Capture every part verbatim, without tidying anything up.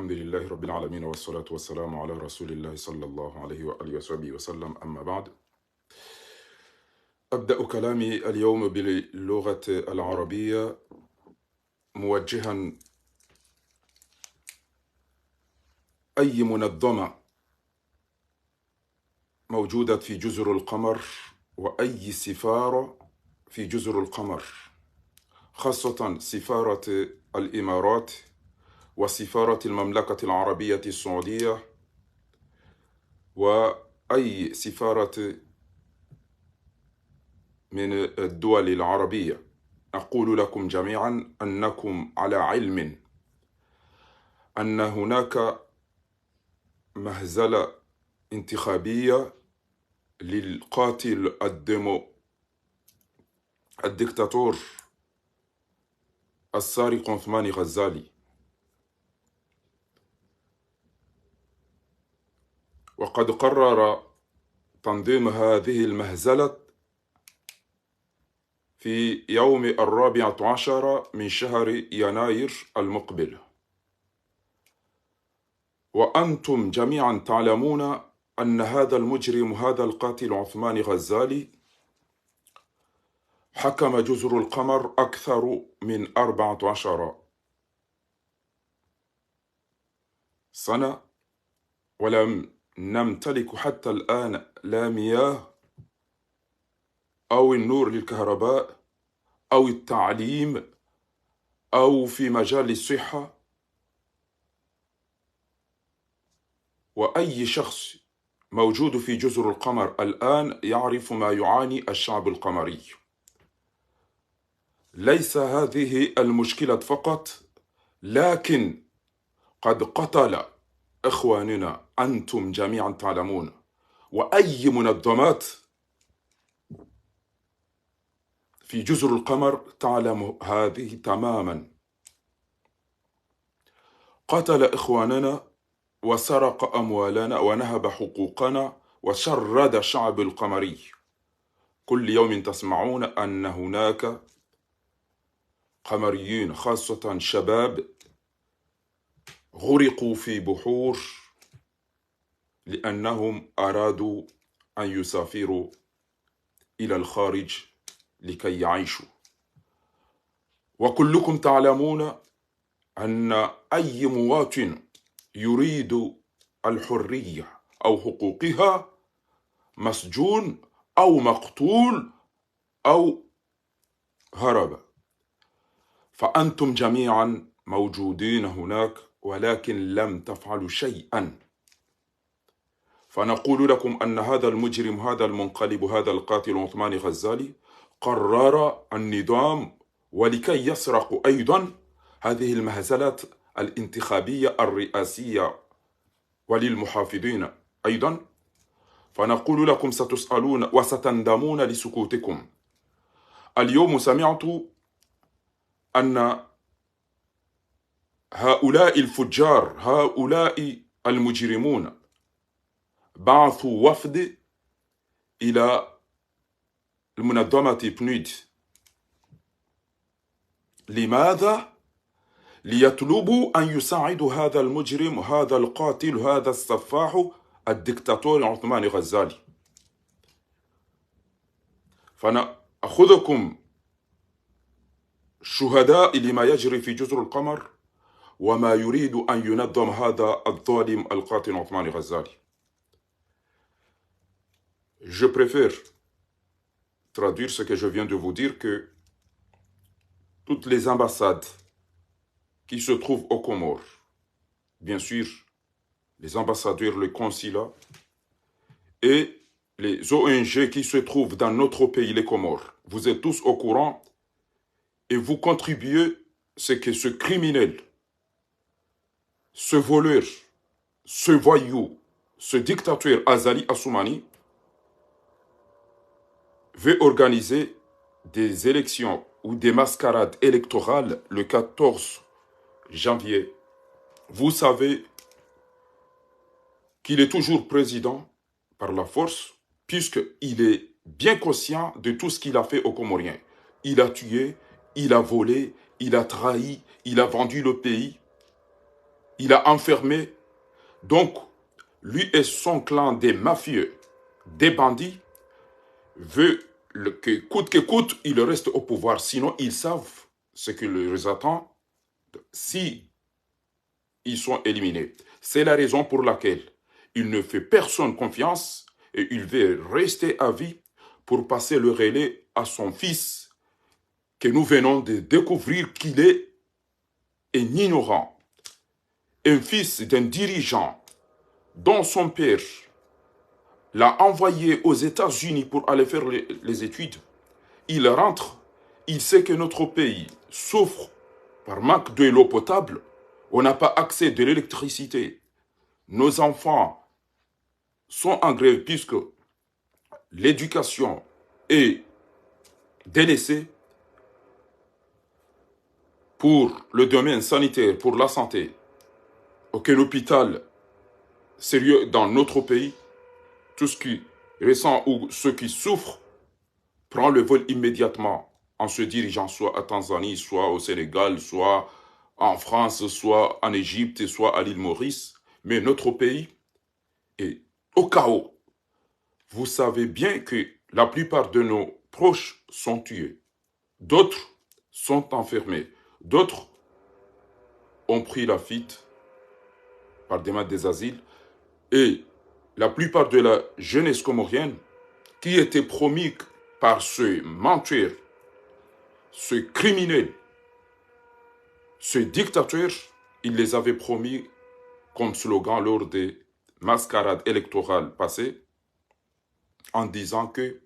الحمد لله رب العالمين، والصلاة والسلام على رسول الله صلى الله عليه وآله وصحبه وسلم، أما بعد. أبدأ كلامي اليوم باللغة العربية، موجها أي منظمة موجودة في جزر القمر، وأي سفارة في جزر القمر، خاصة سفارة الإمارات وسفارة المملكة العربية السعودية وأي سفارة من الدول العربية. أقول لكم جميعا أنكم على علم أن هناك مهزلة انتخابية للقاتل الديمو-، الدكتاتور السارق عثماني غزالي. وقد قرر تنظيم هذه المهزلة في يوم الرابعة عشر من شهر يناير المقبل. وأنتم جميعا تعلمون أن هذا المجرم، هذا القاتل عثماني غزالي، حكم جزر القمر أكثر من أربعة عشر سنة، ولم نمتلك حتى الآن لا مياه أو النور للكهرباء أو التعليم أو في مجال الصحة. وأي شخص موجود في جزر القمر الآن يعرف ما يعاني الشعب القمري. ليس هذه المشكلة فقط، لكن قد قتل إخواننا، أنتم جميعا تعلمون، وأي منظمات في جزر القمر تعلم هذه تماما. قتل إخواننا وسرق أموالنا ونهب حقوقنا وشرد شعب القمري. كل يوم تسمعون أن هناك قمريين، خاصة شباب، غرقوا في بحور لأنهم أرادوا أن يسافروا إلى الخارج لكي يعيشوا. وكلكم تعلمون أن أي مواطن يريد الحرية أو حقوقها مسجون أو مقتول أو هرب. فأنتم جميعا موجودين هناك، ولكن لم تفعلوا شيئا. فنقول لكم أن هذا المجرم، هذا المنقلب، هذا القاتل عثماني غزالي قرر النظام، ولكي يسرق أيضا هذه المهزلة الانتخابية الرئاسية وللمحافظين أيضا. فنقول لكم ستسألون وستندمون لسكوتكم. اليوم سمعت أن هؤلاء الفجار، هؤلاء المجرمون بعثوا وفد إلى المنظمة بنيد. لماذا؟ ليطلبوا أن يساعدوا هذا المجرم، هذا القاتل، هذا السفاح، الدكتاتور عثماني غزالي. فنأخذكم شهداء لما يجري في جزر القمر وما يريد أن ينظم هذا الظالم القاتل عثماني غزالي. Je préfère traduire ce que je viens de vous dire, que toutes les ambassades qui se trouvent aux Comores, bien sûr, les ambassadeurs, les consulats et les O N G qui se trouvent dans notre pays, les Comores, vous êtes tous au courant et vous contribuez, c'est que ce criminel, ce voleur, ce voyou, ce dictateur Azali Assoumani veut organiser des élections ou des mascarades électorales le quatorze janvier. Vous savez qu'il est toujours président par la force, puisqu'il est bien conscient de tout ce qu'il a fait aux Comoriens. Il a tué, il a volé, il a trahi, il a vendu le pays. Il a enfermé. Donc, lui et son clan des mafieux, des bandits, veut le- que coûte que coûte, il reste au pouvoir. Sinon, ils savent ce qui les attend si ils sont éliminés. C'est la raison pour laquelle il ne fait personne confiance et il veut rester à vie pour passer le relais à son fils que nous venons de découvrir qu'il est un ignorant, un fils d'un dirigeant dont son père l'a envoyé aux États-Unis pour aller faire les, les études. Il rentre, il sait que notre pays souffre par manque de l'eau potable, on n'a pas accès de l'électricité. Nos enfants sont en grève puisque l'éducation est délaissée pour le domaine sanitaire, pour la santé. Aucun hôpital sérieux dans notre pays. Tout ce qui ressent ou ceux qui souffrent prend le vol immédiatement en se dirigeant soit à Tanzanie, soit au Sénégal, soit en France, soit en Égypte, soit à l'île Maurice. Mais notre pays est au chaos. Vous savez bien que la plupart de nos proches sont tués. D'autres sont enfermés. D'autres ont pris la fuite par demande des asiles. Et la plupart de la jeunesse comorienne qui était promise par ce menteur, ce criminel, ce dictateur, il les avait promis comme slogan lors des mascarades électorales passées, en disant que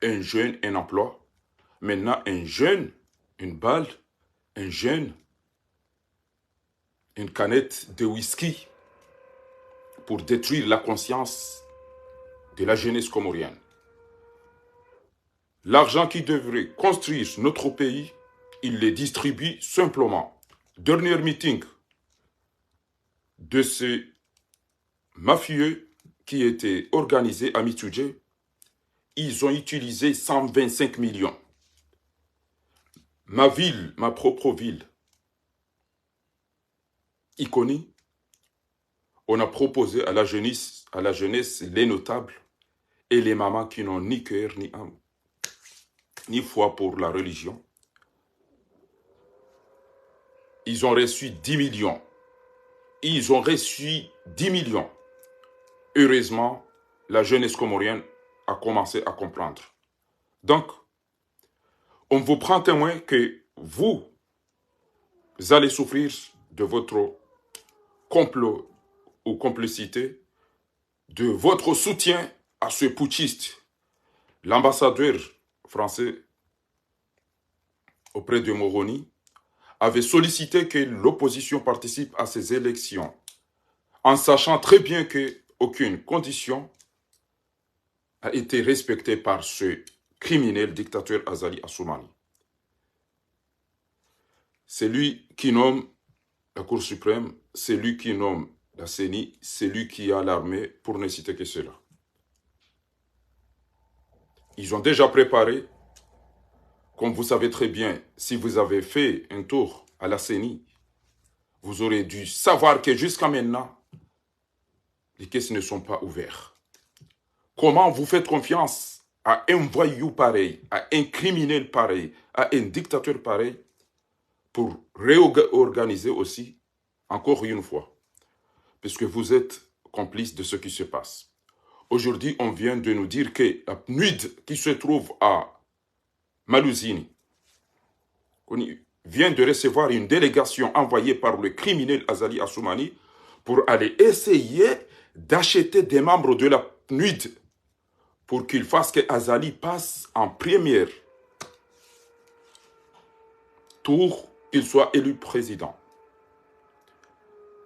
un jeune, un emploi. Maintenant, un jeune, une balle, un jeune, une canette de whisky pour détruire la conscience de la jeunesse comorienne. L'argent qui devrait construire notre pays, il les distribue simplement. Dernier meeting de ce mafieux qui était organisé à Mitsoudjé, ils ont utilisé cent vingt-cinq millions. Ma ville, ma propre ville, Iconi, on a proposé à la jeunesse, à la jeunesse, les notables et les mamans qui n'ont ni cœur ni âme, ni foi pour la religion. Ils ont reçu dix millions. Ils ont reçu dix millions. Heureusement, la jeunesse comorienne a commencé à comprendre. Donc, on vous prend témoin que vous allez souffrir de votre complot ou complicité, de votre soutien à ce putschiste. L'ambassadeur français auprès de Moroni avait sollicité que l'opposition participe à ces élections, en sachant très bien que aucune condition a été respectée par ce criminel dictateur Azali Assoumani. C'est lui qui nomme la Cour suprême, c'est lui qui nomme la C E N I, c'est lui qui a l'armée, pour ne citer que cela. Ils ont déjà préparé, comme vous savez très bien, si vous avez fait un tour à la C E N I, vous aurez dû savoir que jusqu'à maintenant, les caisses ne sont pas ouvertes. Comment vous faites confiance à un voyou pareil, à un criminel pareil, à un dictateur pareil, pour réorganiser aussi, encore une fois, puisque vous êtes complice de ce qui se passe. Aujourd'hui, on vient de nous dire que la PNUD qui se trouve à Maluzini, on y vient de recevoir une délégation envoyée par le criminel Azali Assoumani pour aller essayer d'acheter des membres de la PNUD pour qu'il fasse que Azali passe en premier tour, qu'il soit élu président.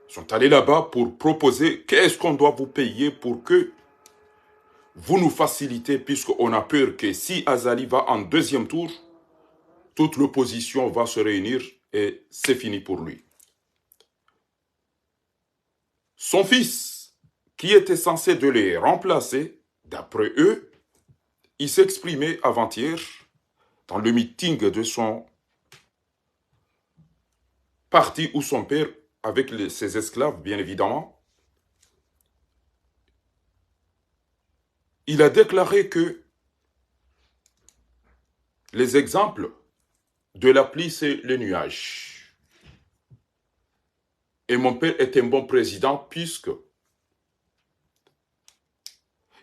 Ils sont allés là-bas pour proposer qu'est-ce qu'on doit vous payer pour que vous nous facilitez, puisqu'on a peur que si Azali va en deuxième tour, toute l'opposition va se réunir et c'est fini pour lui. Son fils, qui était censé de les remplacer, d'après eux, il s'exprimait avant-hier dans le meeting de son parti où son père avec les- ses esclaves, bien évidemment, il a déclaré que les exemples de la pluie, c'est les nuages. Et mon père est un bon président puisque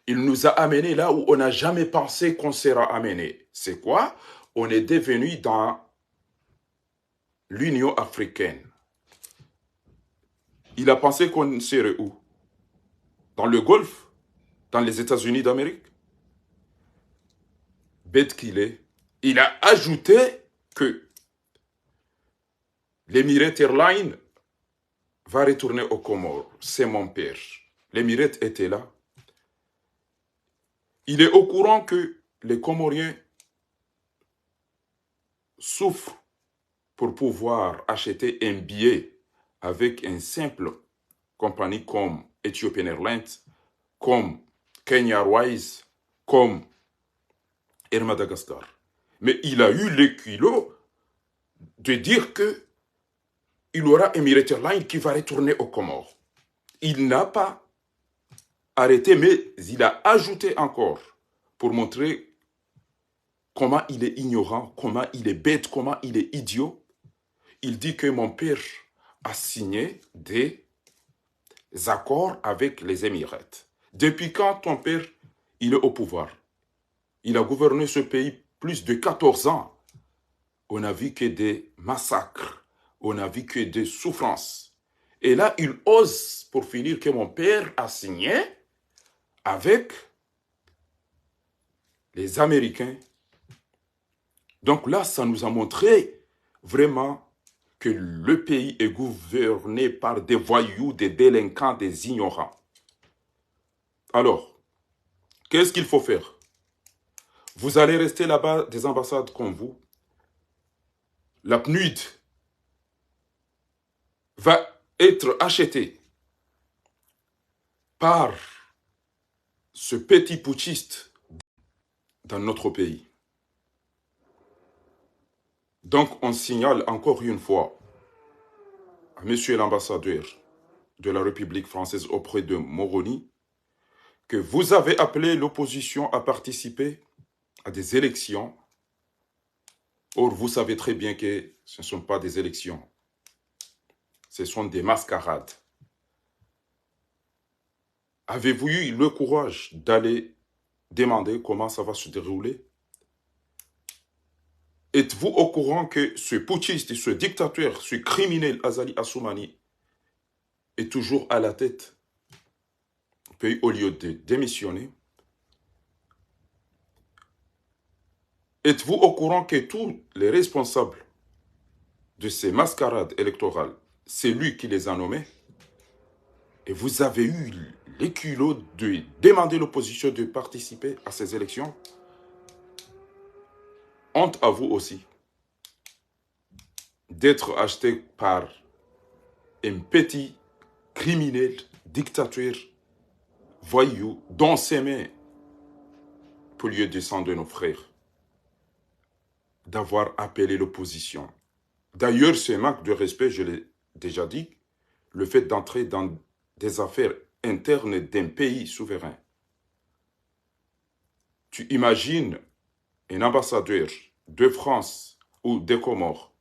il nous a amenés là où on n'a jamais pensé qu'on sera amené. C'est quoi ? On est devenu dans l'Union africaine. Il a pensé qu'on serait où ? Dans le Golfe ? Dans les États-Unis d'Amérique ? Bête qu'il est, il a ajouté que l'Emirates Airlines va retourner aux Comores. C'est mon père. L'Emirates était là. Il est au courant que les Comoriens souffrent pour pouvoir acheter un billet avec une simple compagnie comme Ethiopian Airlines, comme Kenya Airways, comme Air Madagascar. Mais il a eu le culot de dire que il y aura Emirates Airlines qui va retourner aux Comores. Il n'a pas arrêté, mais il a ajouté encore pour montrer comment il est ignorant, comment il est bête, comment il est idiot. Il dit que mon père a signé des accords avec les Émirats. Depuis quand ton père, il est au pouvoir ? Il a gouverné ce pays plus de quatorze ans. On a vu que des massacres, on a vu que des souffrances. Et là, il ose, pour finir, que mon père a signé avec les Américains. Donc là, ça nous a montré vraiment que le pays est gouverné par des voyous, des délinquants, des ignorants. Alors, qu'est-ce qu'il faut faire ? Vous allez rester là-bas, des ambassades comme vous. La PNUD va être achetée par ce petit putschiste dans notre pays. Donc, on signale encore une fois à monsieur l'ambassadeur de la République française auprès de Moroni que vous avez appelé l'opposition à participer à des élections. Or, vous savez très bien que ce ne sont pas des élections. Ce sont des mascarades. Avez-vous eu le courage d'aller demander comment ça va se dérouler ? Êtes-vous au courant que ce putschiste, ce dictateur, ce criminel Azali Assoumani est toujours à la tête du pays au lieu de démissionner ? Êtes-vous au courant que tous les responsables de ces mascarades électorales, c'est lui qui les a nommés ? Et vous avez eu les culots de demander l'opposition de participer à ces élections ? Honte à vous aussi d'être acheté par un petit criminel, dictateur, voyou, dont ses mains polluaient du sang de nos frères, d'avoir appelé l'opposition. D'ailleurs, c'est un manque de respect, je l'ai déjà dit, le fait d'entrer dans des affaires internes d'un pays souverain. Tu imagines un ambassadeur de France ou des Comores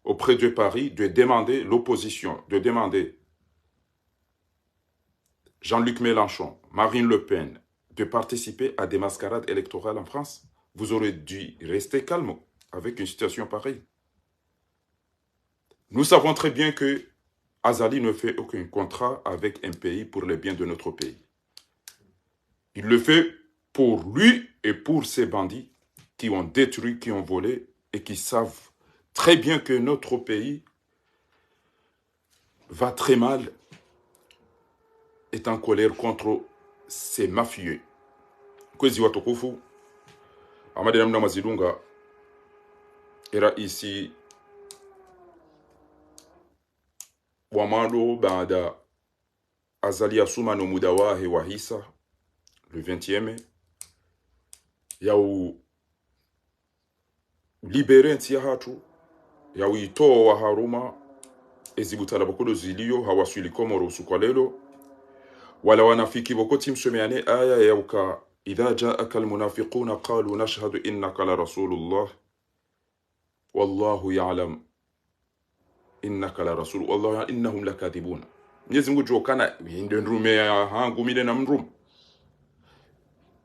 auprès de Paris de demander l'opposition, de demander Jean-Luc Mélenchon, Marine Le Pen, de participer à des mascarades électorales en France ? Vous aurez dû rester calme avec une situation pareille. Nous savons très bien que Azali ne fait aucun contrat avec un pays pour les biens de notre pays. Il le fait pour lui et pour ses bandits qui ont détruit, qui ont volé et qui savent très bien que notre pays va très mal, est en colère contre ces mafieux. Kwezi watukufu, hama de namna mwazidunga, e raisi wa mwando baada Azali Assoumani no muda wahe wahisa, le vingtième, ya u libérer ntsi yahatru, ya uitowa harumwa Ezi butala pvoko ndo ziliyo hawaswili Komori usiku wa leo. Wala wanafiki pvoko tsi msomeyane aya yauka: إذا جاءك المنافقون قالوا نشهد إنك لرسول الله والله يعلم إنك لرسول، والله يعلم إنهم لكاذبون. Mwenyezi Mungu ngudjo kana, mi nde mrume yahangu, mi nde na mrume.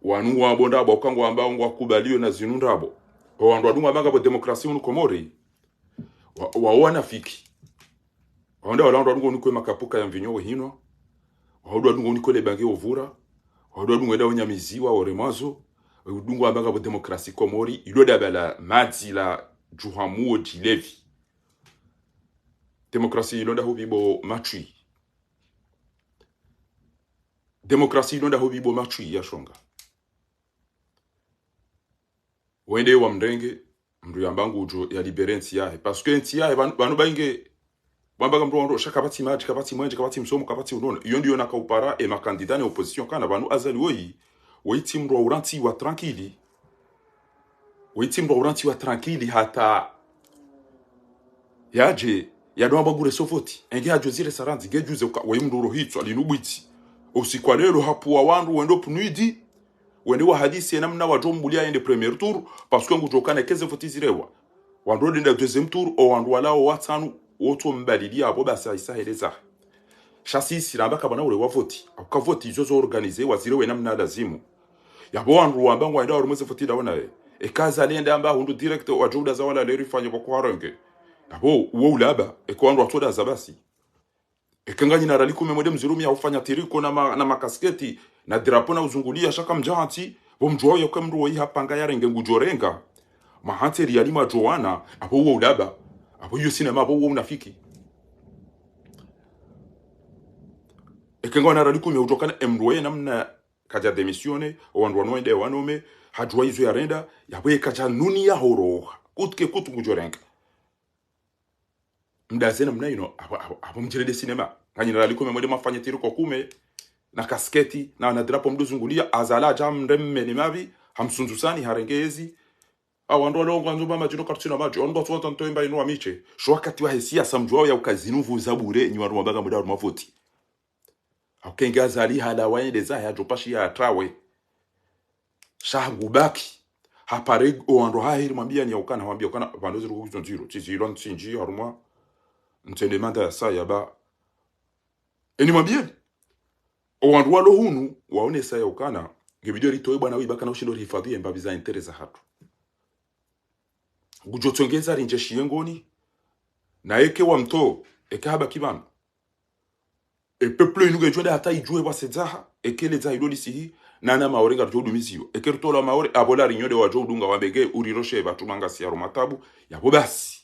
Wanu ngwambo ndrabo, uka ngwamba ngwakubaliyo na zinu ndrabo. Owandru wadunga wamba ngapvo demokrasi hunu Komori. Wa, wa wanafiki. Wandru wala wandru wadunga unikwe makapuka ya mvinyo wehinwa. Wandru wadunga unikwe lebange ovura. Wandru wadunga eda unyamiziwa oremwazo. Udunga wamba ngapvo demokrasi Komori. Ilo daba la madzi la djuhamuo djilevi. Demokrasi ilo nda hupvi bo matswi. Demokrasi ilo nda hupvi bo matswi ya shonga. Wende wamrenge, mndru yamba ngudjo ya libere ntsi yahe. Parce que ntsi yahe, pvanu, pvanu pvainge, wamba ka mndru wandro, sha kapvatsi madji, kapvatsi mwenje, kapvatsi msomo, kapvatsi unono. Iyo ndiyo nakaupara, e makandida ne opposition kana, pvanu Azali woyi, woyi tsi mndru wa urantsiwa tranquille. Woyi tsi mndru wa urantsiwa tranquille hata yadje, yadjo amba ngure sovoti. Enge hadjo zire sarandzi, nge djuze uka, woyi mndru urohitswa, linu bwitsi. Usiku wa leo hapvuwa wandru wendo punwidi, wende wahadisi ye namna wadjo mbulia yende premier tour, parce que ngudjo kana eke ze voti zirewa. Wandru wende deuxième tour, owandru walao watsanu, wotso mbalilia apvo basi haisa hele zahe. Sha sisi ramba kapvana urewa voti. Hauka voti izo zo organisé, wazirewe namna lazimu. Yapvo wandru wamba ngwaenda warumwe ze voti ndawo naye. Eka Azali ende amba hundru direct wadjo udaza wala leri fanye pvoko harenge. Yapvo uwo ulaba, eka wandru watsodaza basi. Eka nganyina rali kume mwende mzirumia hufanya tiriko na ma, na makasketi, na drapo na uzungulia sha kamdja hantsi, pvo mdjuwa uka mndru woyi hapanga yarenge ngudjo renga. Mahantsi eri yali mwadjo wana, apvo uwo ulaba, apvo iyo sinema, apvo uwo unafiki. Eka ngwana rali kume udjo kana e mndru woyi namna kadja démissionné, owandru wanu wende wanome, hadjuwa izo yarenda, yapvo ye kadja nuni ya horoha. Kutu ke kutu ngudjo renga. Mdaze namna ino, apvo, apvo, apvo mdjirende sinema. Nganyina rali kume mwende mafanye tiriko kume, na kasketi, na, na drapo mdo zungulia, Azali adja mreme ni mapvi, hamsunzusani, harenge ezi. Awandru walo ngwandzo mba madji no kartsina madji, wandru watsuwa tanto emba inu wa miche. Sho wakati wahe siasa mdjuwa ya uka zinu pvu za bure, nyi wandru wamba ngamwenda harumwa voti. Hauka enge Azali halawa yende zahe hadjo pashi ya trawe. Sha ngubaki. Hapare owandru haheri mwambia ni ya ukana, wambia ukana, pvandru ziri kukizo ndziro. Tsi zilo ntsi ndji harumwa. Ntsende manda ya saya ba. Eni mwambieni. Owandru walo hunu, waonesa ya ukana. Nge video ritowe bwana wiba kana ushindo rihifadhi ye mbapvi za intérêt zahatru. Ngudjo tsongeza rindje shiyengoni. Na eke wa mto, eke habaki pvanu. E peuple inu ngedjo nda hata idjuwe pvwase dzaha, eke le dzaha ilo lisihi, nana Maore ngaridjo udumiziwa. Eke ritola Maore, apvo la rinyode wadjo udunga wambe nge uriroshe pvatsu manga si harumwa tabu, yapvo basi.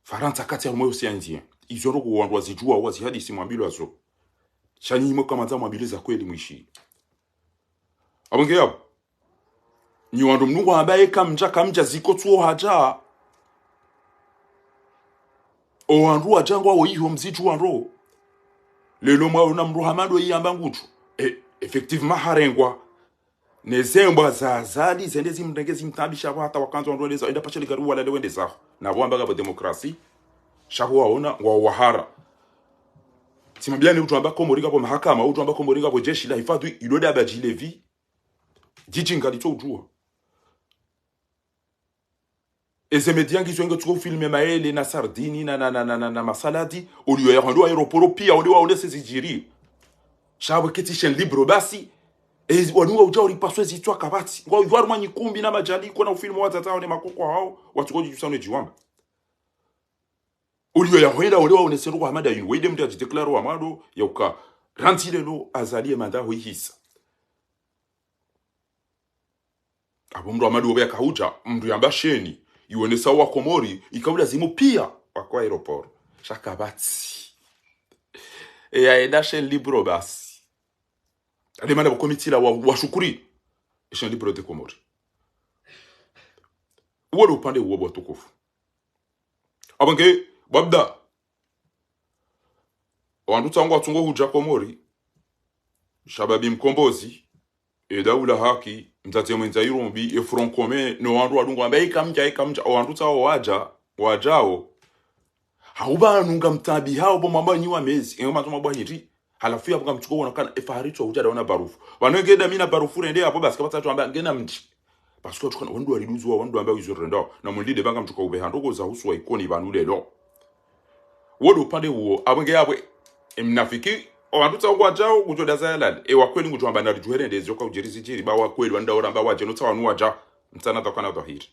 Farantsa katsi harumwa yo sianzia. Izo ndroko wandru wazidjuwa, wazihadisi mwambilwa zo. Sha nyi mwe kamandza mwambilwe za kweli mwishi. Apvo nge yapvo. Nyi wandru mnungu wamba ye kamdja, kamdja ziko tsuwo hadja. Owandru wadja ngwawo iho mzidjuwa ndro. Lelo mwaona mndru hamado yamba ngudjo. E, effectivement harengwa. Ne zembwa za Azali zende zimrenge zimtabisha apvo hata wakandzo wandru wende zawo. Enda pashe ligari wala le wende zawo. Na pvo wamba ngapvo demokrasi. Sha pvo waona ngwawo wahara. Tsi mwambiani udjo amba Komori ngapvo mahakama, udjo amba Komori ngapvo jeshi la hifadhi, ilo daba djilevi. Djidji ngalitso udjuwa. Eze media ngizo nge tsuko filme maele na sardini na, na, na, na, na, na masaladi, oliyo ya hwando aéroport pia, ode waonese zidjiri. Sha pvo ketsi chaîne libre basi, ezi, wanu wa udja uri paswe zitswa kapvatsi. Ngwa udjuwa harumwa nyikumbi na madjali, kona ufilme wa tata, one makoko hao, watsuko djidjusa no djiwamba. Oliyo ya hwenda, ode waonese ndroko hamada inu, wende mndru adjidéclare wa mado, ya uka, rantsi lelo, Azali ye manda hoihisa. Apvo mndru wa madu wopve yakaudja, mndru yamba sheni, iwonesa wa Komori, ikaula zimu pia, wako aéroport. Sha kapvatsi. E ya enda chaîne libre basi. Ale mana pvoko mitila wa, wa shukuri. Chaîne libre de Comores. Uwo ndo upande uwo bo watukufu. Apvo nge, babda. Wandru tsangu watsungo hudja Komori. Shababi Mkombozi. E Daula Haki. Mdzadze Mwendza Irumbi. E Front Commun. No wandru wadungu wamba, eka mdja, eka mdja. O wandru tsawo wadja. Wadjao. Hau pvanu ngamtaabihao pvo mwamba nyi wa mezi, ewe matso mabwa hindri. Halafu yapvo ngamtsuko wona kana efahari tso udja daona barufu. Pvanu nge dami na barufu rende yapvo basi kapvatsi tsu amba ngena mdji. Parce que tsu kana wandru waliduzuwa, wandru wamba wizo rendao. Na mundide pvanga mtsuko upveha ndrongoo za husu wa Ikoni pvanu lelo. Wo ndo upande uwo, apvo nge yapvo, emnafiki, owandru tsa ngwadjao, kudjo daza yalali. Ewa kweli ngudjo amba nari djuhere ndezi, yoka udjiri zidjiri, ba wa kweli, wandru oramba wadje, no tsa wanu wadja, mtsana takana dhahiri.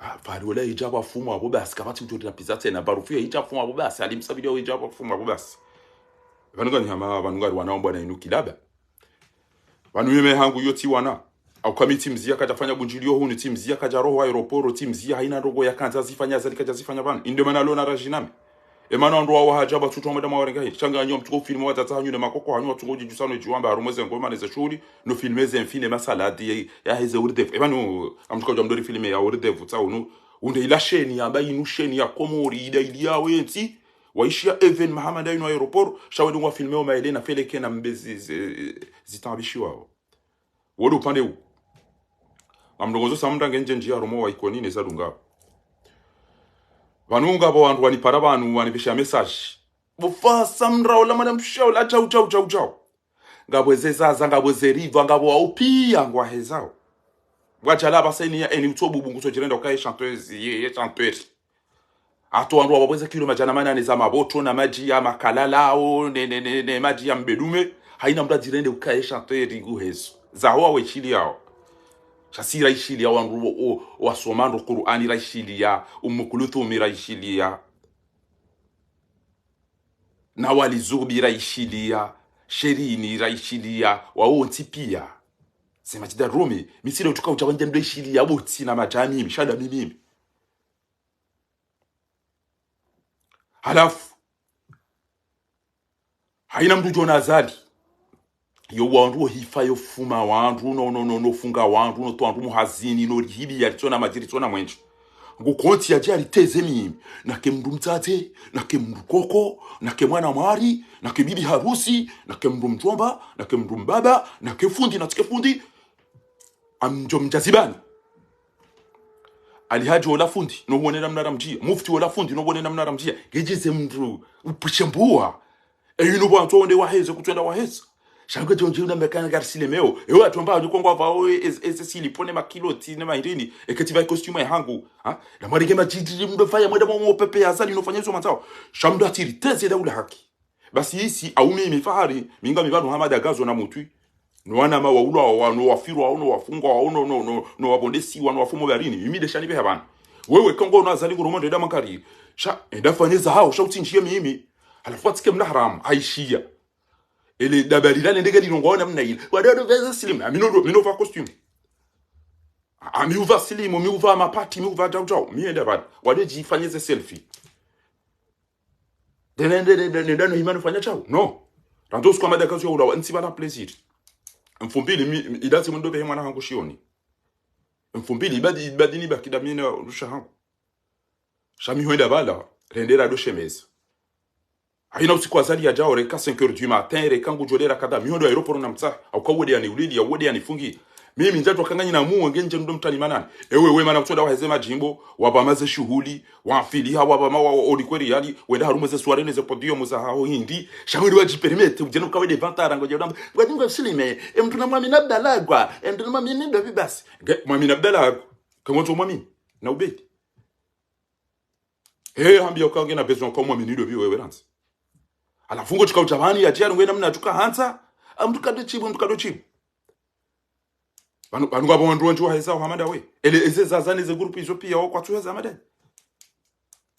Ah, fahari wola idja pvwa fumo apvo basi, kapvatsi udjo rina piza tsena, barufu ya idja fumo apvo basi, alimsabili ya idja pvwa fumo apvo basi. Pvanu ngani hama, pvanu ngari wana ombwa na inu kilaba. Pvanu mimi hangu yo tsi wana. Au kami tsi mziya kadjafanya bundjiliyo hunu, tsi mziya kadja roho aéroport, tsi mziya haina ndrongoo yakandza zifanya Azali kadja zifanya pvanu. Inde mana lona radji nami. Emana wandru wawo hadja pvatsu tsu mweda mwawarenga hili. Sha nganyi mtsuko filme watsatsa hanyu ne makoko hanyu watsungo djidjusa no djiwamba harumwa ze ngoma ne ze shuhuli, no filme ze mfi ne masaladi ya, ya heze hors d'œuvre. Epvanu, ngamtsuka udja mdori filme ya hors d'œuvre tsa unu. Unde ila sheni yamba inu sheni ya Komori, ida ili yawe ntsi. Waishiya Even Mahamada inu aéroport, sha wende ngwa filme o maele na feleke na mbezi zi, zi, zitaabishiwao. Wo ndo upande uwo. Ngamlongozo sa mndru nge ndje ndjiya harumwa wa Ikoni ne za dunga. Pvanu ngapvo wandru wanipara pvanu wanipvesha message. Bo Fasa mndru ola mwana mshe ola djau, djau, djau, djau. Ngapvo ze zaza, ngapvo ze riva, ngapvo wao piya ngwahezao. Wadjala pvasa ini ya eni utso bubu ngutso djirenda ukaye chanteuse, ye, ye chanteuse. Hata wandru wapvapvweze kilo madjana manane za maboto na madji ya makalalao, ne, ne, ne, ne madji ya mbedume. Haina mndru adjirende ukaye chanteuse ri nguhezo. Zaho wawe shiliyao. Sha si raishiliya wandru wo, wo, wasoma ndo Kur'ani raishiliya, Ummu Kulthumi raishiliya. Na Wali Zuhubi raishiliya, Sherini raishiliya, wawo ntsi piya. Sema tsi da Rumi, mi tsi leo tsuka udja wandje ndo ishiliya pvo tsi na madjani, mi sha da mimi. Halafu, haina mndru djo na Azali. Yo wandru wo hifa yo fuma wandru, no, no, no, no funga wandru, no towa wandru muhazini, no rihibiya ritsona madji ritsona mwenje. Ngu konti yadje yariteze mimi, nake mndru mdzadze, nake mndru koko, nake mwana mwari, nake bibi harusi, nake mndru mdjomba, nake mndru mbaba, nake fundi, na tsike fundi. Amdjo mdjazibani. Ali Hadji wola fundi, no wone namna ramdjiya. Mufti wola fundi, no wone namna ramdjiya. Ngedjeze mndru, upwishe mbuwa. Eyi no bwantso wonde waheze, kutswenda waheze. Sha nge djo ndji una mekana ngari silemeo. Ewe atwamba ali kongwa vao, e, e, e, silipo ne makiloti, ne mahirini. Eke tsi va costume ya hangu. Ha? Na mwarenge madjidjiri mdo faya mweda mwa mwa pepe ya Azali no fanya izo mwandzao. Sha mdo atiri teze daula haki. Basi isi, au mimi fahari, mi ngami pvanu Hamada Gazo na Mutwi. No wanama waulwa, wa, no wafirwa, no wafungwa, no, no, no, no wapvondesiwa, no wafumwa baharini. Mimi nde sha nipveha pvanu. Wewe kongo no Azali ngurumo ndeda mankari. Sha, enda fanye zahao, sha utsindjiye mimi. Halafu watsike mna haramu, haishiya. Ele dabari lale ndege lilongwa namna ile. Wade wade veze silimu, mi no, mi no va costume. A, mi uva silimu, mi uva mapati, mi uva djau djau. Mi enda pvanu. Wade djifanye ze selfie. Nde, nde, nde, nde, nde, nde, no hima no fanya djau. No. Randzi usiku Hamada Gazo ya ulawa, ntsi pvala plaisir. Mfumbili, mi, mi, idazi mndo pvehe mwana hangu shioni. Mfumbili, ibadi, ibadi nibaki da mi na rusha hangu. Sha mi hwenda pvala, rendera ndo shemeza. Haina usiku Azali yadjao, reka cinq heures du matin, reka ngudjo lera kada, mi hondo aéroport na mtsaha, au ka wede yaniulili, ya wede yanifungi. Mimi ndjadjo kanganyi na muwe ngendje ndo mtani manani. Ewe, we mana kutsonda waheze madjimbo, wapvama ze shuhuli, wafiliha, wapvama wa, wa, olikweri yali, wenda harumwa ze soirée ne ze podium za haho hindri, sha wende wadjipermete, udjeno kawe de vantara, ngodje udamba, ngwadji ngwa silime, e mndru na Mwamini Abdallah gwa, e mndru na Mwamini ndo pvi basi. Nge, Mwamini Abdallah gwa, kangondzo Mwamini, na ubedi. He, hambiya uka ngena besoin uka Mwamini ndo pvi wewe randzi. Halafu ngo tsuka udja pvanu yadjiya ngwe namna tsuka handza, a mndru kado shibu, mndru kado shibu. Pvanu, pvanu ngapvo wandru wendji waheza Hamada we. Ele eze zaza ne ze groupe izo piya wo kwatsu heza Hamada.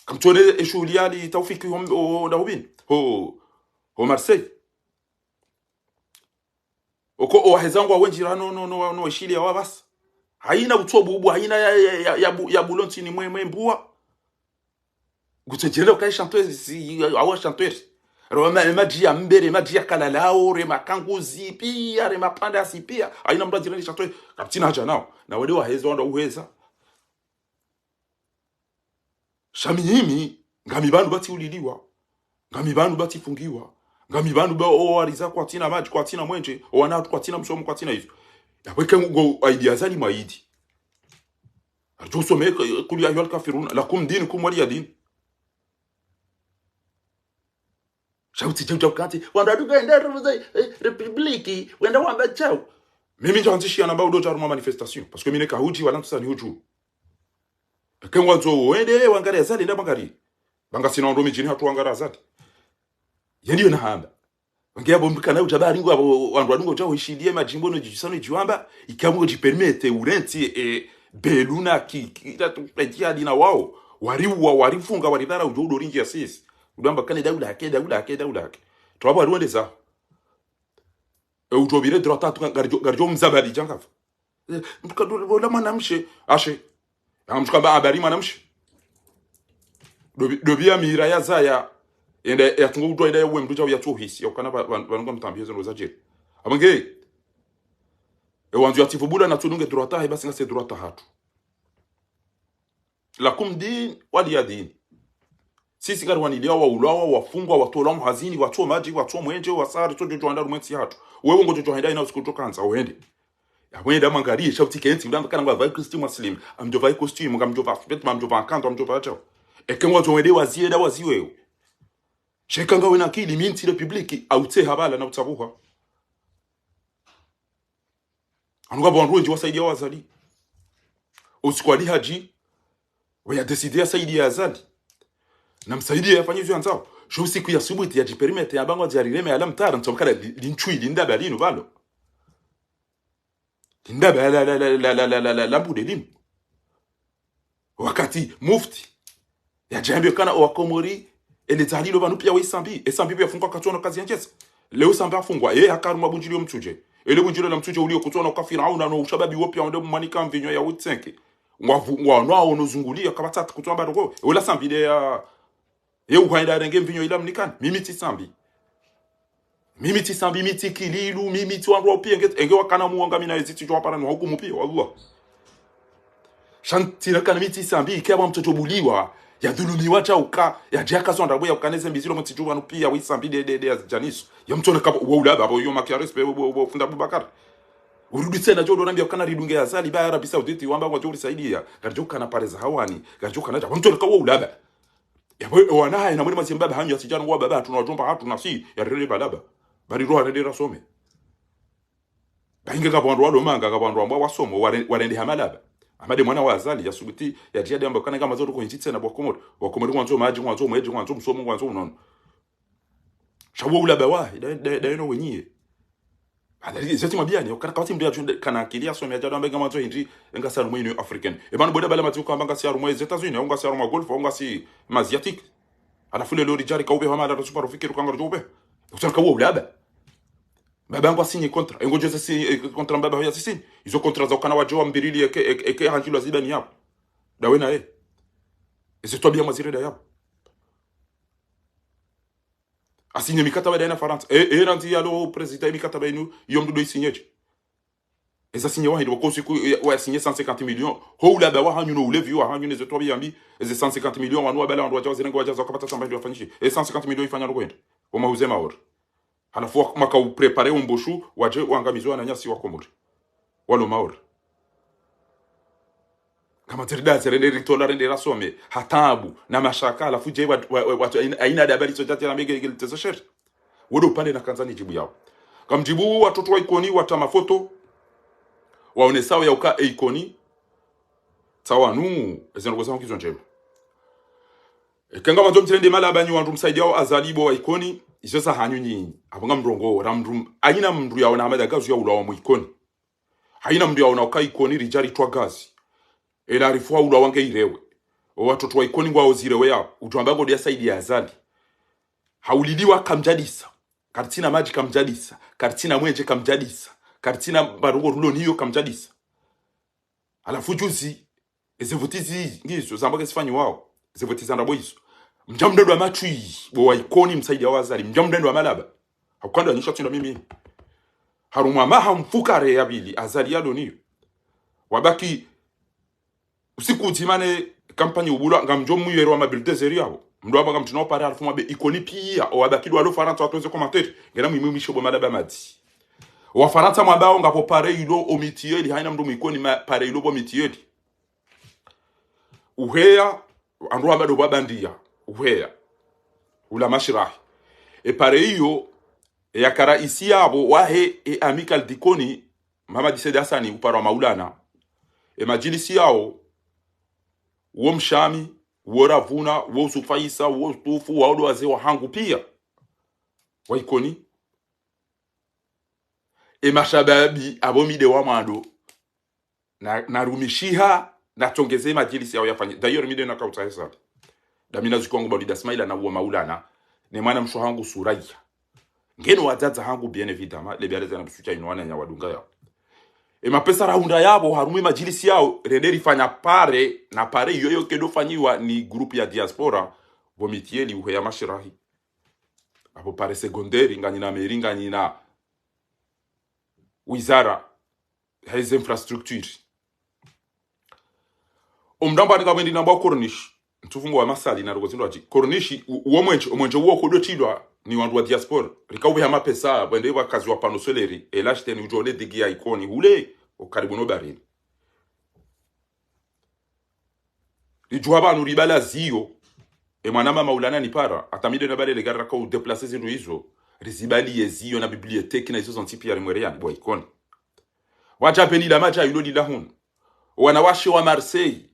Kamtsone eshuhuli yali Taufiki ho, ho, nda hupvini. Ho, ho Marseille. Oko owaheza ngwa wendji ra no, no, no, no, ishiliya wa basi. Haina utso bubu, haina ya, ya, ya, ya bu-, ya bulo ntsini mwe, mwe mbuwa. Ngutso djirende ukaye chanteuse, awa chanteuse. Re ma-, madji ya mbere, madji ya kalalao, re makanguzi piya, re mapandasi piya. Haina mndru adjirende chanteuse. Kapvatsina hadja nao. Na wade waheza, wandru uheza. Sha mimi, ngami pvanu pvatsi uliliwa. Ngami pvanu pvatsi fungiwa. Ngami pvanu ba owariza kwatsina madji, kwatsina mwenje, owana hatru kwatsina msomo, kwatsina izo. Yapvo eke ngo aidi Azali mwaidi. Ardjo usome, eh, kul ya ayyuhal kafirun, lakum dinukum waliya din. Sha utsi djau djau kati, wandru wadunga enda refuze, eh, République, wenda wamba djau. Mimi ndjo anzishiya namba udo dja harumwa manifestation. Parce que mi neka hudji wala ntsu sa ni hudju. Eke ngwandzo wende, wangari Azali, nda mangari. Ba ngasina wandru midjini hatru wangari Azali. Ye ndiyo nahamba. Wange yapvo mbi kana udja bari ngo yapvo wandru wadunga udja wishiliye madjimbo no djidjisa no djiwamba, ika mwe djipermete urentsi, eh, Belu na ki, ki, ta, tu, ta, ki, adina wao. Wariuwa, warifunga, waridhara, udjo udo ringi ya sisi. Udo amba kane daula ke, daula ke, daula ke. Twapvo wariwendeza. E, udjo pvire droit tatu ka-, ngaridjo, ngaridjo mzabadi djangafu. E, mtuka dole, bola mwanamshe, ashe. Anga mtuka mba habari mwanamshe. Dobi, dobi ya mira ya zaya. Enda, ya tungo udwa enda ya uwe mdru dja ya tsohisi. Ya ukana ba, ba, ba nunga mtambi, yezo ndo za djeri. Amba nge, e wandzo ya tsifu bula na tsununge droit tahe, basi ngasi droit tahatru. Lakum din waliya din. Sisi ngari waniliya, waulawa, wafungwa, watolwa mhazini, watso madji, watso mwenje, wasari, tso djodjo handa harumwa entsi hatru. Wewe ngodjo djo henda ina usiku djo kandza, wende. Ya wende amangari, sha utsi kentsi, udamba kana ngwa vayi costume muslim, amdjo vayi costume, ngamdjo va sweat, amdjo va nkandwa, amdjo va djau. Eke ngwandzo wende waziye, enda waziye wewe. Sha eka ngawe na akili, mi ntsi République, autse habala na utsabuha. Anu ngapvo wandru wendji wasaidiya wa Azali. Usiku wa lihadji, waya décidé ya saidiya Azali. Na msaidiye yafanye izo yandzao. Sho usiku ya subuti ya djipermete ya bangwa dja rireme ya lamtara, ntso mkala li, linchwi, lindaba linu pvalo. Lindaba la, la, la mbude linu. Wakati mufti yadjambiya kana owa Komori, ele dzalilo pvanu piya wa isambi. E sambi piya fungwa katsuona kazi yandjesa. Leo sambi afungwa, ye haka harumwa bundjilio Mtsudje. Ele bundjilio la Mtsudje ulio kutsuona uka Firauna no ushababi wo piya wende mwanika mvinyo ya utsenke. Ngwavu, ngwanwa ono zunguliya, kapvatsi kutsuamba ndoko. Ola sambi de ya, ye uhayenda arenge mvinyo ila mnikani. Mimi tsi sambi. Mimi tsi sambi, mi tsi kililu, mimi tsi wandru wa upiya, enge, enge wakana muwanga mina ezi tsi djo wapara ni wahukumu piya, wallah. Sha ntsina kana mi tsi sambi, ke apvo mtsoto buliwa, ya dhulumiwa dja uka, ya djaka zonda bo ya ukane ze mbi zilo mtsi djuwa nupiya, wi sambi de, de, de, ya djaniso. Ya mtsona kapvo, wa ulaba, bo, yo makia respect, bo, bo, bo, funda Abubakar. Urudi tsena djo ndo nambiya ukana ridunge Azali, ba Arabie Saoudite, wamba ngwadjo urisaidiya, ngaridjo kana pare za hawani, ngaridjo kana dja, wa mtsona ka wa ulaba. Yapvo, wana hayi na mwene mazi mbaba hanyu ya sijana wa baba hatru na wadjomba hatru na si, ya rere balaba. Bari roha rende rasome. Ba inge ngapvo wandru walo manga, ngapvo wandru wamba wasomo, ware, warende hamalaba. Amade mwana wa Azali, ya subuti, ya djiya de amba kana ngama zoto ko hindji tsena bo wa Komori. Bo wa Komori ngwandzo madji, ngwandzo mwenje, ngwandzo msomo, ngwandzo unono. Sha wo ulaba wa, da, da, da yeno wenyiye. Adali, zeti mabiyani, ukana kapvatsi mndru ya djunde, kana akili ya some, ya djado amba ngama ndzo hindji, ngasi harumwa Union Africaine. E pvanu bo da bala matsi uka amba ngasi harumwa États-Unis, au ngasi harumwa Golfe, au ngasi ma Asiatiques. Halafu lelo ridjari ka ubeha mala, rasupa rufikiri uka ngaridjo ubeha. Utsona ka wo ulaba. Baba yangu asinye contrat. Engo djose si, eh, contrat mbaba hoya sisini. Izo contrat za ukana wadjo wa mbirili eke, eke, eke handjilwa zidani yapvo. Dawe naye. Eze twabiya mwazire da yapvo. Asinye mikataba dayi na Farantsa. E, e randzi yalo président mikataba inu, iyo mdudu isinyeje. Eza sinye wahindi, wako usiku, e, wa sinye cent cinquante millions. Ho ulaba wa hanyu no ulevi wa hanyu neze twabiya mbi. Eze cent cinquante millions, wanu wabala, wanu wadja wazirenge wadja za kapvatsa samba indi wafanyishe. E cent cinquante millions ifanya no kwenda. Wama uze Maore. Halafu wa, maka uprépare umbushu, wadje wangamize wananyasi wa Komori. Walo Maore. Kama tsi rida, tsi rende ritola, rende rasome, ha taabu, na mashaka, halafu dje wa, wa, wa, watu, aina, aina da habari tso djatela mege, gele tezo sheri. Wodo upande na kandza ni djibu yao. Kamdjibu watoto wa Ikoni, wata mafoto, waonesao ya uka e Ikoni, tsa wanu, eze ndrongo zangu ngizo ndjema. Eka ngamwandzo mtsirende malaba nyi wandru msaidiya wa Azali bo wa Ikoni, izo za hanyu nyinyi. Apvo ngamrongowo, ra mndru, hayina mndru yaona Ahmada Gazu ya ulawa mu Ikoni. Hayina mndru yaona uka Ikoni ridja ritwa gazi. Ela arifu wa ulawa nge irewe. O watoto wa Ikoni ngwao zirewe yapvo. Udjo amba ngodi ya saidiya Azali. Hauliliwa kamdjadisa. Karitsina madji kamdjadisa. Karitsina mwenje kamdjadisa. Karitsina mbarongo rulo niyo kamdjadisa. Halafu juzi, eze voti zi, ngizo, zamba ke zifanyiwao. Eze voti za ndrabo izo. Mdja mndrendwa matwi, bo wa Ikoni msaidiya wa Azali. Mdja mndrendwa malaba. Haukandwa nyisha tsinda mimi. Harumwa maha mfukare ya pvili, Azali yalo niyo. Wabaki usiku udzima ne kampanyi ubulwa, ngamdjo mwiyerwa ma bulldozers yapvo. Mndru wamba ngamtsina upare halafu mwambe Ikoni piya, o wabaki dwalo Farantsa watweze commentaire. Ngena mwimwi mwisho bo malaba madzi. Wa Farantsa mwambao ngapvo pare ilo o Mitieli, hayina mndru mu Ikoni ma, pare ilo bo Mitieli. Uheya, andru wamba do bwabandiya, uheya. Ula mashirahi. E pare iyo, e yaka raisi yapvo wahe e Amicale d'Ikoni, Mohamed Said Hassani, upara wa Maulana. E madjilisi yawo, wo Mshami, wo Ravuna, wo Sufaisa, wo Tufu, wawo ndo wazee wahangu pia. Wa Ikoni. E mashababi, apvo mi nde wa mwando. Na, narumishiha, natsongeze madjilisi yawo yafanye. D'ailleurs, mi nde nakautsaha Said. Ndami na zuki wangu Maulida Smaila na uwo Maulana. Ne mwana mshe hangu Suraya. Ngeno wadzadze hangu, bien évidemment, le biale zana bisucha ino wananya wadunga yawo. E mapesa rahundra yapvo, harumwa e madjilisi yawo, rende rifanya pare, na pare iyo yo kendo fanyiwa ni groupe ya diaspora, pvo mitieli uhe ya mashirahi. Apvo pare secondaire, nganyina mairie, nganyina wizara, heze infrastructure. Omdrwamba nikapvwendi namba corniche. Ntsufu mbo wa masali na rogo zindru aji. Corniche, u-, uwo mwenje, omwenje uwo kodo tilwa ni wandru wa diaspora. Rikauve ha mapesa, pvwende wakazi wa panneau solaire, e lasteni udjo ne digi ya Ikoni, hule, o karibu no barini. Ridjuha pvanu ribala ziyo, e mwana mama Maulana nipara, hata mi nde nabale le gari rakau déplacer zindru izo, rizibaliye ziyo na bibliothèque na izo zontsi pia rimwereyani, bo Ikoni. Wadja pveni la madja ilo lila hunu. Wanawashe wa Marseille,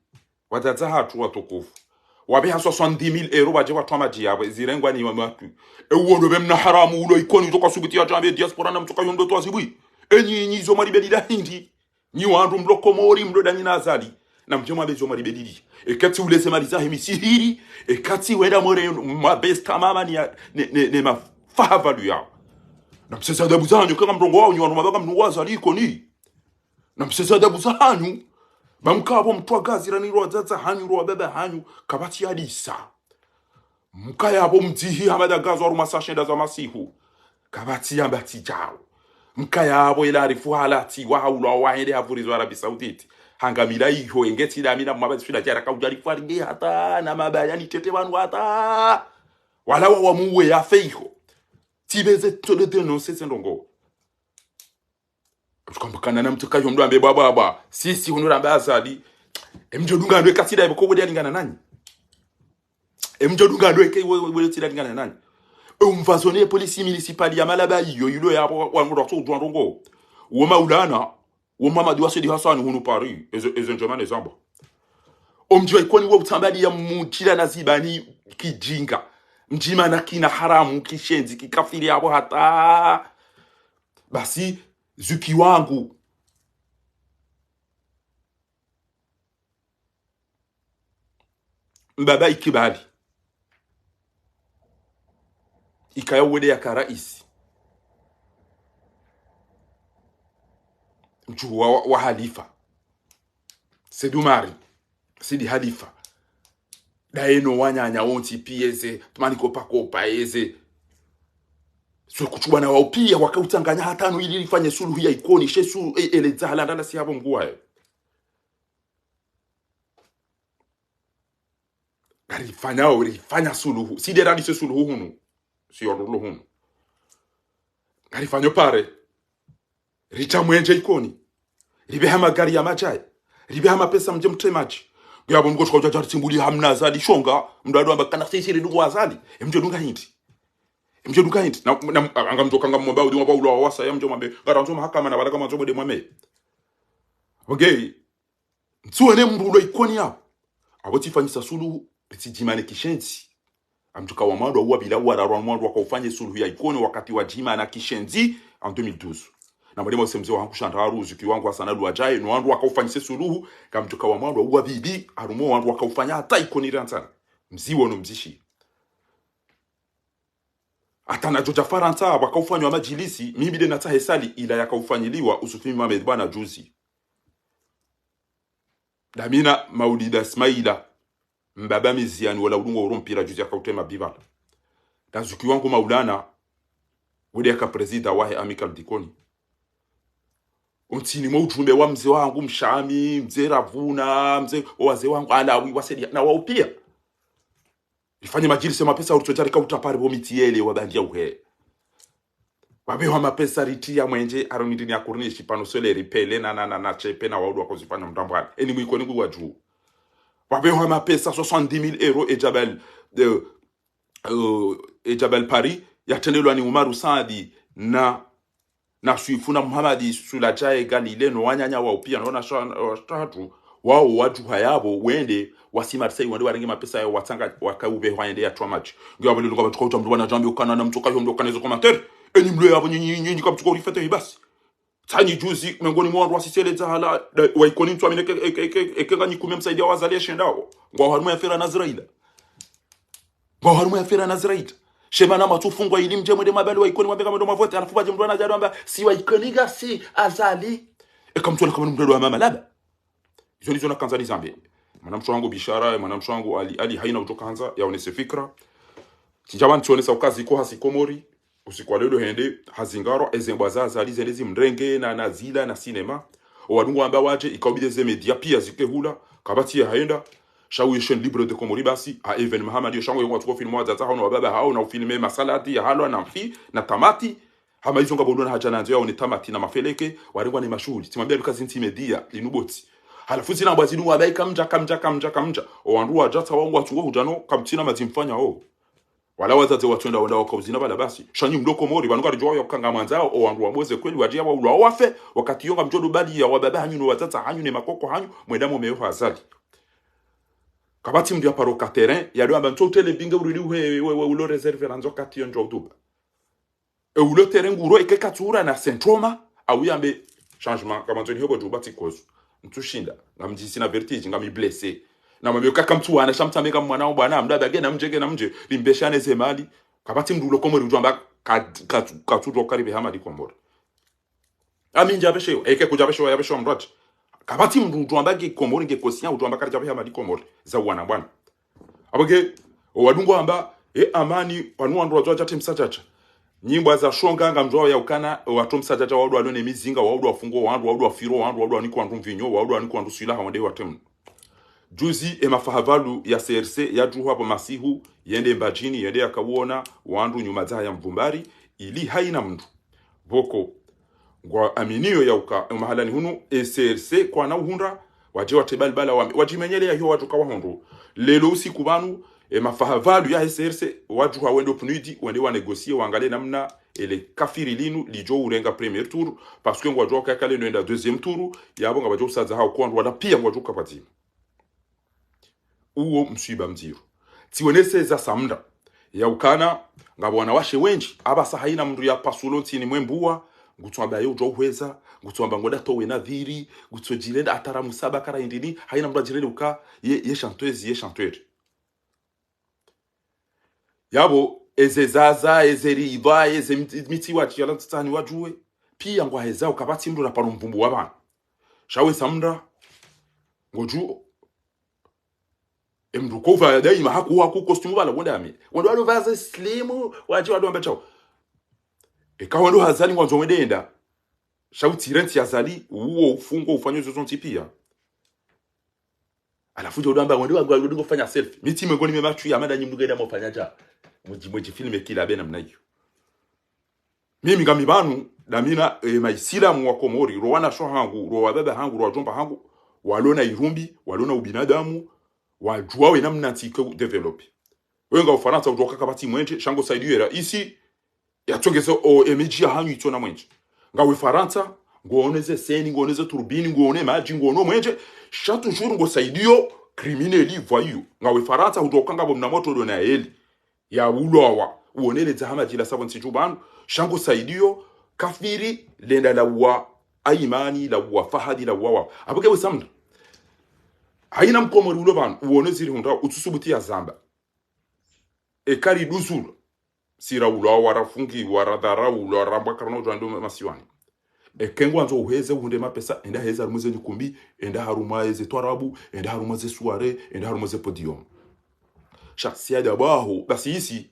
wadzadze hatru watukufu. Wapveha soixante-dix mille euros wadje watwa madji yapvo, zirengwa ni wa matwi. E uwo ndo pve mna haramu ulo Ikoni utoka subuti ya djambe diaspora na mtoka yondo twa zibwi. Enyi, nyi zo mwaribe lila hindri. Nyi wandru mlo Komori, mlo danyi na Azali. Na mdje mwambe zo mwaribe lili. Ekatsi uleze mali zahe misihiri, ekatsi wenda mwere mabesta mama ni ya, ne, ne, ne mafaha valu yawo. Na mseze adabu zahanyu, kanga mrongo wawo, nyi wandru mabaka mnu wa Azali Ikoni. Na mseze adabu zahanyu, mamka apvo mtwa gazi rani ro wadzadze hanyu, ro wababa hanyu, kapvatsi yadisa. Mkaya apvo mdzihi Hamada Gazo harumwa saa shenda za masihu. Kapvatsi yamba tsi djawo. Mkaya apvo ila arifu halati wahaulwa wahende havurizwa Arabie Saoudite. Hangamila iho engetsi damina mwaba zifila djara kaudja rifwaringe hata na mabaya ni tete pvanu hata. Wala wa wamuwe yafe iho. Tsipveze tole denonse ze ndrongo. Tukambukana na mtu kayo mdru ambe bwa, bwa, bwa. Sisi hunu ramba Azali. E mdjo dunga ndo eka tsi da ibo ko wede alingana nanyi. E mdjo dunga ndo eka iwe, iwe tsi da alingana nanyi. E umvazone polisi municipale ya Malaba iyo, ilo yapvo wa, wa, wa, wa, wa, ndrongo. Wo Maulana, wo Mamadi wa Said Hassani hunu Paris. Ezo, ezo ndjomane zamba. Omdji wa Ikoni wa utsambali ya mutila na zibani kijinga. Mdjima na kina haramu, kishenzi, kikafiri apvo hata. Basi, zuki wangu. Mbaba Ikibali. Ikaya wede yaka raisi. Mdjuhu wa, wa, wa Halifa. Said Umari. Said Halifa. Daye no wananya wontsi pia eze, tumani kopa kopa eze. So kutsuba na wawo pia, wakautsanganya hata no ili rifanye suluhu ya Ikoni, she su, e, ele dzahala ndana si hapvo mguwaye. Ngarifanyao, rifanya suluhu. Si nde radise suluhu hunu. Si yo lulu hunu. Ngarifanyo pare. Rita mwenje Ikoni. Ripveha magari ya madjaye. Ripveha mapesa mdje mtre madji. Ngiapvo mdru kotsuka udja djari tsimbuli hamna Azali shonga. Mdru ado amba kana sisi ri dungu Azali. E mdjo dunga hindri. E mdjo dunga hindri. Na, na, anga mdjo kanga mwamba udi mwamba ulwa wasa ya mdjo mwambe. Ngarandzo mahakama na wala kama ndzo mwede mwame. Okay. Ntsuwene mdru ulo Ikoni yapvo. Apvo tsifanyisa suluhu, ritsidjimane kishenzi. Amdjuka wa mwandru wa bila wa rarwa mwandru wakaufanye suluhu ya Ikoni wakati wadjimana kishenzi en deux mille douze. Na mwalimu usemze wa hangu shanda haru zuki wangu Hassan Alwadjae, no wandru wakaufanyise suluhu, ngamdjuka wa mwandru wa bibi, harumwa wandru wakaufanya hata Ikoni rantsana. Mziwo no mzishi. Hata na djo dja Farantsa, wakaufanywa madjilisi, mi mi nde natsahe sali ila yakaufanyiliwa Usufi Mohamed bwana juzi. Damina Maulida Smaila, mbaba Miziani wala ulungo uro mpira juzi yakautema bibala. Na zuki wangu Maulana, wede yaka prezida wahe Amicale d'Ikoni. Ontsini mwa udjumbe wa mze wangu Mshami, mze Ravuna, mze, o wazee wangu Alawi, wasedi, na wawo pia. Rifanye madjilisi ya mapesa urutso djarika utapari pvo mitiele wa bandia uhe. Wapveha mapesa ritriya mwenje, aro nindrini ya kurnishi, panneau solaire, pele, na, na, na, na, chepe, na waudu wakozifanya mdrwambwani. Eni mwiko ni ngwa dju. Wapveha mapesa soixante-dix mille euros e Jabal, e, e, e Jabal Paris, yatrendelwa ni Umaru Saadi na, na Swifu na Muhamadi Sulajae Galile no wananya wao pia no wanasha-, washatru, wao wadjuha yapvo wende wasi Marseille wende warenge mapesa yao watsanga wakaupve hwa yende yatwa match. Ngiyo yapvo lelo ngapvatsuka udja mndru wana djambi ukana na mtsoka yo mndru ukana ezo commentaire. Eni mlo yapvo nyinyi, nyinyi, nyinyi kamtsuka urifete hibasi. Tsanyi juzi, mengoni mwa wandru wasisele dzahala, da, wa Ikoni ntsu amine eke, eke, eke, eke nga nyikume msaidia wa Azali ya shendao. Ngwa harumwa ya fera na Azraila. Ngwa harumwa ya fera na Azraila. Shema na matsufungwa ili mdje mwende mabali wa Ikoni mwambe kama ndo mavote, halafu pvadje mndru anadja ndo amba, si wa Ikoni ngasi Azali. Eka mtsu ona kama mndru wa mama laba. Izo ndizo nakandza nizambe. Mwanamshe wangu Bishara, mwanamshe wangu Ali, Ali haina udjo kandza, yaonese fikra. Tsidjaba ntsionesa ukazi ko hasi Komori, usiku wa lelo hende, hazingarwa, eze mbwa za Azali zende zimrenge, na, na zila, na sinema. O wadungu wamba wadje, ikao bidi ze media pia zike hula, kapvatsi ya haenda, sha uye chaîne libre de Comores basi, ha événement hama ndiyo sha ngo yongo watsuko filme wadzadze hao no wababa hao, na ufilme masalati, ya halwa, na mfi, na tamati, hama izo ngapvo ndo na hadja nandzo yaone tamati na mafeleke, warengwa ne mashuhuli. Tsimwambia luka zintsi media, linu botsi. Halafu zina mbwa zinu wamba ika mdja, kamdja, kamdja, kamdja. O wandru wadja tsa wangu watsuko hudja no, kamtsina madzi mfanya o. Wala wadzadze watswenda wenda wakauzina pvala basi. Sha nyi mlo Komori, pvanu karidjuwa ya uka ngamwandzao, o wandru wamweze kweli, wadjiya waulwa wafe, wakati yo ngamdjo ndo bali ya wababa hanyu no wadzadze hanyu ne makoko hanyu, mwenda mo meyo ha Azali. Kapvatsi mndru ya paro ka terrain, ya ndo amba ntso utele binge urudi uhe, we, we, ulo réserve la ndzo kati yo ndjo uduba. E ulo terrain nguro eke katsura na symptôme, au yambe changement, kama ndzo ni hebo djuba tsi kozu. Ntsu shinda, ngamdjisi na vertige, ngami blessé. Na mwambe kaka mtsu wana, sha mtsambe ka mwana wa bwana, mdada ge na mdje, ge na mdje, limbeshane ze mali. Kapvatsi mndru ulo Komori udjo amba ka, ka, katsu djo karibe hama li Komori. Ami ndja pveshewa, eke kudja pveshewa, ya pveshewa mndru ati. Kapvatsi mndru udjo amba nge Komori, nge conscient, udjo amba karidja pveha mali Komori. Za wana bwana. Apvo ke, o wadungu wamba, e amani, pvanu wandru wadjo wadja te msadjadja. Nyi mbwa za shonga ngamdjuwao ya ukana, o watru msadjadja, wandru walo ne mizinga, wandru wafungo, wandru, wandru wafiro, wandru, wandru waniko wandru mvinyo, wandru waniko wandru silaha, wande watemu. Juzi, e mafaha pvalu ya C R C, yadjuha pvo masihu, yende Mbadjini, yende yakauona, wandru nyuma dza ya Mvumbari, ili haina mndru. Pvoko, ngwa aminio ya uka, e mahalani hunu, e C R C, kwana uhundra, wadje wate balibala wambe, wadjimenyele ya hiyo wadjuka wahundru. Lelo usiku pvanu, e mafaha pvalu ya e C R C, wadjuha wende o PNUD, wende wa négocier, wangale namna, ele kafiri linu, lidjo urenga premier tour, parce que ngwadjo kaka linu enda deuxième tour, yapvo ngapvadjo usadza hao kwa wandru wala pia ngwadjo kapvadzima. Uwo mswiba mdziro. Tsiwonese za Samda. Ya ukana, ngapvo wanawashe wendji, apvasa haina mndru ya pasulo ntsini mwe mbuwa, ngutsuamba ye udjo uhweza, ngutsuamba ngoda towe na dhiri, ngutsodjirenda atara musaba kara indini, haina mndru adjirende uka, ye, ye chanteuse, ye chanteur. Yapvo, eze zaza, eze ridhwa, eze miti, miti watsi yala ntsitsani wadjuwe. Pia ngwaheza ukapvatsi mndru na paro mvumbu wa pvanu. Sha we Samda, ngodjuo. E mndru kouva daima haku, haku costume pvala wonda ame. Wandru walo pvaze slimu, wadji wandru wamba tsao. Eka wandru ha Azali ngwandzo wende enda. Sha utsire ntsi ya Azali, uwo ufungo ufanyo zozo ntsi pia. Halafu djo udamba wandru wandru wandru ngofanya selfie. Miti mengoni me matsu ya mada nyi mndru ngenda mofanya dja. Mudji, mudji filme kila be namna iyo. Mimi ngami pvanu, damina, e, maisilamu wa Komori, ro wanasho hangu, ro wababa hangu, ro wadjomba hangu, walo na irumbi, walo na ubinadamu, wadjuwa we namna ntsi ike u développer. Wewe nga Ufarantsa udjoka kapvatsi mwenje, sha ngo saidiyo e raisi, yatsongeze o, e midji ya hanyu itsona mwenje. Ngawe Farantsa, ngoone ze seni, ngoone ze turbini, ngoone madji, ngoone mwenje, sha toujours ngo saidiyo criminel, voyou. Ngawe Farantsa udjoka ngapvo mna moto ndo na eli. Ya ulwawa, uonele dza hama djila sabo ntsi dju pvanu, sha ngo saidiyo, kafiri, lenda la uwa, Aimani, la uwa, Fahadi, la uwa, wa. Apvo ke we Samda. Haina Mkomori ulo pvanu, uone ziri hundra, utsusubuti ya zamba. Eka riduzulwa. Si ra ulwawa, rafungiwa, radharaulwa, rambwa karina udjo ndo masiwani. Eke ngwandzo uheze uhundre mapesa, enda heza harumwa ze nyikumbi, enda harumwa ze twarabu, enda harumwa ze soirée, enda harumwa ze podium. Sha, si ada baho, basi isi.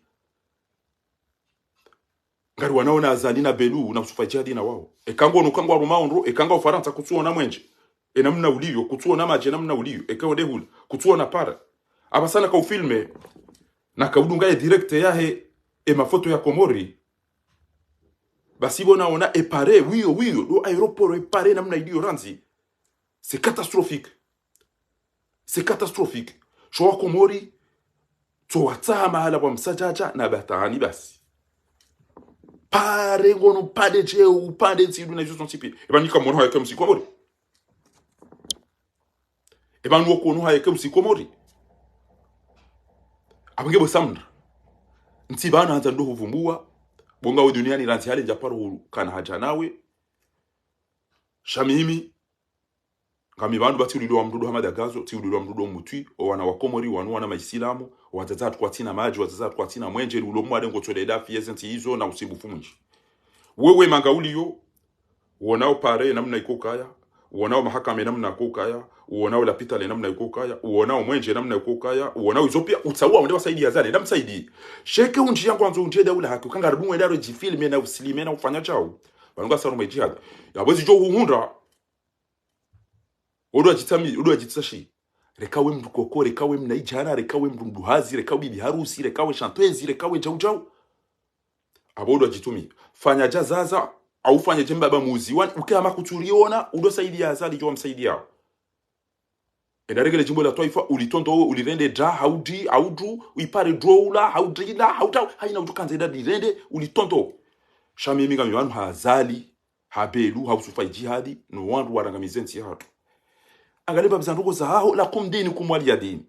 Ngari wanaona Azali na Belou, na Youssouf Djihadi na wao. Eka ngono ka ngwarumao ndro, eka nga Ufarantsa kutsuona mwenje. E namna uliyo, kutsuona madji e namna uliyo, eka wende hula, kutsuona para. Apvasa naka ufilme, naka udunga e direct yahe, e mafoto ya Komori. Basi pvo naona e pare, wiyo, wiyo, ndo aéroport e pare namna iliyo randzi. C'est catastrophique. C'est catastrophique. Sho wa Komori, tso watsaha mahala pvwa msadjadja na batani basi. Pare ngono pvande dje, upvande ntsi idu na izo zontsi pia. Eba nika mwono hayeke msi Komori. Eba nuwo kono hayeke msi Komori. Apvo nge bo Samra. Ntsi pvanu handza ndo hupvumbuwa. Bo ngawe duniani randzi hale ndja paro hulu kana hadja nawe. Sha mimi. Ngami pvanu ba tsi ulilwa mndru ndo Hamada Gazo, tsi ulilwa mndru ndo Mutwi, o wana wa Komori, wanu wana maisilamu, wadzadze hatru kwatsina madji, wadzadze hatru kwatsina mwenje, liulo mwade ngotsoledafi yeze ntsi izo na usumbufu mwindji. Wewe manga uliyo, uonao pare namna iko kaya, uonao mahakama namna iko kaya, uonao lapitali namna iko kaya, uonao mwenje namna iko kaya, uonao izo pia, utsaua wende wasaidi Azali, na msaidi. Sheke undji yangu andzo undje daula haki, ukanga rudu wende aro djifilme na usilime na ufanya chau. Pvanu ngasi harumwa djihadi. Yapvo zidjo huhundra, odo adjitsami, odo adjitsashi. Reka we mndru koko, reka we mnaidjana, reka we mndru mduhazi, reka we bibi harusi, reka we shantwezi, reka we djaudjau. Apvo odo adjitumi. Fanya dja zaza, au fanye dje mbaba muzi. Wani, uke hama kutsuriona, udo saidi ya Azali, djo wa msaidi yao. Enda regele djimbo la twaifa, ulitondowe, ulirende dra, haudi, haudu, uipare dro ula, haudrila, hauta, haina udjo kandze enda lirende, ulitondowe. Sha mimi ngami pvanu ha Azali, ha Belu, ha Usufa Idjihadi, no wandru warangamize ntsi yahatru. Angalia mbapvi za ndrongoo zahaho, lakum dinukum waliya din.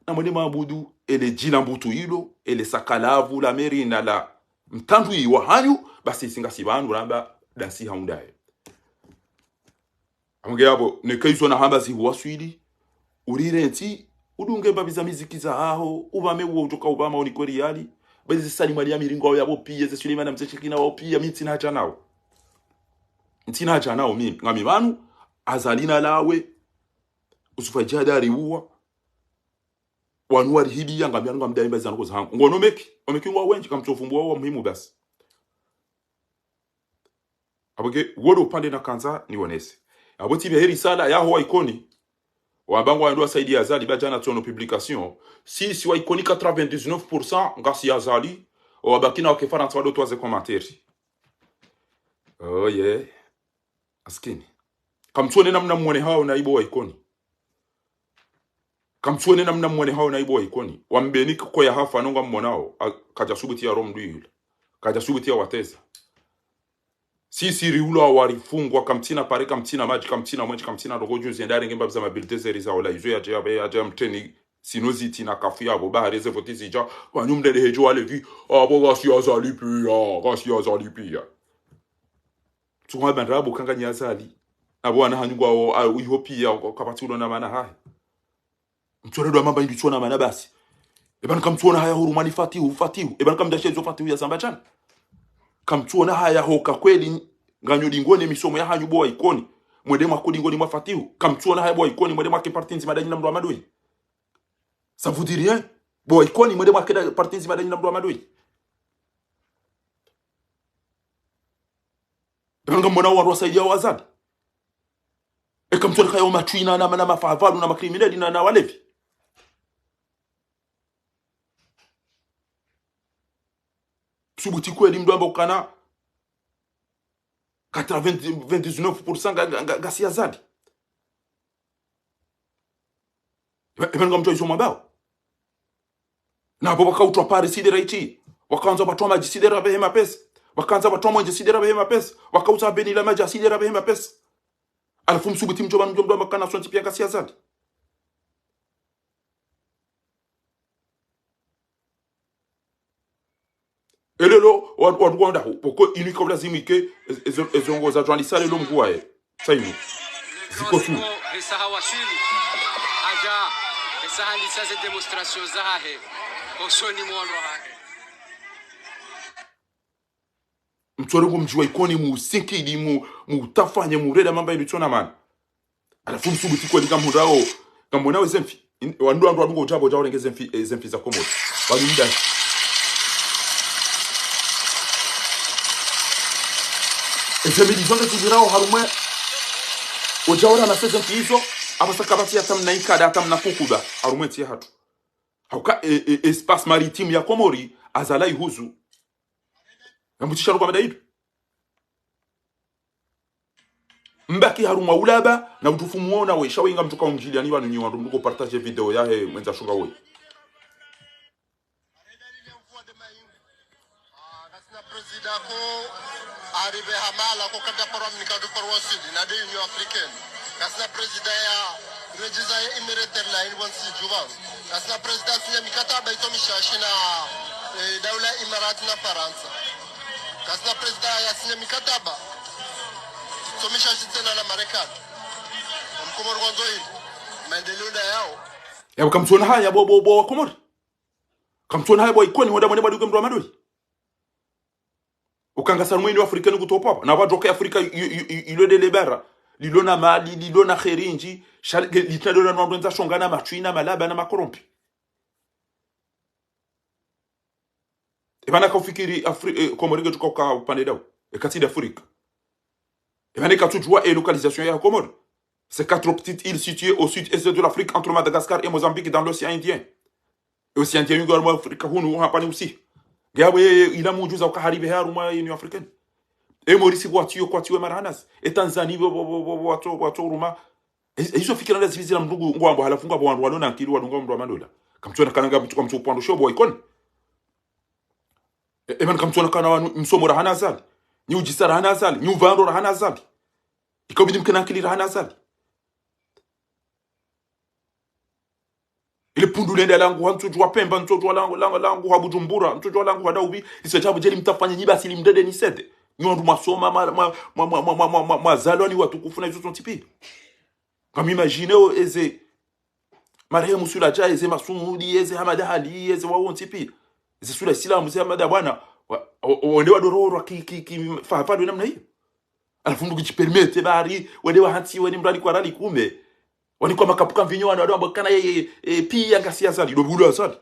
Na mwende mwabudu, ele djila mbutu ilo, ele sakalavu, la merina, la mtandwi wa hanyu, basi isi ngasi pvanu ramba, dasi haundaye. Amge yapvo, neke izo nahamba zihuwaswili, urire ntsi, udunge mbapvi za miziki zahaho, upvame uwo udjoka upvama unikwe riyali, bezi Salim Ali Amiri ngwao yapvo pia, ze Suleiman Mze Shekina wao pia, mi ntsina hadja nao. Ntsina hadja nao, mi, ngami pvanu, Azali nalawe, Usufa Idjihadi ariuwa, wanu warihibiya, ngami pvanu ngamdayi mbapvi za ndrongoo zahangu. Ngono meki, o meki ngwao wendji, kamtsofumbua wa muhimu basi. Apvo nge, wodo upvande nakandza niwonese. Apvo tsi pvia he risala yaho wa Ikoni. Wamba ngwao wendo wasaidi ya Azali, ba djana tsiono publication. Si, si wa Ikoni quatre-vingt-dix-neuf pour cent, ngasi ya Azali. Owabaki na wake Farantsa wado towa ze commentaire. Oh yeah. Maskini. Kamtsuone namna mwone hao na ibo wa Ikoni. Kamtsuone namna mwone hao na ibo wa Ikoni. Wambeni ko ya hafa nonga mwonao, a, kadja subuti ya ro mndru yula. Kadja subuti ya wateza. Si, si riulwa warifungwa, kamtsina pare, kamtsina madji, kamtsina mwenje, kamtsina ndrongoo djuu zenda renge mbapvi za ma bulletins zeri za ola, izo yadje, yadje, yadje mtreni, sinoziti na kafu yapvo, bahari ze voti zidja, pvanu mdede hedjo walevi, apvo ngasi ya Azali pia, ngasi ya Azali pia. Tsuku mabandra apvo kanga nyi Azali. Apvo wana hanyu ngwao, a, iho pia, ka, kapvatsi ulo na mana hahe. Mtsuone ndo mamba indi tsuona mana basi. Eba nkamtsuona haya hurumwa ni Fatihu, Fatihu. Eba nkamdashe zo Fatihu ya zamba djana. Kamtsuona haya hoka kweli nganyo dingoni misomo ya hanyu bo wa Ikoni. Mwende mwako dingoni mwa Fatihu. Kamtsuona haya bo wa Ikoni, mwende mwake parti ndzima danyi na mndru wa madoi. Ça vous dit rien? Bo wa Ikoni, mwende mwake da parti ndzima danyi na mndru wa madoi. Eba ngamwona wandru wasaidia wa Azali. Eka mtsuone kaya o matwina na, na mafavalu na makrimineli na, na walevi. Subuti kweli mndru amba ukana quatre-vingt-dix-neuf pour cent nga, nga, nga, ngasi ya Azali. Eba, eba ngamtsuwa izo mwambao. Na apvo wakautwa pare sidera itsi. Wakaandza watwa madji sidera pvehe mapesa. Wakaandza watwa mwenje sidera pvehe mapesa. Wakautsa beni la madji sidera pvehe mapesa. Halafu msubuti mdjo pvanu mdjo mndru amba kana sontsi pia ngasi ya Azali. Elelo, wa, wa, wanda hu, poko inu ika ulazimu ike, ez-, ezo, ezo ndrongoo za djwandisa lelo mngu waye. Sa inu. Ziko tu. Esaha waswili. Hadja, esaha lisa ze démonstration zahahe. Osoni mwa wandru wahahe. Mtsuone ngo mdji wa Ikoni mu sinkidi, mu, mu tafanye, mu reda mamba inu tsiona mana. Halafu msubuti kweli ngamhundrao, ngamwonao eze mfi. In-, wandru, wandru, wandru ngo udjapvo udjao renge eze mfi, eh, eze mfi za Komori. Wanu mda. Eze mili zonge tuzirao harumwe. Udjao rana se eze mfi izo, apvasa kapvatsi hata mna ikada, hata mna kukuba, harumwe ntsi yahatru. Hauka, e, e, espace maritime ya Komori, Azali ihuzu. Ngamtsi sharuka mada idu. Mbaki harumwa ulaba, na utufu muona we, sha we ngamtsuka unjili, ani pvanu nyi wandru mdru ko partager video yahe, mwendza shunga we. Dako arive hamala ko kada parwa mnika do parwa sidi na de Union Africaine. Kasina prezida ya rejiza ya Emirates Airlines wan si juvan. Kasina prezida sinya mikataba itomisha shina, eh, daula Imarat na Farantsa. Kasina prezida ya sinya mikataba itomisha shitsena na Marekani. Mkomori wandzo hili. Maendeleo nda yao. Yabo kamtsona haya bo, bo, bo wa Komori. Kamtsona haya bo Ikoni wada mwende mwaduke mndru wa madoli. Ukanga sa harumwa Union Africaine kutopvwa. Na wadjoka Afrika yu, yu, yu, yu, ilo de lebara. Lilo na mali, lilo na kheri nyindji. Shali, ge, litna dola na wandru wendza shonga na machwina, malaba na makorompi. Epvana kaufikiri Afri-, eh, Komori ngetsuka uka upande dau. Eka tsi de Afrika. Epvana eka tsudjuwa e localisation ya Komori. Ces quatre petites îles situées au sud-est de l'Afrique, entre Madagascar et Mozambique, dans l'océan Indien. E océan Indien yunga harumwa Afrika hunu, hapvani usi. Ngeyabo ye, ye, ila mudjuza uka harive harumwa Union Africaine. E Maurice kwatiyo, kwatiyo marahanas. E Tanzanie bo, bo, bo, bo, bo, watso, watso huruma. E, e, izo fikira nda zivi zila mndru ngwambo halafu ngwambo wandru walo na akili wadunga mndru wa madola. Kamtsona kana nga mtu, kamtsu upvandro shobo wa Ikoni. E, e man kamtsona kana wanu msomo rahana Azali. Nyi udjisa rahana Azali. Nyi upvandro rahana Azali. Ikabidi mkena akili rahana Azali. Ile pundru lende langu ha ntsudjuwa Pemba, ntsudjuwa langu, langu, langu ha Bujumbura, ntsudjuwa langu ha Daubi, iso djabu djeli mtafanya nyi basi ili mdede ni sede. Nyi wandru mwasoma, mwa, mwa, mwazalwa ni watukufu na izo zontsi pia. Ngam imagine o eze, marehemu Sulaja, eze Masudi, eze Hamada Ali, eze wawontsi pia. Eze Sula Isilamu, eze Hamada Bwana, wa, wa, wa, wende wadorohorwa ki, ki, ki, fahafadwe namna iyo. Halafu mndru kudjipermete bari, wende wahantsi, wende mrali kwa rali kume. Wanikwa makapu ka mvinyo wanu, wado wamba kana yeye, e, pia ngasi Azali, do bulu Azali.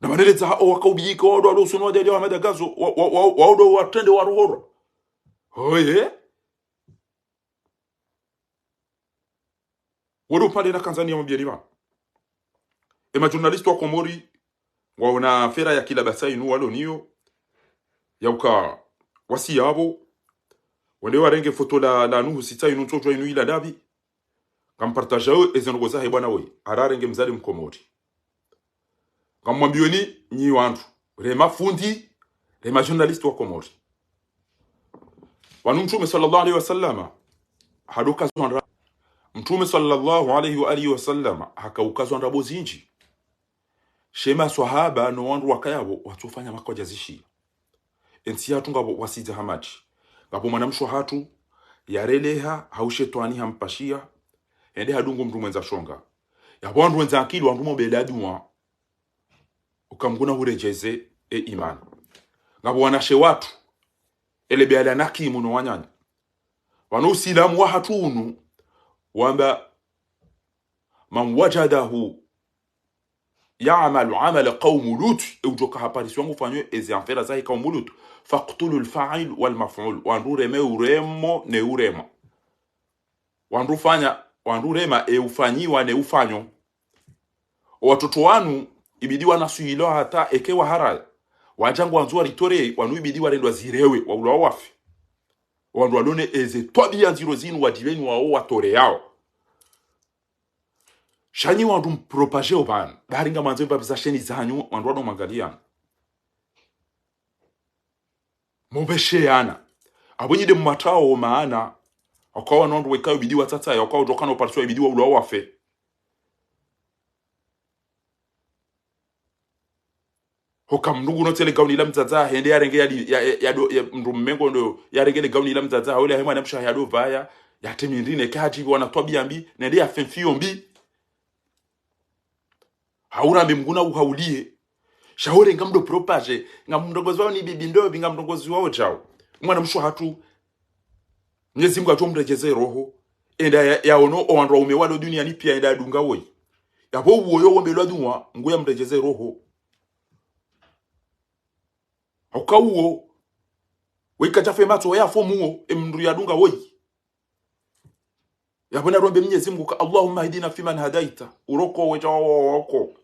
Na maneledza o wakaubiyika, wado wado usunu wade leo Hamada Gazo, wa, wa, wa, wa, wado watrende warohorwa. Oye. Wado upande na kanzani ya mabiyeri ba. E majournaliste wa Komori, ngwaona affaire ya Kilabasa inu walo niyo, ya uka wasi yabo, wende warenge foto la, la Nuhu Sita inu ntsodjuwa inu ila dabi, ngampartageao eze ndrongo zahe bwana woyi, hararenge mzali Mkomori. Ngamwambiweni nyi wandru, re mafundi, re majournaliste wa Komori. Wanu Mtrume swallallahu alayhi wa sallama, hadokazwa ndra-, Mtrume swallallahu alayhi wa alihi wa sallama, hakaukazwa ndrabo zindji. She maswahaba no wandru wakayabo, watsofanya makwadja zishi. Entsi yatru ngapvo wasidza hamadji. Ngapvo mwanamshe hatru, yareleha, hau shetwani hampashia, hende hadungu mndru mwendza shonga. Yapvo wandru wendza akili, wandru mobela duwa. Uka Mngu na huredjeze e imani. Ngapvo wanashe watru, ele beala naki muno wananya. Wano usilamu wahatru unu, wamba, "Man wajadahu ya'malu amala qawmu Lut", e udjoka haparisiwa ngufanyo eze affaire zahe qawmu Lut. "Faqtulu al-fa'il wal-maf'ul." Wandru reme uremo ne urema. Wandru fanya, wandru rema e ufanyiwa ne ufanyo. O watoto wanu, ibidi wanasuhilwa hata eke waharaya. Wadja ngwandzo waritore, wanu ibidi warendwa zirewe, waulwa wafe. Wandru walone eze twabiya ndziro zinu wadjibeni wao watoreyao. Sha nyi wandru mpropageo pvanu, bari ngamwandzo mbapvi za sheni zanyu, wandru wado mwangaliana. Mopvesheyana. Apvo nyi de mmatrao maana, wakawa no wandru wekayo ibidi watsatsaye, wakawa udjokana uparisiwa ibidi waulwa wafe. Hoka mndru nguno tsele gauni la mdzadze, hende yarenge ya, ya, ya, ya do, ya, mndru mmengo ndo, yarenge le gauni la mdzadze, hawele ya hemwa na mshahe yado pvaya, ya temindine, ke hadjibi wana twabiya mbi, nende ya fenfiyo mbi. Haurambe Mngu na uhauliye. Sha hore ngamdo propage, ngamrongozi wao ni bibi ndopvi, ngamrongozi wao djao. Mwanamshe hatru, Mnyezi Mngu atsomredjeze roho. Enda ya, yaono o wandru waume walo duniani pia enda yadunga woyi. Yapvo uwo yo wombelwa duwa, Mngu yamredjeze roho. Hauka uwo, weka djafe matso, yafo muwo, e mndru yadunga woyi. Yapvo narombe Mnyezi Mngu ka, "Allahumma hdina fiman hadaita." Uroko wedja wao wako.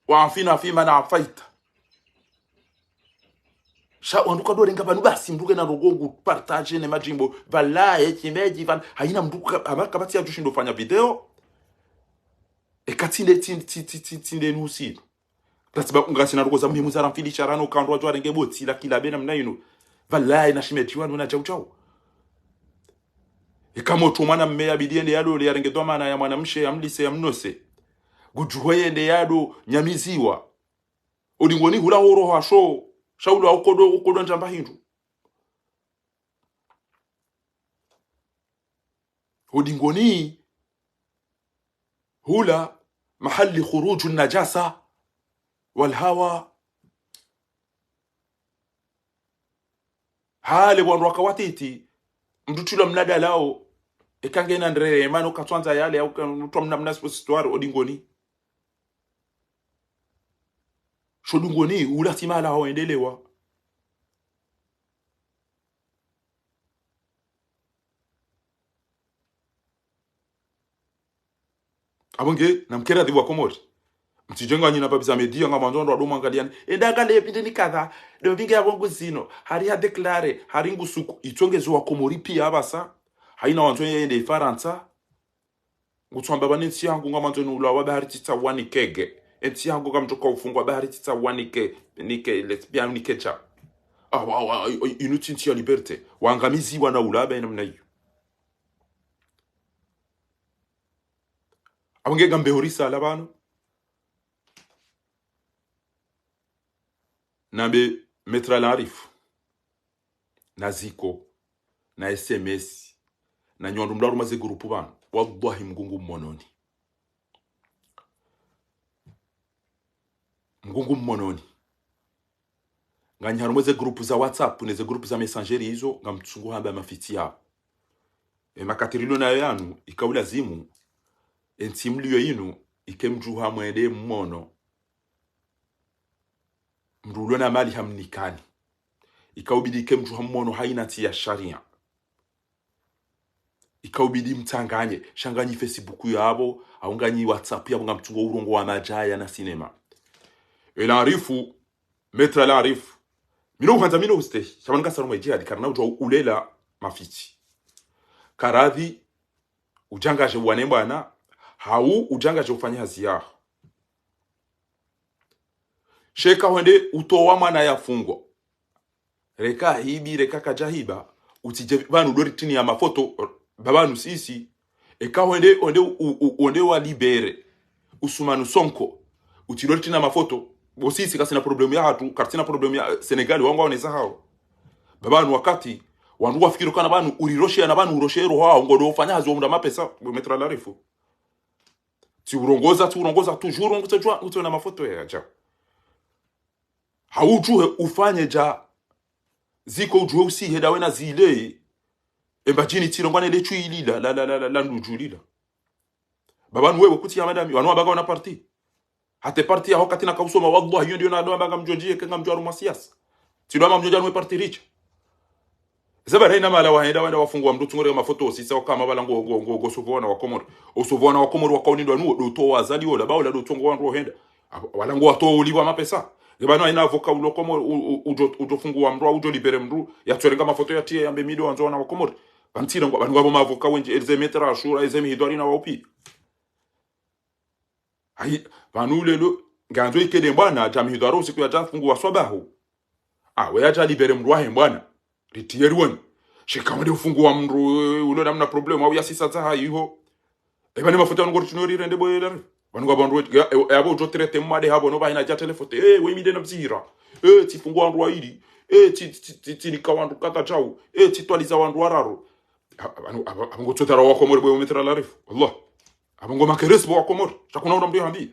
"Wa afina fiman afaita." Sha wandru kadorenga pvanu basi mndru kena ndrongo ngu partage ne madjimbo. Pvala, e, chimbeji, pvanu. Hayina mndru ka, hama kapvatsi yadjushindo fanya video. Eka tsinde, tsinde, tsinde, tsinde, tsinde nusi. Tasiba ngasina ndrongoo za muhimu za ramfili sharano kandrwa djwa renge botsi la kila bena mna inu. Pvala ina shimeti wanu na chau chau. Eka motru mwana mme yabidi yende yalole yarenge dhwamana ya mwana mshe yamlise yamnose. Ngudjuho yende yado nyamiziwa. Odingoni hula horo hasho. Sha hula ukodo, ukodo ndjamba hindru. Odingoni hula mahali khuruju najasa wal hawa. Hale wandru waka watiti, mndru tsilwa mna dalao, eka ngena ndrere, emana uka tswandza yale, au ka mndru mna mna spo histoire, odingoni. Sho dingoni, hula tsi mahala hao endelewa. Apvo nge, namkere adhibu wa Komori. Mtsidjenga nyina papiza media ngamwandzo ndo wado mwangaliyani. Enda kale pinde ni kadha. Ndo vinge ya vongu zino. Hari ha déclaré, hari ngusuku. Itsongezo wa Komori pia apvasa. Haina wandzo yende Farantsa. Ngutswamba pvani ntsi yangu ngamwandzo ni ulawa bahari tsitsa wanike ge. Entsi yangu ngamtsoka ufungwa bahari tsitsa wanike, nike, lesbian, nike cha. Awa, awa, awa, inu tsi ntsi ya liberté. Wangamiziwa na ulawa ina mna iyo. Apvo nge ngambe horisa la pvanu. Nambe Maître Larif. Na Ziko. Na S M S. Na nyi wandru mlio harumwa ze groupe pvanu. Wallahi Mngu ngu mmononi. Mngu ngu mmononi. Nganyi harumwa ze groupe za WhatsApp, ne ze groupe za Messenger izo, ngamtsungu hamba mafitsi yao. E makati rilo nayo yanu, ika ulazimu, entsi mlio inu, ike mdjuha mwende mmono. Mndru ulo na mali hamnikani. Ika ubidi ike mdjuha mmono haina ntsi ya sharia. Ika ubidi mtsanganye, sha nganyi Facebook yapvo, au nganyi WhatsApp yapvo ngamtsungo urongowa madjaya na sinema. E Larif, Maître Larif. Mino uhandza mino ustehi, sha pvanu kasa harumwa jihadi, karina udjuwa ulela mafitsi. Karadhi, udjangaje uwane bwana, hau udjangaje ufanye hazi yaho. Sha eka hwende utowa mwana yafungwa. Reka hibi, reka kadjahiba. Utsidje pvanu ndo ritrini ya mafoto, pvapvanu sisi. Eka hwende, hwende, u, u, hwende wa libéré Ousmane Sonko. Utsi ndo ritrini ya mafoto. Bo sisi kasina problème ya hatru, karitsina problème ya, eh, Sénégal, wangu waonesa hao. Pvapvanu wakati, wandru wafikiri kana pvanu, uriroshe na pvanu, uroshe roho hao, ngodo ufanya hazi wa munda mapesa, bo Maître Larif. Tsi urongoza, tsi urongoza, toujours urongoza djwa, utsi na mafoto ya dja. Haudjuhe ufanye dja, Ziko udjuhe usihe dawe na zile, emba djini tsi rongwa ne le tswi lila, la, la, la, la, la ndudju lila. Pvapvanu wewe kutsi ya madami, wanu wabaka wana parti. Hata parti ya wakati naka usoma, wallahi, iyo ndiyo na ndo wabaka mdjodjiye, kenga mdjo harumwa siasa. Tsi ndo ama mdjodjiye harumwa parti richa. Zaba rena mala wahenda wenda wafungwa mndru tsungore mafoto sisa wakama pvala ngo, ngo, ngo, ngo sauver wana wa Komori. Usauver wana wa Komori wakaonindwa nuwo, ndo utowa wazali wola, ba wola ndo utsongo wandru wahenda. Abo, wala ngo watowa ulipvwa mapesa. Nge pvanu haina avocat ulo Komori, u, u, udjo, udjo fungua mndru, udjo libéré mndru, yatsorenga mafoto yatiye yambe mi ndo wandzo wana wa Komori. Pvanu tsi rengwa, pvanu ngapvo ma avocat wendji, eze Maître Ashura, eze Mihidwari na wao pia. Hayi, pvanu lelo, ngandzo ikede mbwana, dja Mihidwari usiku yadja fungua swabahu. Ah, we yadja libéré mndru wahe mbwana. Ritiye riwone. Sha eka wende ufungua mndru, eh, ulo namna problème, au ya sisa zaha iho. Eba ne mafoto yanu ngori tino rirende boye lari. Pvanu ngapvo wandru wendji, ya, eh, eh, apvo udjo traité mwade hapvo, no pvahina dja téléphone. Eh, we mi nde na mzihira. Eh, tsi fungua wandru waili. Eh, tsi, tsi, tsi, tsi nika wandru kata djau. Eh, tsi twaliza wandru wararu. Ha, pvanu, apvo, apvo ngo tsotara wa Komori boye Maître Larif. Wallah. Apvo ngo makeresi bo wa Komori. Sha kuna ura mndru yahambia.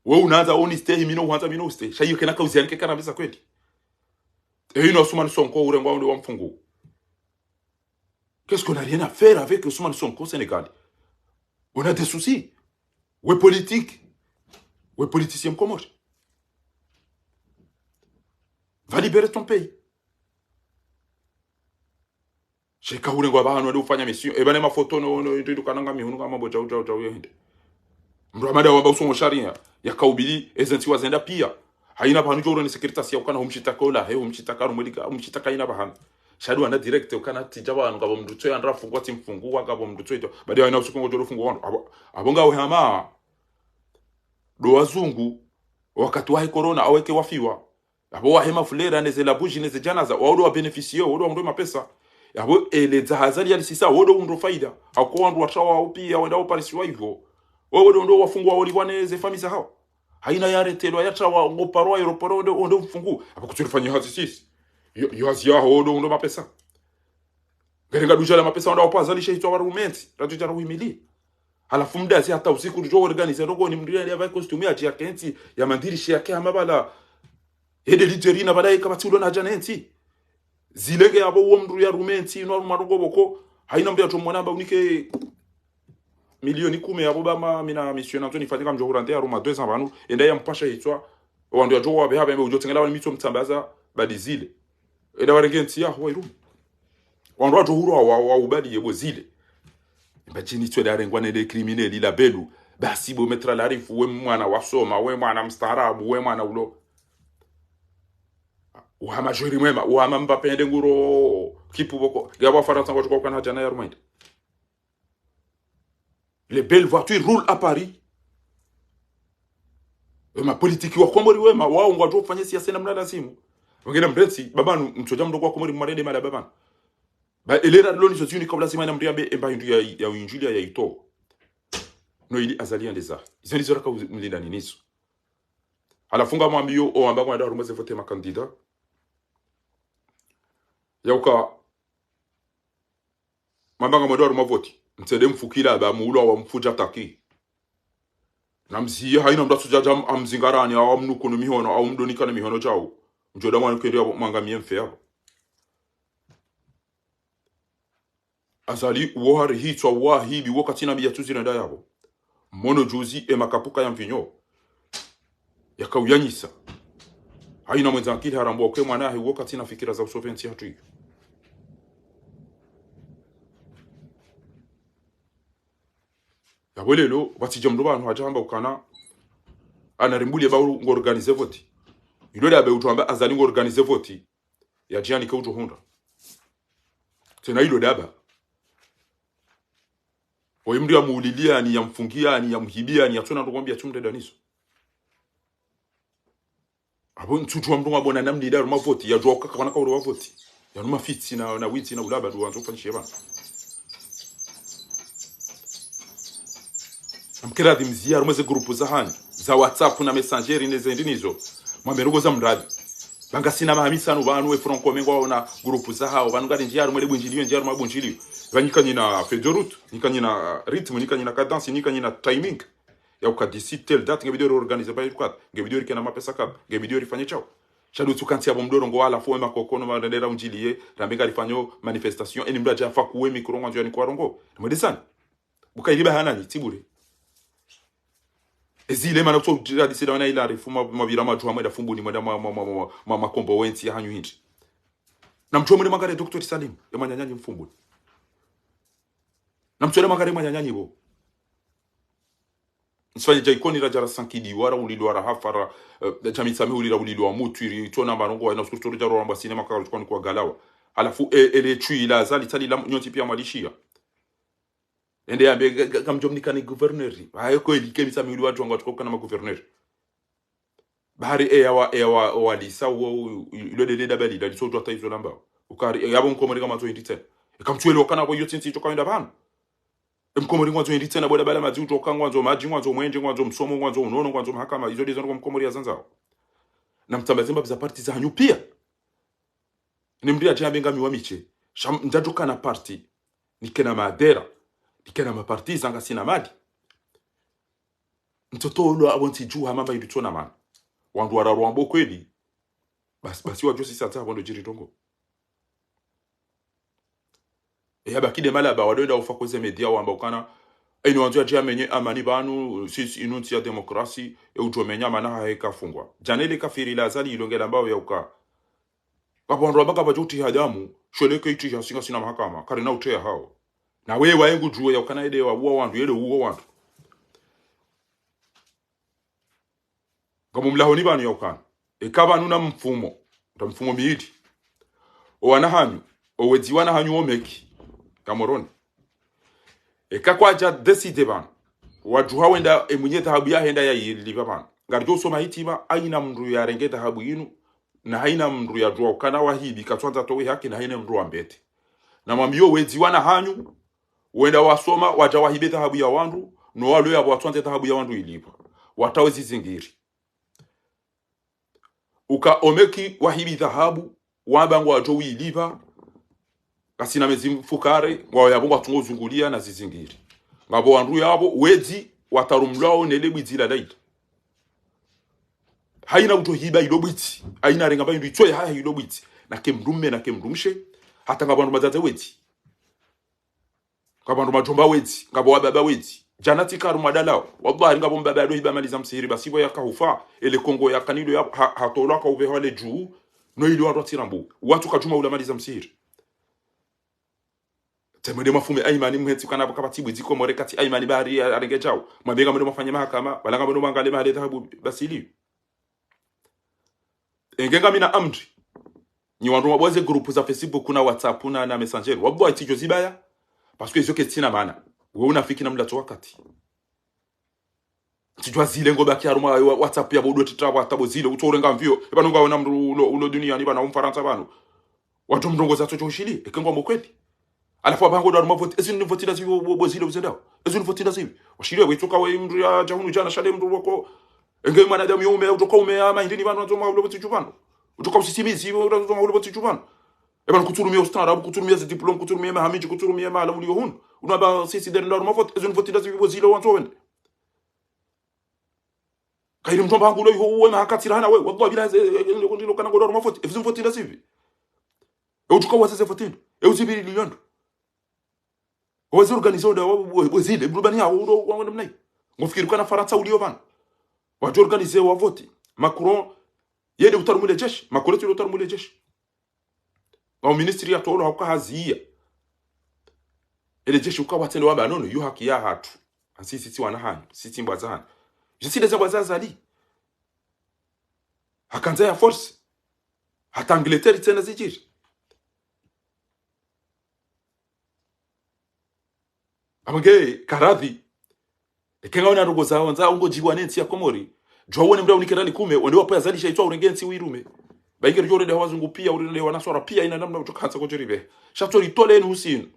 We unandza onistehi, mino uhandza mino ustehi. Sha iyo kena kauziani ke kana mbisa kweli. E ino Ousmane Sonko urengwa ndo wa mfungu. Qu'est-ce qu'on a rien à faire avec Ousmane Sonko au Sénégal? On a des soucis. We politique. We politicien comorien. Va libérer ton pays. Sha eka hurengwa pvahanu wende ufanya mission. Eba ne mafoto no, no, ndo, ndo kananga mihunu kama bo djau, djau, djau yende. Mndru amada wamba usoma sharia. Yakaubili, eze ntsiwa zenda pia. Haina pvahanu djo uro ni sécurité siya ukana humshitaka ola, he humshitaka harumwa lika, humshitaka haina pvahanu. Sha ndo wandra direct ukana tsidja pvanu, ngapvo mndru tsoyandra fungwa tsi mfungwa, ngapvo mndru tsoyitwa. Baada ya wena usiku ngodjo fungwa wandru. Apvo, apvo ngawe hama. Ndo wazungu, wakati wahe corona, aweke wafiwa. Apvo wahe mafulera, neze labuji, neze djanaza, wao ndo wa bénéficier, wao ndo wahundro mapesa. Apvo ele dzaha Azali yalisisa, wao ndo wahundro faida. Hako wandru watrawa, wao pia, wenda waparisiwa hivyo. Wao ndo wahundro wafungwa, wao ndo waneze famiyi zahao. Haina yaretelwa, yatrawa, ngoparwa, aéroport, wao ndo, wao ndo mfungu. Apvo kutsurifanya hazi sisi. Yo, yo hazi yaho, wao ndo wahundro mapesa. Ngarenga dudja la mapesa wandra wapvo Azali she hitswa wa rumentsi, ratsu djara uhimili. Halafu mdazi hata usiku dudjo organiser ndrongoo ni mndru yale yavae costume yadje yakentsi, ya mandirishi yake hama pvala. Ede lidjeri na pvala yeka pvatsi ulo na djanentsi. Zileke yapvo uwo mndru ya rumentsi, ino aruma ndrongoo pvoko, haina mndru yatso mwona amba unike milioni kume yapvo ba ma, mina mission natso nifanye kamdjo hurante ya ruma deux ans pvanu, enda ya mpasha hitswa, wandru yadjo wapve hapve, udjo tsengela wani mitso mtsambaza, badi zile. Enda warenge ntsi yaho, wairume. Wandru wadjo hurwa wa, wa ubali yepvo zile. Mba djini tswele arengwa nele criminel la Belu. Basi bo Maître Larifou, we mwana wasoma, we mwana mstaarabu, we mwana ulo. Uhama djweri mwema, uhama Mbappé ende nguro kipu pvoko. Ngapvo Wafarantsa ngwadjo ukana hadja na ya rumainda. Les belles voitures roulent à Paris. Wema politiki wa Komori wema, wao ngwadjo ufanya siasa na mna lazimu. Wengine mrentsi, babanu, mtsodja mndru wa Komori mwarende mala babanu. Ba elera loni zo ziuni kabla zima na mndru yambe, emba hindru ya, ya uinjulia ya ito. No ili Azali yandeza. Izo ndizo raka u-, mlindani nizo. Halafu ngamwambiyo, o wamba kwandra harumwa ze vote makandida. Yauka, mwamba ngamwendo harumwa voti. Mtsende mfukila ba muulwa wa mfudja taki. Na mziye haina mndru atsudja dja am-, amzingarani, au amnukunu mihono, au mdonikane mihono djau. Mdjo da mwana kende yapvo, mwangamiye mfe yapvo. Azali uwo hari hitswa wahibi, uwo katsina mbiya tsu zina nda yapvo. Mwono juzi e makapuka ya mvinyo yakauyanyisa. Haina mwendza ankili harambwa uke mwana hahe uwo katsina fikira za usauver ntsi hatru iyo. Yapvo leo, pvatsidja mndru pvanu hadja hamba ukana, ana rimbulie ba u-, ngo organiser voti. Ilo daba utsu amba Azali ngo organiser voti. Yadjiani ke udjo hundra. Tsena ilo daba. Oyi mndru ya muulilia ni, ya mfungia ni, ya mhibia ni, ya tsona ndo kwambia tsu mndru daniso. Apvo ntsudjuwa mndru ngapvo na namna ida harumwa voti, yadjuwa ukaka pvana kauri wa voti. Yanu mafitsi na, na witsi na ulaba ndo wandzo ufanyishe pvanu. Namkera dhi mziya harumwa ze grupu za hanyu, za WhatsApp na Messenger ne ze ndrongoo nizo. Mwambe ndrongoo za mradi. Ba ngasina mahamisa nu pvanu we Franco Mengo waona grupu za hao, pvanu ngari ndjiya harumwa le bundjiliyo, ndjiya harumwa bundjiliyo. Pvanu nyika nyina feuille de route, nyika nyina rythme, nyika nyina cadence, nyika nyina timing. Yauka d'ici telle date, nge bidi ri organiser ba irukat, nge bidi rikena mapesa kat, nge bidi rifanye shao. Sha ndo tsukantsi yapvo mndru rongoa halafu we makoko no marendera undjiliye, rambe ngarifanyo manifestation, eni mndru adja afa kuwe mikro ngwandzo yani kwa rongoa. Namwedesani. Buka ili ba hanani, tsi bure. Ezile mana kutso utira disi da wana ila rifu ma, mapvira madjuha mwenda Fumbuni, mwenda ma, ma, ma, ma, ma, makombo wentsi ya hanyu hindri. Namdjuwe mwende mwangare Docteur Salim, ye mwananyanyi Mfumbuni. Namtsole mwangare mwananyanyi pvo. Nsifanye dja Ikoni radja rasankidi, wara ulilwa ra hafa ra, eh, dja Mitsamihuli ra ulilwa mutru, iri tsona marongoa, ina usiku tsoro dja rorambwa sinema kaka tsukwa ni kwa galawa. Halafu, e, ele tswi la Azali tsali la nyontsi pia mwalishiya. Ende yambe, ga, ga, kamdjo mnikani gouverneur. Hayo kweli, ke Mitsamihuli wadjuwa ngwatsuka ukana magouverneur. Bahari eya wa, eya wa, walisa uwo, u-, u-, ilo dele daba lida, liso udjuwa hata izo lambao. Ukari, e, yapvo Mkomori kamatso hindri tsena. E, kamtsuwele ukana pvo iyo tsintsi itsoka wenda pvanu. E, Mkomori ngwandzo hindri tsena, bo daba la madzi utsoka, ngwandzo madji, ngwandzo mwenje, ngwandzo msomo, ngwandzo unono, ngwandzo mahakama, izo ndizo ndrongoo Mkomori yazandzao. Namtsambe zimba za parti za hanyu pia. Ni mndru yadje yambe ngami wa miche. Sha m-, ndjadjo kana parti. Nikena madhera. Nikena maparti zanga sina mali. Mtoto ulo apvo ntsi djuha mamba hindru tsona mana. Wandru wararu wambo kweli. Basi, basi wadjo sisa tsa apvo ndo djiri ndrongoo. E yabaki de malaba, wado enda ufa kweze media wamba ukana, e, inu wandzo yadje yamenye amani pvanu, sisi inu ntsi ya demokrasi, e, udjo menya mana hahe kafungwa. Djana ile kafiri la Azali ilo ngelambao yauka. Kapvo wandru wabaka pvadjo utiha damu, shweleke itiha singa sina mahakama, karina uteya hao. Na wewe waengu djuwe yaukana ede wa uwa wandru, yele uwa wandru. Ngamumlahoni pvanu yaukana. Eka pvanu na mfumo, nda mfumo miili. Owana hanyu, Owedzi wana hanyu omeki. Kamoroni. Eka kwadja décidé pvanu. Wadjuha wenda emwenye dhahabu yahenda yayilipva pvanu. Ngaridjo usoma hitima, haina mndru yarenge dhahabu yinu, na haina mndru yadjuwa ukana wahibi, katswandza towe haki, na haina mndru wambete. Na mwambiyo wedzi wana hanyu, wenda wasoma, wadja wahibe dhahabu ya wandru, no walo yapvo watswandze dhahabu ya wandru ilipvwa. Watawe zizingiri. Uka omeki wahibi dhahabu, wamba ngwadjo uyilipva, kasina mezi mfukare, ngwao yapvo ngwatsungo uzunguliya na zizingiri. Ngapvo wandru yapvo, wedzi, watarumlwao nele bwidzi la laila. Haina udjo hiba ilo bwidzi, haina renga mba indru itsoye haya ilo bwidzi. Na ke mndrume, na ke mndrumshe, hata ngapvo wandru madzadze wedzi. Ngapvo wandru madjomba wedzi, ngapvo wababa wedzi. Djana tsika harumwa dalao. Wallahi ngapvo mbaba yado hiba mali za msihiri, basi pvo yakahufa, ele kongo yakanilo ya, ha, hatolwa ka uveho ale dju, no ili wandru watsirambu. Watsu kadjuma ula mali za msihiri. Tse mwende mwafume Aimani mhetsi kana kapvatsi bwidzi Komori katsi Aimani bahari ya, arenge djao. Mwambe ngamwendo mwafanye mahakama, wala ngamwendo mwangale mahale dhahabu basili. Enge ngamina amri. Nyi wandru mwabwaze groupe za Facebook na WhatsApp na, na Messenger. Wallahi tsidjo zibaya. Parce que izo ketsina maana. We unafiki na mlatso wakati. Tsidjuwa zile ngo baki harumwa wa-, WhatsApp yapvo udo titra wa tabo zile. Utso urenga mvio. Epvanu ngawona mndru ulo, ulo duniani pvanu Mfarantsa pvanu. Watso mrongoza tsotso ushili. Eke ngwambo kweli. Halafu apvango ndo harumwa vote. Ezi ni vote ndazi bo, bo, bo zile uzendao. Ezi ni vote ndazi. Washili we tsoka we mndru yadja hunu djana shale mndru wako. Enge mwanadamu yo ume, utoka ume ya mahindini pvanu, wandzo mwa ulo vote dju pvanu. Utoka usisimizi, wandzo mwa ulo vote dju pvanu. Epvanu kutsurumia ustaarabu, kutsurumia zi diplôme, kutsurumia mahamidji, kutsurumia mahala uliyo hunu. Unamba sisi deri ndo harumwa vote. Ezi ni vote ndazi bo zile wandzo wende. Kayiri mdjomba hangu ulo iho uwe mahakati rahana we. Wallahi bila ze, e, e, e, ndilo kana ngo ndo harumwa vote. Ezi ni vote ndazi bo. E utsuka wazeze vote ndo. E uzibiri liyondo. Wezi organisé onda wa, wa, wa zile, mrubani ya, ulo, wa, wa, namna hii. Ngofikiri kana Farantsa uliyo pvanu. Wadjo organisé wa vote. Macron, yende utarumule jeshi. Macron tsi ulo utarumule jeshi. Wa ministri ya tolo hauka haziya. Ele jeshi uka watsende wamba nono, yo haki ya hatru. Asi sisi wana hanyu, sisi mbwa za hanyu. Jisi leze mbwa za Azali. Hakandza ya force. Hata Angleterre tsena zidjiri. Amwenge karadhi. Eke ngawona ndrongo zawo, ndza ungo djiwa ne ntsi ya Komori. Djuwa wone mndru unike riali kume, wende wapve Azali sha itswa urenge ntsi uirume. Ba inge ridjo rende wazungu piya, urende wanaswara piya ina namna utsokantsa kodjeribe. Sha tso ritole enu husinu.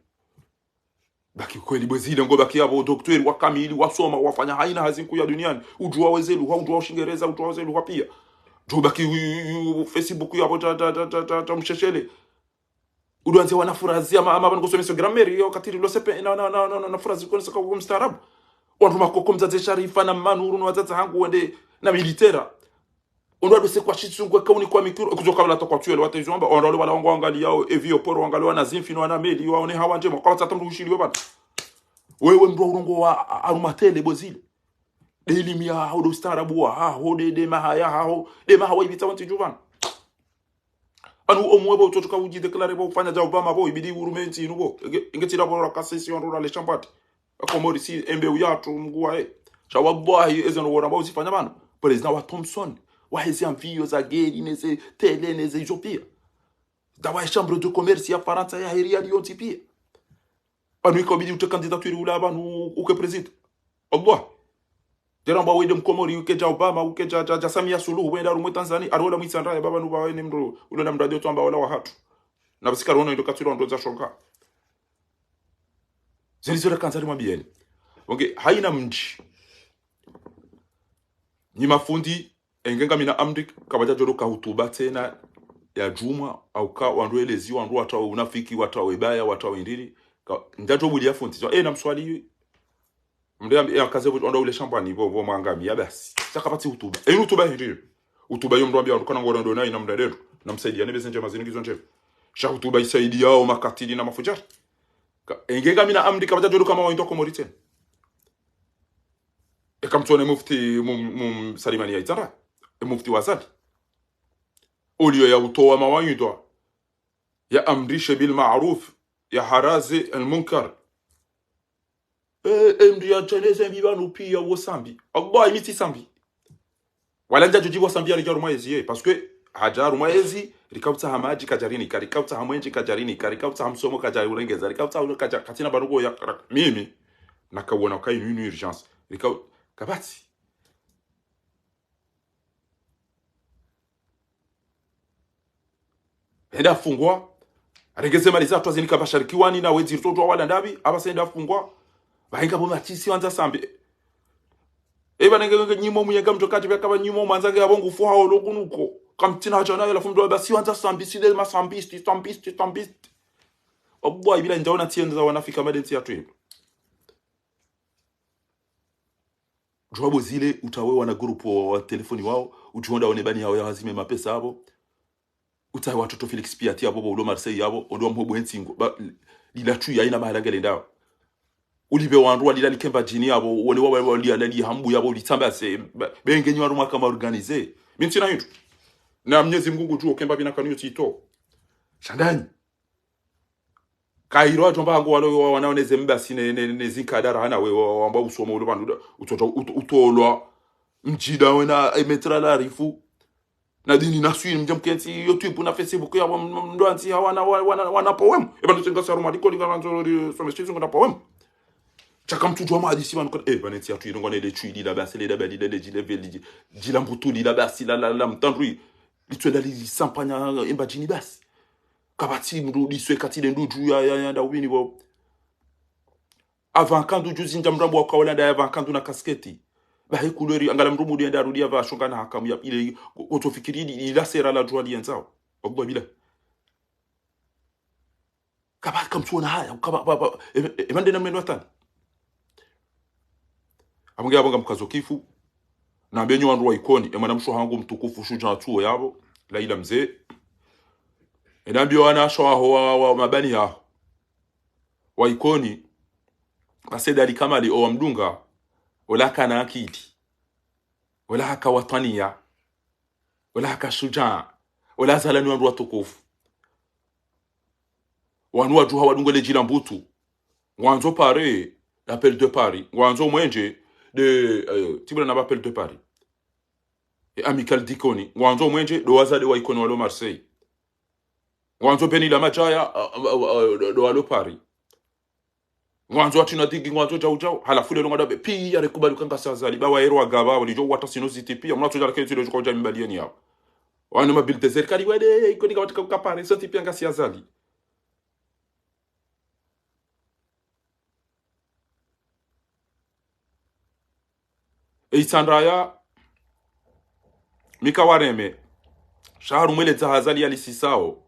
Baki kweli bwe zile ngo baki yapvo docteur wa kamili, wasoma, wafanya haina hazi nkuu ya duniani. Udjuwa weze lugha, udjuwa ushingereza, udjuwa weze lugha piya. Djo baki u, u, u, Facebook yapvo ta, ta, ta, ta, ta, ta msheshele. Udo andze wana furazi ama, ama pvanu ngosomesa grammaire, yo katiri lo sepe, na, na, na, na, na, na furazi kone saka uko mstaarabu. Wandru makoko mdzadze Sharifa na Manuru na wadzadze hangu wende na militaire. Ondo wadose kwa shitsungu eka unikwa mikiro, ekuzo kabla tokwa tsuele, wate izo amba, ondo wale wala wangu wangaliyao, evi oporo wangaliyao, na zimfi no wana meli, waone hawa ndjema, kwa watsata mndru ushiliwe pvanu. Wewe mndru wa urongo wa a-, arumatele bwe zile. De ilimi ya haho, de ustaarabu wa haho, de, de maha ya haho, de maha wa ipvitsa wantsi dju pvanu. Anu omwe bo utsotoka udji déclaré bo ufanya dja Obama bo, ibidi urume ntsi inu bo. Inge, inge tsira bo ra kasisi wandru ra le shambati. Akomori si embe uyatru mngu wahe. Sha wallahi, eze no wona bo uzifanya pvanu. Président wa Thomson, wa heze avion za guerre, neze télé, neze izo piya. Dawa ya Chambre de Commerce ya Farantsa ya heri ya Lyon tsi piya. Pvanu ika ubidi ute candidature ula pvanu uke président. Allah. Dera mba wende Mkomori uke dja Obama, uke dja, dja, dja Samia Suluhu, wende harumwe Tanzania, arola mwitsandra ya baba nuba wene mndru, ulo na mradi otsamba wala wa hatru. Na basika rono indo katsiro ndo za shonga. Zeri zira kandza rimwambiyeni. Onge, haina mndji. Nyi mafundi, enge ngamina amri, kapvadja djolo ka hutuba tsena ya djumwa, au ka wandru elezi, wandru watawe unafiki, watawe baya, watawe ndiri. Ka, ndjadjo buliya fundi. So, eh, na mswali, mndru yambi, eh, akaze bo, wandru ule shambani, bo, bo mwangamiya basi. Sha kapvatsi hutuba. Eh, hutuba hindri. Hutuba yo mndru ambi, wandru kana ngora ndo na ina mndru dendro. Na msaidiya ne beze ndjema zinu ngizo ndjema. Sha hutuba isaidiyao makatili na mafujari. Ka, enge ngamina amri, kapvadja djolo kama wa indwa Komori tsena. Eka mtsone mufti mu, mu, Salimani ya Itsandra, e mufti wa Azali. Oliyo ya utowa mawanyidwa, ya amrishe bil ma'ruf, ya haraze al munkar. E, e mndru ya djeneze mbi pvanu piya wo Sambi. Allah, imi tsi Sambi. Wala ndjadjo djibu wa Sambi ya ridjaru mwa ezi ye. Parce que Hadja harumwa ezi, rikautsaha madji kadjarinika, rikautsaha mwenje kadjarinika, rikautsaha msomo kadjaurengeza, rikautsaha ulo kadja, katsina barugo ya, ra-, mimi, nakawona uka inu inu urgence. Rikau-, kapvatsi. Hende hafungwa, harenge ze mali zahatru hazinika pvasha rikiwani na wedzi ritsodjuwa wala ndapvi, apvasa hende hafungwa, pvahenga pvo matsi si wandza Sambi. Eba nenge nge nyimo muyenga mdjo kati pvya kaba nyimo mwandza nge apvo ngufu hao lo kunuko. Kamtsina hadja nayo halafu mdru aba si wandza Sambi, si nde ma Sambiste, Sambiste, Sambiste. Wallahi billahi ndjaona ntsi yendza wanafiki hama nde ntsi yahatru yinu. Djuwa bo zile, utawe wana groupe wa, wa telefoni wawo, udjuwa nda wone bani yawo ya hazime mapesa apvo. Utawe watoto Félix Pyat yapvo, bo ulo Marseille yapvo, ondo wa mhobo entsingo. Ba, lila tu ya ina mahala ngele ndawo. Ulipve wandru walila likemba djini yapvo, wone wa, wa, wa, lila, lila lihambu yapvo, ulitsamba se, ba, benge nyi wandru mwaka ma organisé. Mi ntsina hindru. Na Mnyezi Mngu ngudjuwo kemba pvina kanu yo tsito. Shandani. Kairo adjomba hangu walo wa, wanaoneze mbasi ne, ne, ne zinkadara hana we, wa, wamba usoma ulo pvanu, uto-, uto-, utolwa. Mdjida wena, e, metra la rifu. Na dini na swini, mdja mkentsi, YouTube na Facebook ya, wa, m-, m-, mdru antsiha wana, wa, wana, wana poème. Eba ndo tsenga saru maliko, lika nanzo, li, some sisi ngona poème. Shaka mtsudjuwa mahadisi pvanu, kwa, e, pvanu ntsi yahatru, ilongo ne le tswi, lila basi, le daba, lila, le djile, ve, li, djila mbutu, lila basi, la, la, la, mtandrwi. Litswenda li, lisampanya, emba djini basi. Kapvatsi mdru diswe katsi le ndudju ya, ya, ya, nda upvini bo. Apva nkandu juzi ndja mrambo wa kaola nda ya apva nkandu na kasketi. Bahi kulweri, angala mdru mudi yenda arudi apva shonga na hakamu ya ile, ko-, kotsofikiri ili, ila sera la djuwa liyandzao. Wallahi billahi. Kaba kamtsuona haya, kaba, ba, ba, e, e, e, mande na mneno watani. Apvo nge apvo ngamkazo kifu. Nambe nyi wandru wa Ikoni, e mwanamshe hangu mtukufu shudja tsuwo yapvo, Laila Mze. E nambiyo wanawashe waho wa, wa, wa mabani yaho. Wa Ikoni, ba Said Ali Kamali owa mdunga, ola kana akili, ola haka watwaniya, ola haka shudjaa, ola zalani wandru watukufu. Wanu wadjuha wadunga le djila mbutu. Ngwandzo pare, l'appel de Paris. Ngwandzo mwenje de, eh, tibula na appel de Paris. E Amicale d'Ikoni. Ngwandzo mwenje, do wazade wa Ikoni walo Marseille. Ngwandzo beni la madjaya, a, a, a, a, do, do walo Paris. Ngwandzo watsina digi, ngwandzo djau djau. Halafu lelo ngwadabe, piya rekubali uka ngasi Azali. Ba wa ero wagaba, wali djo wata sino ziti piya. Mna tsodja lakini tsilo djo kaudja mimbali yeni yao. Wanu ma bulldozer kali wede, Ikoni kawatika uka pare, soti piya ngasi Azali. E Itsandraya, mi kawareme, sha harumwa le dza Azali yalisisao.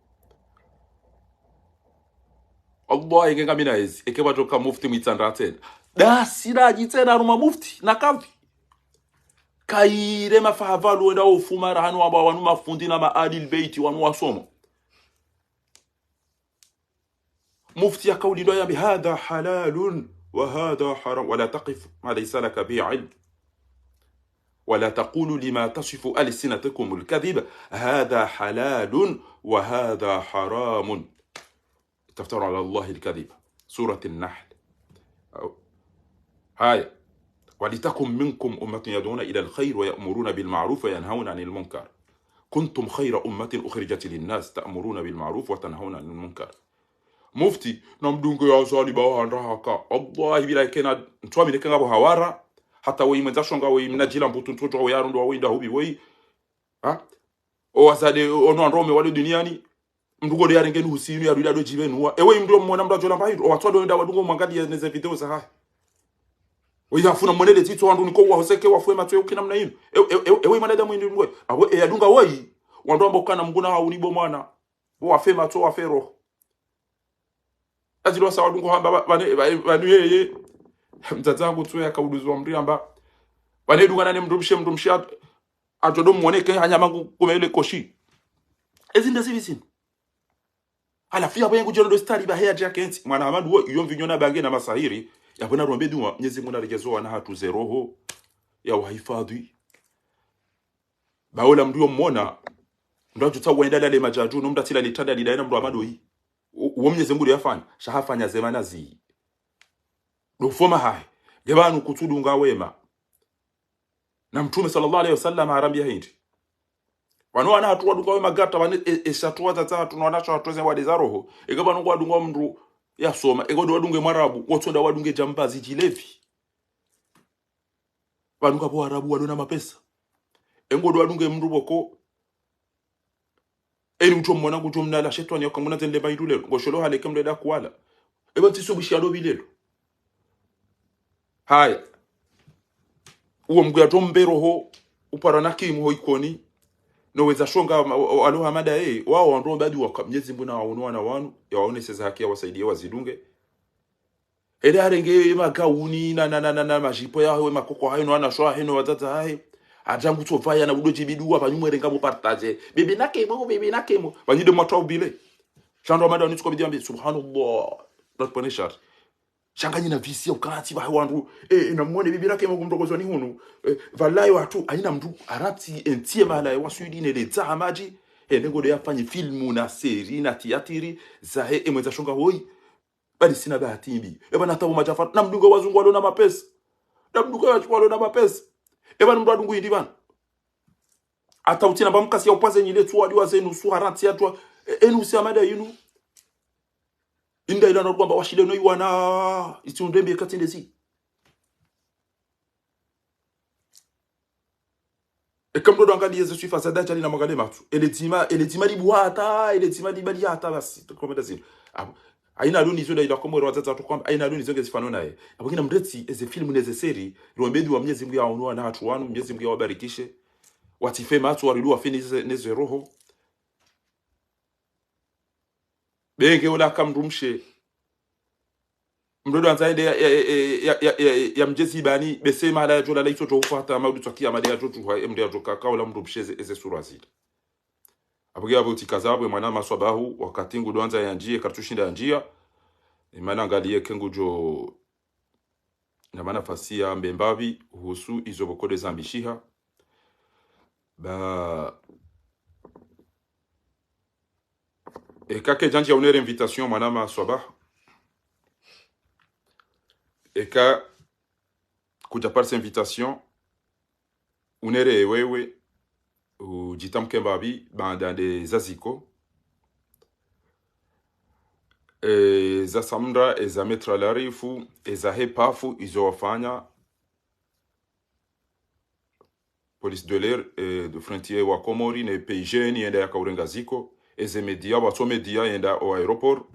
Allah, eke ngamina ezi, eke wadjoka mufti mu Itsandraya tsena. Da sina dji tsena harumwa mufti, na kavi. Kaire mafahavalu wenda ufuma rahanu wamba wanu mafundi na ma Ahlil Beiti wanu wasomo. Mufti yakaulindwa yambe, هذا حلال وهذا حرام ولا تقف ما ليس لك به علم ولا تقولوا لما تصف ألسنتكم الكذب هذا حلال وهذا حرام تفتروا على الله الكذب. سورة النحل. Au. Haya. ولتكن منكم أمة يدعون إلى الخير ويأمرون بالمعروف وينهون عن المنكر. كنتم خير أمة أخرجت للناس تأمرون بالمعروف وتنهون عن المنكر. Mufti, na mdunge ya Azali ba wandra haka. Wallahi billahi kena, ntsuamini ke ngapvo hawara. Hata weyi mwendza shonga weyi mna djila mbutu ntsodjo weyi arondo wa wenda hubi weyi. Ha? O wazade, ono wandru waume walo duniani. Mdru ngode yarenge nuhusi inu yarudi ado djibe nuwa. Ewe mdru mwona mdru adjola mba hindru. O watsu ado wenda wadungo mwangaliye neze video zahahe. Weyi hafuna mwonele zitso wandru niko wahoseke wafwe matso ye ukina mna inu. Ewe, ewe, ewe, ewe mwanadamu hindru mwe. Awe, e yadunga woyi. Wandru wamba ukana Mngu na haunibo mwana. Wafe matso, wafe roho. Azilo sa wadungo hamba ba, bane, ba, banu yeye. Mdzadze wangu tsuwe yakauluzwa mdru yamba. Bane dunga nane mdrumshe, mdrumshe at-, atsodo mwoneke hanyama ngu-, kumele koshi. Ezi nda zivi zinu. Halafu yapvo yengu djelo ndo stari ba heya dja kentsi. Mwana Hamadu wo, iyo mvinyo na bange na masahiri. Yapvo na rombe dua, Mnyezi Mngu na rejezo wana hatru ze roho. Ya wahifadhi. Ba ola mdru yo mwona. Mdru adjutsa wenda lale madjadju, no mdru atsila litanda lidaye na mdru Hamadu yi. U-, uwo Mnyezi Mngu yafanya. Sha hafanya zema na zi. Ndo ufoma hahe. Nge pvanu kutsudunga wema. Na Mtrume swallallahu alayhi wa sallam harambiya hindri. Pvanu wana hatru wadunga we magata, pvanu e, e, eshatru wadzadze hatru no wanashe hatru ze wade za roho. Eka pvanu ngwadunga mndru yasoma, eka ndo wadunge mwarabu, ngotsonda wadunge jambazi djilevi. Pvanu ngapvo warabu walo na mapesa. Engo ndo wadunge mndru pvoko. Eni utso mwana kutso mnala shetwani yaka mwana zende mairu lelo. Ngosholo haleke mndru eda kuwala. Eba ntsi subishalo pvi lelo. Haya. Uwo mgu yatso mbe roho, upara na kimu ho Ikoni. No weza shonga, wa-, wa-, alo hamada ye, wao wandro mbadi waka, Mnyezi Mngu nawaone wana wanu, yawaoneseze haki yawasaidie wazidunge. Ele harenge magauni na, na, na, na, na majipo yahe, makoko hahe, no wanashe wahe, no wadzadze hahe. Adjangu tsopvaya na udo djibiduwa, pvanyumwe renga mu partage. Bebe na kemo, bebe na kemo. Pvanyide mwatwa ubile. Shandro hamada wanitsuko bidi ambi, subhanallah. Not pone shari. Sha nganyi na visi ya ukantsi pvahe wandru, eh, eh, na mwone bebe na kemo kumtokozwa ni hunu. Eh, pvalayo hatru, haina mndru, haratsi, entie malaye, waswidi ne ledza hamadji. Eh, nengo de yafanye filmu na seri, na tiatiri, zahe, e mwendza shonga hoi. Bali sina bahati mbi. Eba na tabu majafar, na mdunga wazungu walo na mapesa. Na mdunga wazungu walo na mapesa. Eba ni mndru adungu hindri pvanu. Hata utsina mba mkasi ya upvaze nyile tsuwa diwa zenu, suharantsi ya tsuwa, e, enu usi hamada yinu. Inda ila na kwamba washile no iwana, itsi undembe katsi ndezi. Eka mndru ndo angaliye ze swifa za Dajjali na mwangale matsu. Ele dzima, ele dzima libu hata, ele dzima liba li hata basi. Tukomenda zinu. Abo, haina luni zo nda ila Komori wadzadze hatru kwamba, haina luni zo ngezifano naye. Abo ngina mretsi, eze filmu neze seri, rombe duwa Mnyezi Mngu yawaone wana hatru wanu, Mnyezi Mngu yawabarikishe. Watsife matsu, waridu wafe neze, neze roho. Benge ula ka mndru mshe. Mndru ndo andza ende ya, ya, ya mdjezi bani, bese mahala yadjo lala itso djo ufa hata maudu tswaki ya made yadjo djuha, e mndru yadjo kaka ula mndru mshe eze, eze sura zile. Apvo ke apvo utsikaza apvo mwana maswabahu, wakati ngu ndo andza yandjiye, karitsushinda yandjiya. Imana angaliye ke ngudjo, na mana fasiya mbembapvi, uhusu izo pvoko de zambishiha. Ba, eka kedjandjiya unere invitation mwana maswabahu. Eka kudja parisa invitation, unere wewe, udjitamke mbapvi, baanda nde zaziko. E, za Samra, e, za Maître Larifou, e, za Hepafu, izo wafanya. Police de l'air, e, de frontière wa Komori, ne P I G N, yenda yakaurenga ziko. Eze média, watso média, yenda o aéroport.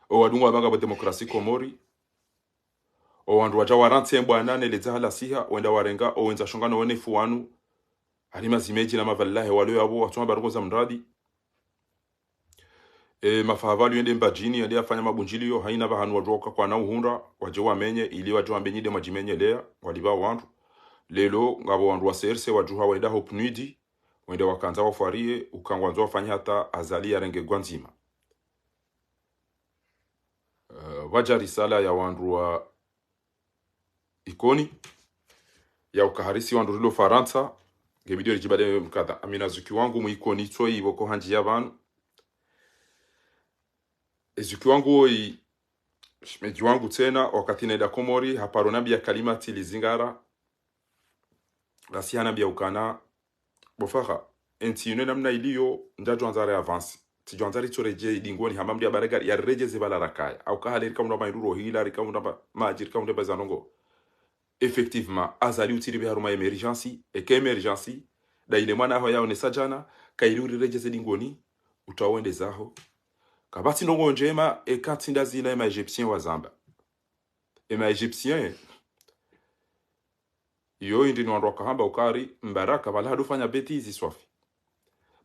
O wadungu wabanga bo démocratie Komori. O wandru wadja warantsi mbwana ne ledza halasiha, wenda warenga, o wendza shonga no wenefu wanu. Harima zimedji na mavalilahe walo yapvo, watso mba rongo za mradi. E, mafahavalu yende Mbadjini, yende yafanya mabundjiliyo, haina pvahanu wadjo wakakwana uhundra, wadje wamenye, ili wadje wambe nyi de mwadjimenyeleya, walipva wandru. Lelo, ngapvo wandru wa C R C wadjuha wenda ho PNUD, wende wakandza wafwariye, uka ngwandzo wafanye hata Azali yarenge gwa ndzima. Eh, pvwadja risala ya wandru wa Ikoni, ya uka harisi wandru rilo Farantsa, nge video ridjibade mkada. Amina zuki wangu mu Ikoni tsoyi pvoko handjiya pvanu. E zuki wangu woyi, shemedji wangu tsena, wakati nenda Komori, haparo nambiya kalima tsi lizingara. Lasi hanambiya ukana, bo faha, entsi inu namna iliyo, ndjadjo andza re avance. Tsidjo andza ritso redje idingoni, hama mndru ya barega, ya redjeze pvala rakaya. Au kaha le rika mndru amba indru rohila, rika mndru amba madji, rika mndru amba zandrongo. Effectivement, Azali utsiri pvi harumwa émergence, eka émergence, nda ile mwana aho yaonesa djana, kayiri uriredjeze dingoni, utsaho wende zaho. Kapvatsi ndrongo ndjema, eka tsi nda zila ema Égyptien wazamba. Ema Égyptien, iyo indri ni wandru wakahamba ukari, mbaraka, pvala hadufanya bêtise swafi.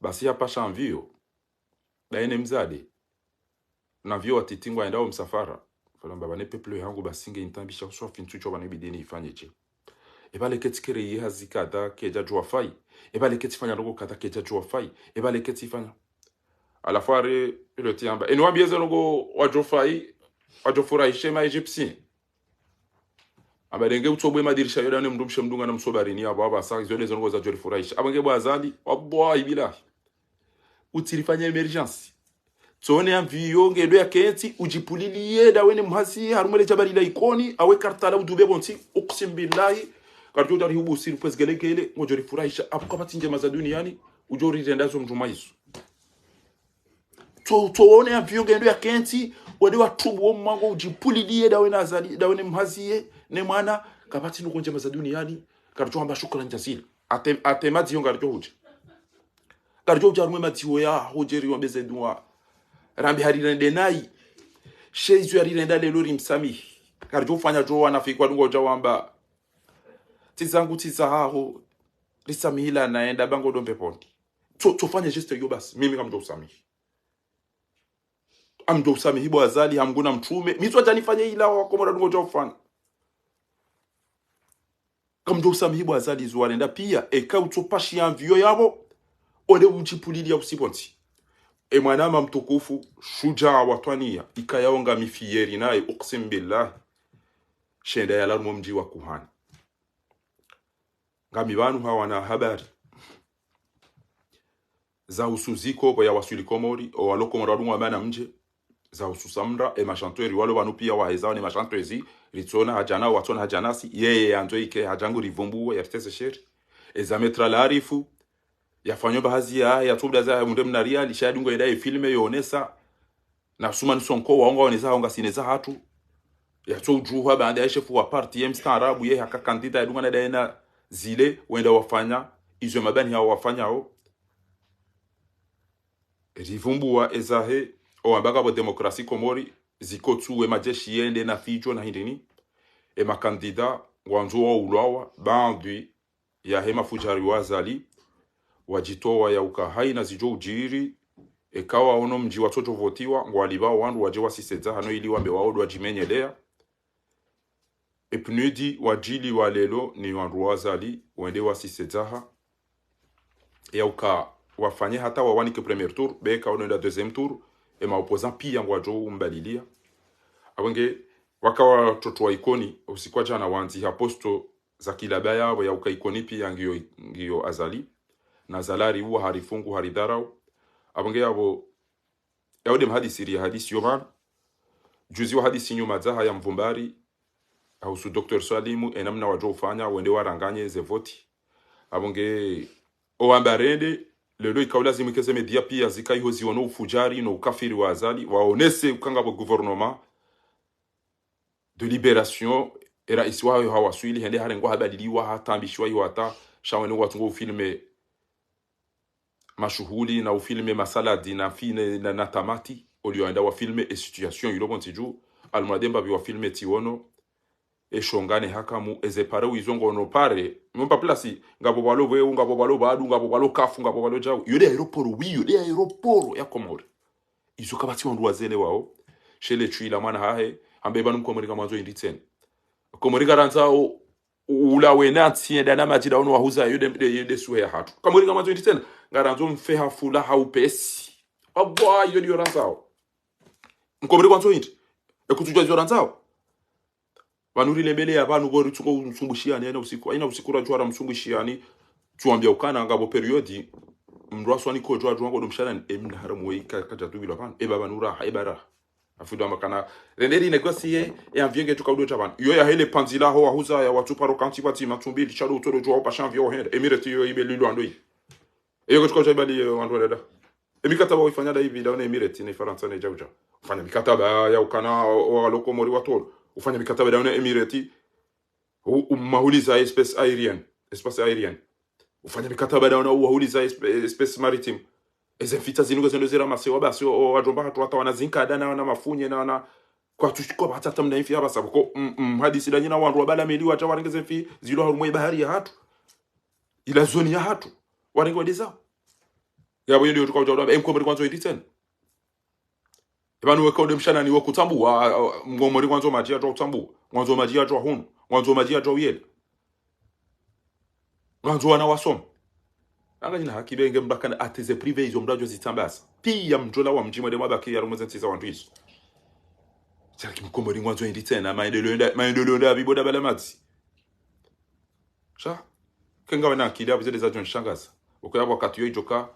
Basi hapasha mvio, nda ene mdzadze. Na mvio watiti ngwayendao msafara. Pvala amba pvane peuple yahangu basi nge intambisha uswafi ntsu tso pvane bideni ifanye dje. Epvale ketsi kere ye hazi kadha kedjadjuwa fayi. Epvale ketsi fanya ndrongo kadha kedjadjuwa fayi. Epvale ketsi fanya. Halafu hari, ilo tsi amba. Eni wambiye ze ndrongo wadjo fayi, wadjo furahishe ma Égyptien. Amba denge utsobwe madirisha yoda ne mndru mshe mdunga na msobarini, amba, amba sa, izo de ze ndrongo zadjo rifurahisha. Amba nge bo Azali, wallahi billahi. Utsirifanya émergence. Tsone ya mvio nge ndo ya ketsi, udjipuliliye, nda wene mhasi, harumwa le djabali la Ikoni, awe Kartala udube pvontsi, uqsim billahi, karidjo djari hubu siri pwezi gelegele, ngodjo rifurahisha, apvo kapvatsi ndjema za duniani, Udjo rirenda zo mndru mwa izo. Tso, tso wone avion ngendo ya kentsi, wende watubu wo mwango udjipuliliye dawe na Azali, dawe ne mhaziye, ne mwana, kapvatsi nuko ndjema za duniani, karidjo hamba shukran jazila. Ate, ate madziyo ngaridjo hudja. Ngaridjo hudja harumwa madziyo ya hudje riwambe ze dua. Rambe harirende nayi. She izo yarirenda lelo rimsamihi. Ngaridjo ufanya djo wanafiki wadunga udja wamba. Tsi zangu tsi zahaho. Risamihila naenda bango dombe pondi. Tso, tso fanya geste yo basi. Mimi ngamdjo usamihi. Ngamdjo usamihi bo Azali, hamguna mtrume. Mi tso djanifanye ila wa Komori wadunga udja ufanya. Ngamdjo usamihi bo Azali zo warenda piya, eka utso pashi ya mviyo yapvo, wende umdjipuliliya usipontsi. E mwanama mtukufu, shujaa wa twaniya, ikayao ngami fier naye, uqsim billah. Shenda yalawa harumwa mdji wa kuhani. Ngami pvanu hawana habari. Zahusu ziko pvo yawaswili Komori, owalo Komori wadunga wamana mdje. Zahusu Samra, e mashantweri walo pvanu piya waheza, ne mashantwezi, ritsona hadja nao, watsona hadja nasi, yeye yandzo ike hadja ngu rivumbuwe, yaritese sheri. Eza Maître Larifu, yafanyo bahazi ya, yatso buda za, munde mna riali, sha yadunga yenda ye filme yonesa, na Ousmane Sonko, waonga wonesa, waonga sinesa hatru. Yatso udjuha, baanda ya shefu wa parti, ye mstaarabu, ye haka kandida, yadunga na daye na zile, wenda wafanya, izo mabani hao wafanyao. Rivumbuwa ezahe, owamba ngapvo demokrasi Komori, ziko tsu we majeshi yende na fidjo na hindrini. E makandida, ngwandzo waulwawa, baandhwi yahe mafujari wa Azali, wadjitowa yauka haina zidjo udjiri, eka waono mdji watsodjo votiwa, ngwalipvao wandru wadje wasisedza hano ili wambe wao ndo wadjimenyeleya. E PNUD wadjiliwa lelo ni wandru wa Azali, wende wasisedzaha. Yauka wafanye hata wawanike premier tour, beka wano wenda deuxième tour, e ma opposants piya ngwadjo umbaliliya. Apvo nge waka watoto wa Ikoni, usiku wa djana wandzi ha posto za kilaba yapvo yauka Ikoni piya ngiyo, ngiyo Azali. Na Azali hariuwa, harifungu, haridharau. Apvo nge yapvo, yaude mhadisi ri hadisi yo pvanu. Juzi wahadisi nyuma dzaha ya Mvumbari, yahusu Docteur Swalimu, e namna wadjo ufanya, wende waranganye ze voti. Apvo nge, owamba rende, lelo ika ulazimu ike ze média piya zika iho ziono ufujari no ukafiri wa Azali, waonese uka ngapvo gouvernement de libération, e raisi wahayo hawaswili, hende harengwa habadiliwa, hatambishiwa iho hata, sha wene watsungo ufilme mashuhuli na ufilme masaladi na fine na, na tamati, olio enda wafilme e situation ilo pvontsi dju, almwademba bi wafilme tsiono, e shonga ne hakamu, eze pare wizo ngono pare, mumpa plasi, ngapvo pvalo pvweu, ngapvo pvalo pvadu, ngapvo pvalo kafu, ngapvo pvalo djau, yo nde aéroport, oui, yo nde aéroport ya Komori. Izo kapvatsi wandru wazele wao, she le tswila mwana hahe, hambe pvanu Mkomori ngamwandzo hindri tsena. Mkomori ngarandzao, ula wena ntsi yenda na madji daono wahuza yo nde, nde, nde suhe ya hatru. Mkomori ngamwandzo hindri tsena, ngarandzo mfe ha fula ha upesi. Wallahi, yo ndiyo randzao. Mkomori ngwandzo hindri. E kutsudjuwa zo randzao. Pvanu rilembeleya pvanu pvo ritsungo msumbushiyani, haina usiku, haina usiku radjuwa ra msumbushiyani, tsuwambia ukana ngapvo période, mndru aswani kodjo adjuwa ngodo mshalani, e mna haramu wei ka, kadja tubilwa pvanu, e baba nuraha, e baraha. Afudu amba kana, rende ri négocier, e avion nge tsuka udo dja pvanu. Yo yahe le pandzi laho wahuza ya watsu paro kantsi pvadzima tsumbili, shado utsodo djuwa upasha avion ohenda, Emirates yo ibe lilo ando yi. Eyo ketsuka udja ibali, eh, wandru wadada. E mikataba waifanya da ibi, da wana Emirates, ne Farantsa, ne djaudja. Ufanya mikataba ya ukana, o, o, walo Komori watolo. Ufanya mikataba da wana Emirates, u, u, mahuliza espace aérien, espace aérien. Ufanya mikataba da wana uwahuliza esp-, espace maritime. Eze mfita zinu ngazendo zira masewa basi, o, o, wadjomba hatru hata wana zinkada na wana mafunye na wana kwatsu, kwapvatsi hata mna imfi ya basa. Ko, m-, m-, hadisi da nyina wandru wabala meli wadja warenge ze mfi, zilo harumwa ibahari ya hatru. Ila zone ya hatru. Warenge wadeza. Yapvo yo ndiyo tsuka udja udamba, e Mkomori ngwandzo hindri tsena. E pvanu weka ude mshanani wo kutsambuwa, a, a, Mkomori ngwandzo madji yadjo kutsambuwa. Ngwandzo madji yadjo hunu. Ngwandzo madji yadjo uyele. Ngwandzo wana wasome. Anga nyina haki benge mbakana ateze privé izo mndru adjo zitsambaza. Piya mdjola wa mdji mwende mwabaki ya harumwa ze ntsi za wandru izo. Sha ki Mkomori ngwandzo hindri tsena, maendeleo nda, maendeleo nda pvi bo da bala madzi. Sha, kenga wena akili, apvo zile zadjo nishangaza. Uko yapvo wakati yo idjoka,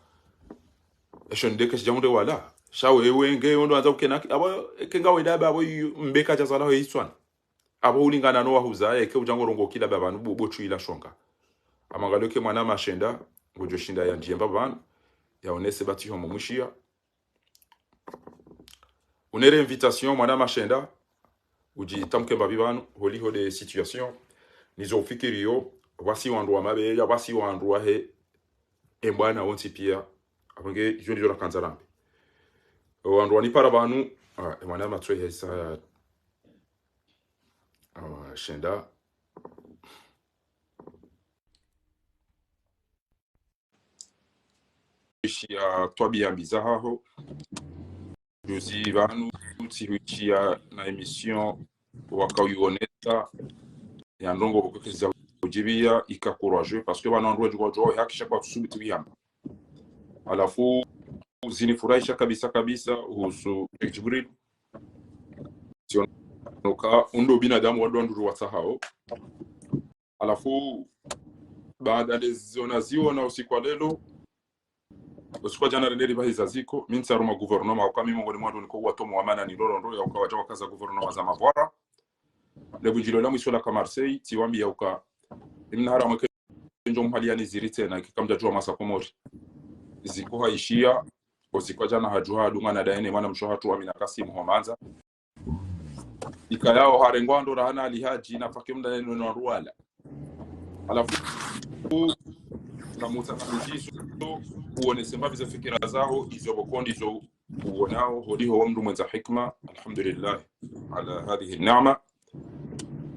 esho nde keshidja mundre wala. Sha wewe nge yondo andza ukena aki-, apvo, kenga wenda apvo, apvo yu-, mbeka dja zala ho itswana. Apvo ulingana no wahuza, eke udja ngorongo kila baba nu bo, bo tswila shonga. Amangalio ke mwana mashenda, ngodjo shinda yandjiye mbapvi pvanu, yaonese bati homo mwishiya. Unere invitation mwana Mashenda, udjitamke mbapvi pvanu, holiho nde situation. Nizo ufikiriyo, pvasi wandru wa mabeya, pvasi wandru wahe, e mbwana wontsi piya, apvo nge, izo ndizo nakandza rambe. Wandru wanipara pvanu, ah, e mwana Matswehe sa, ah, Shenda. Ishiya twabiya mbi zahaho. Juzi pvanu, tsihwishiya na émission wakawionesa, ya ndrongoo pvoko kezi za udjibiya, ika courageux, parce que pvanu wandru wadjuwa djuwa, hakisha kwatsusubutu wihamba. Halafu, zinifurahisha kabisa kabisa, uhusu Sheikh Djibril. Sionoka, undo binadamu wandru wandru watsahao. Halafu, baada ndezo naziona usiku wa leo, usiku wa djana renderi pvahiza ziko, mi ntsi harumwa gouvernement, uka mi mongoni mwa wandru niko watomo wa mana ni lolo ndo, ya uka wadja wakaza gouvernement za mavwara. Lebundjilo la mwiso laka Marseille, tsiwambiya uka, imna hara mweke ndjo mhali yani ziri tsena, ika kamdjadjuwa masa Komori. Ziko haishiya, usiku wa djana hadjuha, hadungana daene, mwana mshe hatru Amina Kasim ho Mandza. Ikayao harengwa ndo rahana Ali Hadji na Faki mda neno na Ruwala. Halafu, na mutsa na mjizo, uonese mbapvi ze fikira zaho, izo pvoko ndizo uonao, holiho wa mndru mwendza hikma, alhamdulillah, ala hadhihi ni'ma.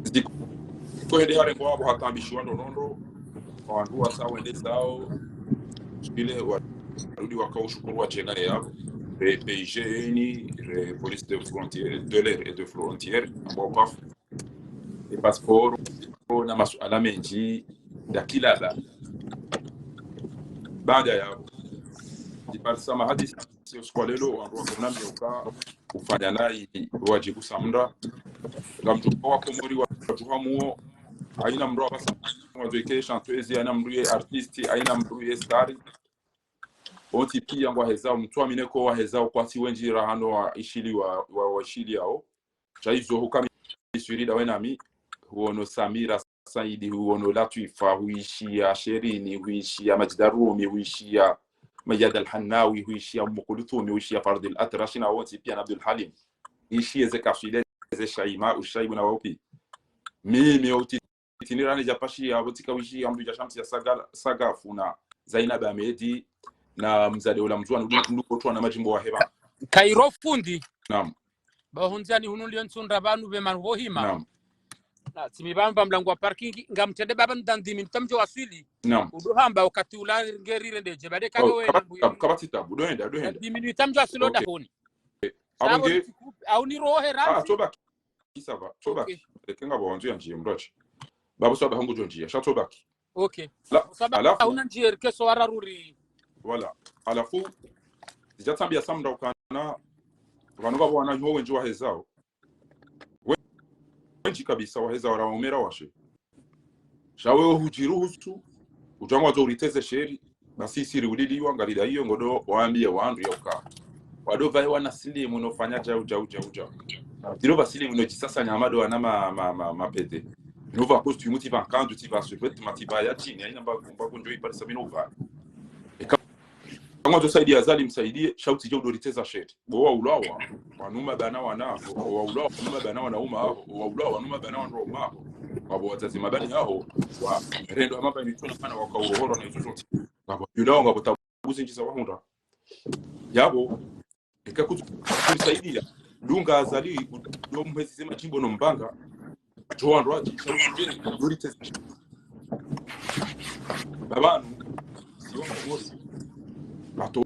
Ziko hende harengwa apvo hatambishiwa ndo nondo, wandru wasa wende zao, ile warudi wakao shukuru wa djena yapvo. Re P I G ni, re Police de Frontière, de l'Air et de Frontière, ambao pafu. E passeport, na masuala mendji, ya kilala. Baada yapvo, ndiparisa mahadisi, usiku wa leo, wandru wakonambiya uka, ufanya nayi, wadjibu samra. Ngamdjo kwa Komori wadjuha muo, haina mndru apvasa, wadjo ike chanteuse, haina mndru ye artiste, haina mndru ye star. Wontsi piya ngwahezao, mtsuamine ko wahezao, kwatsi wendji rahano waishili wa, wa, waishiliyao. Sha izo hukami swiri dawe nami, huono Samira Saidi, huono Latwifa, huishiya Sherini, huishiya Majida Rumi, huishiya Mayad Al-Hannawi, huishiya Umu Kulthumi, huishiya Fardil Atrashi na wontsi piya na Abdul Halim. Ishiye ze Kafile, ze Shaima, Ushaibu na wao piya. Mimi, uti- tini rani dja pashi ya pvo tsika wishi ya mndru dja Shamsi ya Saga, Saga funa Zainab Ahmed na mzade ula mndzuwani, nduko twa na madjimbo wa heba. Kairo fundi. Naam. Ba hundzani hunu liyo ntsundra pvanu pve manu pvo hima. Naam. Na tsimi pvamba mlango wa parking, ngamtrende baba ndandimi, ntamdjo waswili. Naam. Udo hamba wakati ula ngeri rende dje, bade kado we kaba, nambu kaba, kaba tsi tabu, do henda, do henda. Dix minutes, ntamdjo waswili. Okay. Dahoni. Apvo nge, au ni rohe ramsi. Ah, tobaki. Ki ça va, tobaki. Ok. Reke ngapvo wandzo yandjiye mndru atsi. Bapvo saba hangu djo ndjiya, sha tobaki. Ok. La, saba halafu, hauna ndjiye reke so wararuri. Voilà. Halafu, zidja tsambiya samra ukana, pvanu ngapvo wana nyo wendji wahezao. We-, wendji kabisa wahezao ra umera washe. Sha wewe hudjiruhusu, udjangwa zo uriteze sheri, basi siri uliliwa, ngarida iyo, ngodo, waambiye wandru ya uka. Wado pvahe wana silimu no fanya djau, djau, djau, djau. Tiro pva silimu no djisasa nyama do wana ma, ma, ma, ma pete. No pva costume, tsi pva nkandu, tsi pva survêtement, tsi pva ya djini, haina mba, mba kundjo iparisa mi no pva. Eka, kama zo saidiya Azali msaidiye, sha utsidje udo riteza sheri. Bo wa ulawa, wanuma bana wana, wa ulawa, wanuma bana wana uma, wa ulawa, wanuma bana wana uma. Wapvo wazazi mabani haho, wa rendo hama bani tuna mana waka urohoro na izo zontsi. Ngapvo, yulawa ngapvo tabu zindji za wahundra. Yapvo, eka kutsu, kutsaidiya. Dunga Azali, udo mhezi ze madjimbo no mbanga. Djo wandru wadji, djo riteze. Bapvanu, siwa mkosi. Bato,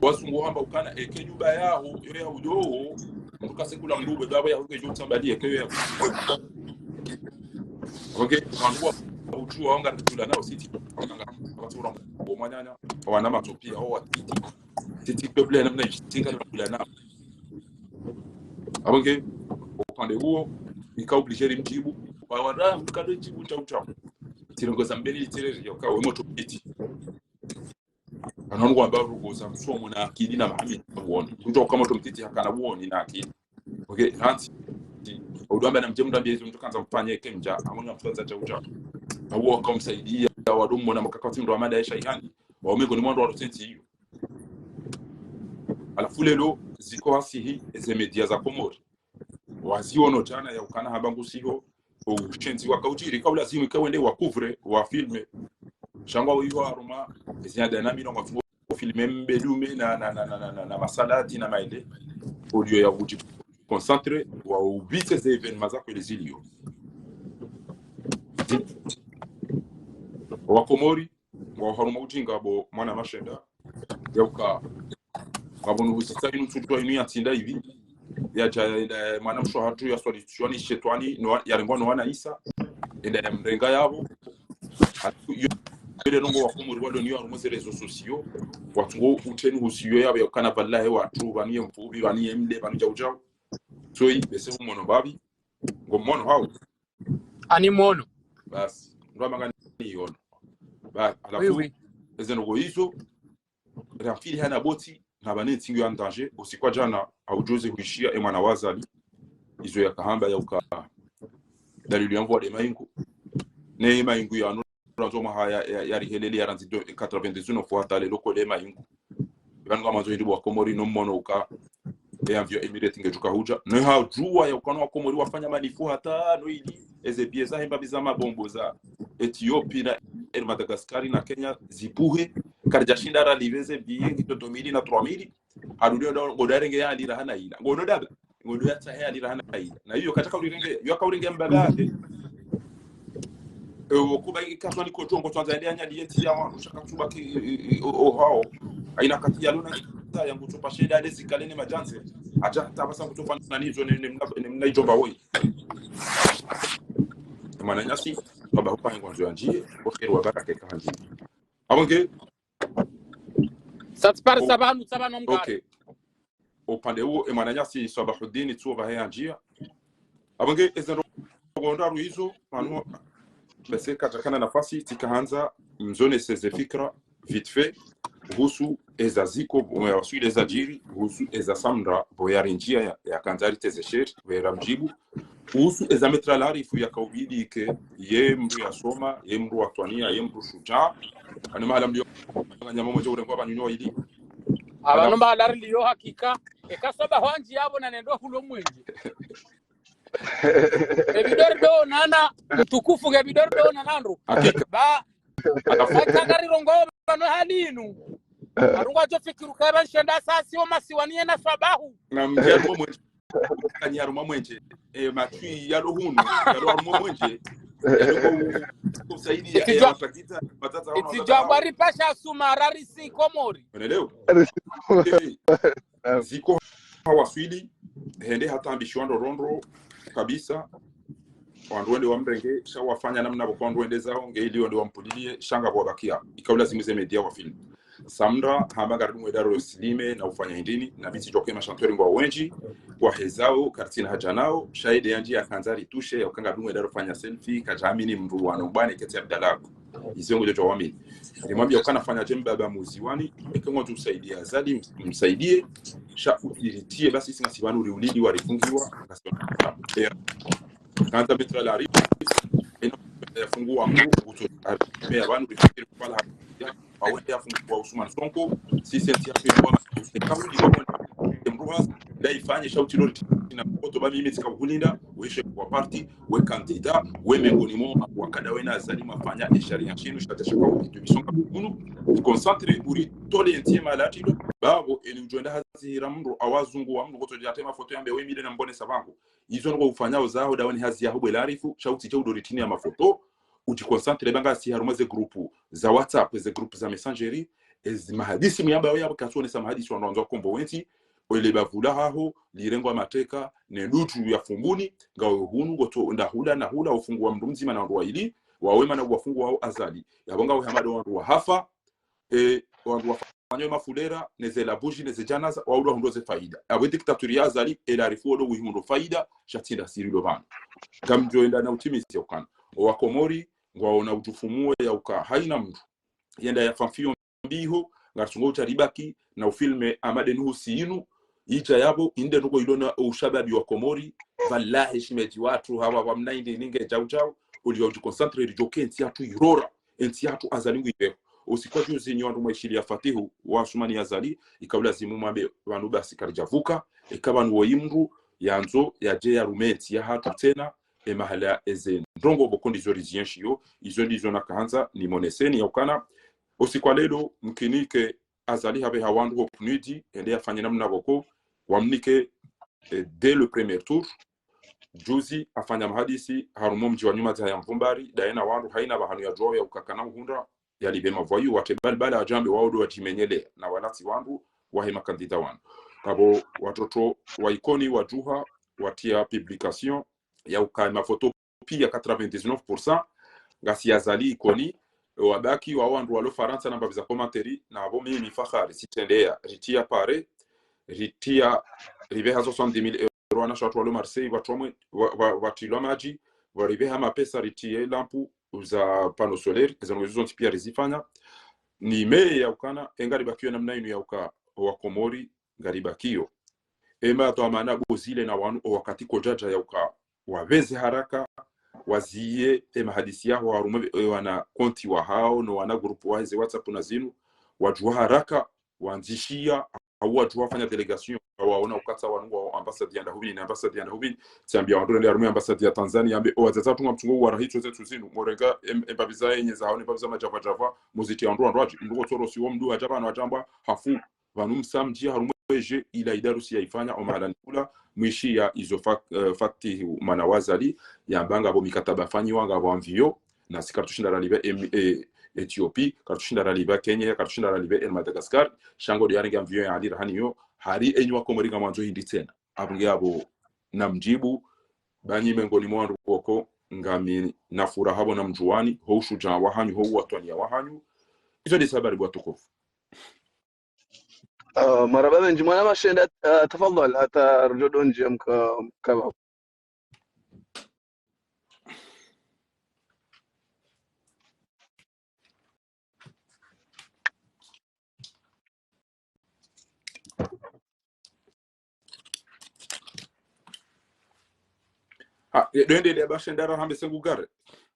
wazungu hamba ukana, eke nyumba yaho, yo ya ujo, mndru kase kula mndru, bapvo ya ujo tsambali, eke yo ya. Ok, wandru wa, udjuwa, wanga ritula nao, siti, wanga, watu ura, wa mwananya, wana matso piya, wa titi. Titi peuple namna ishinga na kula nao. Apvo nge, upande huo, ika obligé rimdjibu. Wa, wa, ra, mkado djibu, chau, chau. Tirongoza mbeli, tire, yoka, we moto piti. Ananu wamba urongoza msomo na akili na mahami, uone. Kutso kama moto mtiti hakana uoni na akili. Ok, hansi. Udo amba na mdje mndru ambiye izo mndru kandza mfanye eke mdja, amona mfanya chau, chau. Awo wakamsaidiya. wado mona mkakati mndru amada esha ihani, wao mengoni mwa wandru walo tsentsi iyo. Halafu leo ziko hasihi eze média za Komori. Waziono jana ya ukana hamba ngusiho, ushenzi waka udjiri, ka ulazimu ika wende wa couvre, wa filme. Sha ngwao iyo harumwa, ezi ada na mino ngwa filme mbelume na, na, na, na, na, na masalati na maele. Au lieu ya udji concentré, wa ubise ze événement za kweli zilio. Wa Komori, wa harumwa udjinga bo mwana mashenda, ya uka, ngapvo nuhusisa inu ntsudjuwa inu ya tsinda hivi, ya dja, ya, mwana msho hatru ya swali tswani shetwani, no, ya rengwa no wana Isa, enda ya mrenga yapvo, hatu, yo, yo le nongo wa Komori walo niyo harumwa ze réseaux sociaux, watsungo utseni husiyo yapvo ya ukana pvala he watru, pvanu ye mfubi, pvanu ye mle, pvanu djau djau. So, yi, bese umono babi, ngo mono hau. Ani mono. Basi, ndo amanga ni yono. Ba, halafu, Oui, oui. Eze ndrongo izo, ramfili hana boti, na bane ntsingi ya danger, usiku wa jana, aujuzi huishia, e mwana wa Azali, izo yaka hamba ya uka, dalili ya mvua de maingu. Ne maingu ya no, ranzo maha ya, ya, ya rihelele ya randzi do, quatre-vingt-dix-neuf hata leo ko de maingu. Pvanu ngamandzo hindri bo wa Komori no mono uka, e avion Emirates ngedjuka hudja. No ha djuwa ya ukana wa Komori wafanya manifu hata no ili, eze billets za hemba biza mabombo za Ethiopie na Air Madagascar na Kenya zipuhe. Karidja shinda ralipve ze billets ngito deux mille na trois mille. Harudi ndo, ngo darenge ya alira hana ila. Ngo no daba. Ngo ndo ya tsahe ya alira hana ila. Na iyo kataka urenge, yo aka urenge mbaba. Ewo kuba ikaswa ni kotongo twanza ende anyali yentsi ya wanu, shaka tsuba ki, i, i, o, o hao. Aina kati ya luna kita ya ngutu pasheda ale zikale ne majanze. Aja tabasa ngutu fana nizo ne, ne mna, ne mna ijomba woi. Mwananyasi, baba hupa ngwanzo ya njie, o kheri wa baraka ka njie. Abonge, Satsipari sabanu, sabanu mgari. Okay. Upande uwo, e mwananyasi Swabahudini tsuo bahe ya njia. Abonge, eze ndrongo ndraru izo, pvanu, bese katakana nafasi, tsika handza, mzone seze fikra, vite fait, uhusu eza ziko, bo ya waswili eza djiri, uhusu eza Samra, bo ya rinjia ya, ya kandza riteze sheri, bo ya ramjibu, uhusu eza Maître Larifou yaka ubidi ke, ye mndru ya soma, ye mndru wa twania, ye mndru shujaa, ano mahala mlio, nyama moja urengwa pvanu nyo ili. Apvanu mba halari liyo hakika. Eka Swaba hwandji yapvo na nendo hulo mwenje. Ebidori do nana, mtukufu nge bidori do nana ndru. Hakika. Ba, Halafu, ba tangari rongo pvanu hali inu. Arungu ajo fikiru kaba nshenda sasi o masiwani yena Swabahu. na mdjari mwa mwenje. Kanyaro mwa mwenje. E, matwi yalo hunu. Yalo harumwa mwenje. Yalo kwa u-, kusaidia. Etsi djwa-, etsi djwa ngwari pasha suma rarisi Komori. Unaelewa? Eh, ziko hawaswili, hende hata ambishiwa ndrondro kabisa. Wandru wende wamrenge, sha wafanya namna pvoko wandru wende zao, nge ili wende wampulilie, sha ngapvo wabakia. Ika ulazimu ze média wa filme. Samra, hamba ngari dumwe daro silime, na ufanya hindrini, na mi tsidjuwa ke mashantori ngwa wendji, kwa hezao, karitsina haja nao, sha ide yandji ya kandza ritushe, ya uka ngari dumwe daro fanya selfie, kadjamini mndru wano bwane keti ya bdalaku. Izo ngudjo djuwa wamini. Nimwambia ukana fanya dje mbaba muziwani, eke ngudjo usaidia Azali, msaidie, sha utiritie, basi singa sibanu uri ulili warifungiwa, eh, kandza Maître Larifou, eno yafunguwa mndru, uto, ah, me abanu rifikiri kupala, ya, awende yafunguwa Ousmane Sonko, si senti ya pili kwa, kauli kwa, mndru hasi, nda ifanye sha utilo ri-, na koto ba mimi tsika kulinda, we chef wa parti, we candidat, we mengoni mwa, wakada wena Azali mafanya, e sharia nshinu, shata shaka uri, tu bisonga kunu, concentré, uri, tole entier malati, babo, eli ujo enda hazi hira mndru, awazungu wa mndru, koto jate mafoto yambe, we mile na mbone savangu. Izo ndrongo ufanyao zaho dawe ni hazi yaho bwe Larifou, sha utsidje udo ritini ya mafoto, ujiconcentré ba ngasi harumwa ze groupe za WhatsApp, ze groupe za Messenger, ezi mahadisi muyamba yo yabo katsuonesa mahadisi wandru wandzo wakombo wentsi, wele bavula haho, lirengwa mateka, ne dutu ya Fumbuni, ngawe hunu, ngoto ndahula, nahula, ufunguwa mndru mdzima na wandru waili, wawe mana uwafunguwa wao Azali. Yabo ngawe hamado wandru wahafa, e, wandru wafanyao mafulera, neze labuji, neze janaza, waudwa hundro ze faida. Abo dictature ya Azali, e Larifou odo wihundro faida, sha tsi nda siri lo pvanu. Ngamdjo enda na utimizi ya ukana. Owakomori, ngwaona ujufumu ya uka haina mndru. Yenda ya fanfiyo mbiho, ngarsungo ucha ribaki, na ufilme Amade Nuhu si inu, ija yabo, inde nuko ilona ushababi wa Komori, wallahi shimeji watru, hawa wa mnaindi ninge jau jau, uliwa ujiconcentré rijo kentsi yatru irora. entsi yahatru Azali nguipveho. Usiku wa juzi nyi wandru mwaishiliya Fatihu wa Asumani Azali, ika ulazimu mwambe pvanu basi karidjavuka, ika pvanu woyi mndru yandzo yadje yarume entsi yahatru tsena, emahala eze ndrongoo pvoko ndizo rizienshiyo, izo ndizo nakahandza nimoneseni yaukana. Usiku wa leo, mkinike Azali hapveha wandru ho PNUD, ende yafanye namna pvoko, wamnike, eh, dès le premier tour. Juzi hafanya mahadisi harumwa mdji wa Nyumadzaha ya Mvumbari, daye na wandru haina pvahanu yadjuwao yaukakana uhundra, yalipve mavoyous, watre balbala wadjambe wao ndo wadjimenyele, na wala tsi wandru wahe makandida wanu. Apvo watoto wa Ikoni wadjuha, watriya publication, yauka emafoto piya quatre-vingt-dix-neuf pour cent ngasi Azali Ikoni, wabaki wao wandru walo Farantsa na mbapvi za commentaire, na apvo mimi Fakhari, sitrendeya, ritriya pare, ritriya, ripveha soixante-dix mille euros, wanashe watru walo Marseille, watru wamwe, wa, wa, watrilwa madji, waripveha mapesa, ritriye lampu za panneau solaire, eze ndrongoo zontsi piya rizifanya, nimeye yaukana, engaribakiyo namna inu yauka, wa Komori, ngaribakiyo. Ema twamana bozile na wanu, owakati kodjadja yauka, wapveze haraka, waziye, emahadisi yaho harumwa, e, wana konti wahao, no wana groupe waheze WhatsApp na zinu, wadjuwa haraka, wandzishiya, hau wadjuwa fanya délégation, waona ukatsa wanu wa ambassade ya ndahupvini, na ambassade ya ndahupvini, tsiambiya wandru nende harumwa ambassade ya Tanzania, yambe, o wadzadze watru ngamtsungo warahi tso zetsu zinu, morenga em-, embapvi za yenye za haone, embapvi za madjava djava, muziti ya wandru wandru wadji, mndru kotsoro siwo mndru hadja pvanu hadjamba, hafu, pvanu msamdji harumwa edje ila idarusi yaifanya, omahala nikula, mwishiya izo fa-, eh, Fatihu mwana wa Azali, yamba ngapvo mikataba fanyiwa, ngapvo avion, nasi kartsushinda ralipve em-, eh, Ethiopie, kartsushinda ralipve Kenya, kartsushinda ralipve el Madagascar, sha ngo ndo yarenge avion ya Ali Rahani yo, hari enyi wa Komori ngamwandzo hindri tsena. Apvo nge apvo namdjibu, ba nyi mengoni mwa wandru pvoko, ngami na furaha pvo namdjuwani, ho ushudjaa wahanyu, ho uwatwaniya wahanyu. Izo ndezi habari bo watukufu. Ah, marahaba mendji, mwana Mashenda, ah, tafadhali, hata rudjo ndjiya mka-, mkabapvo. Ah, ye, ndo endelee ba Shendara hambe sengu gare.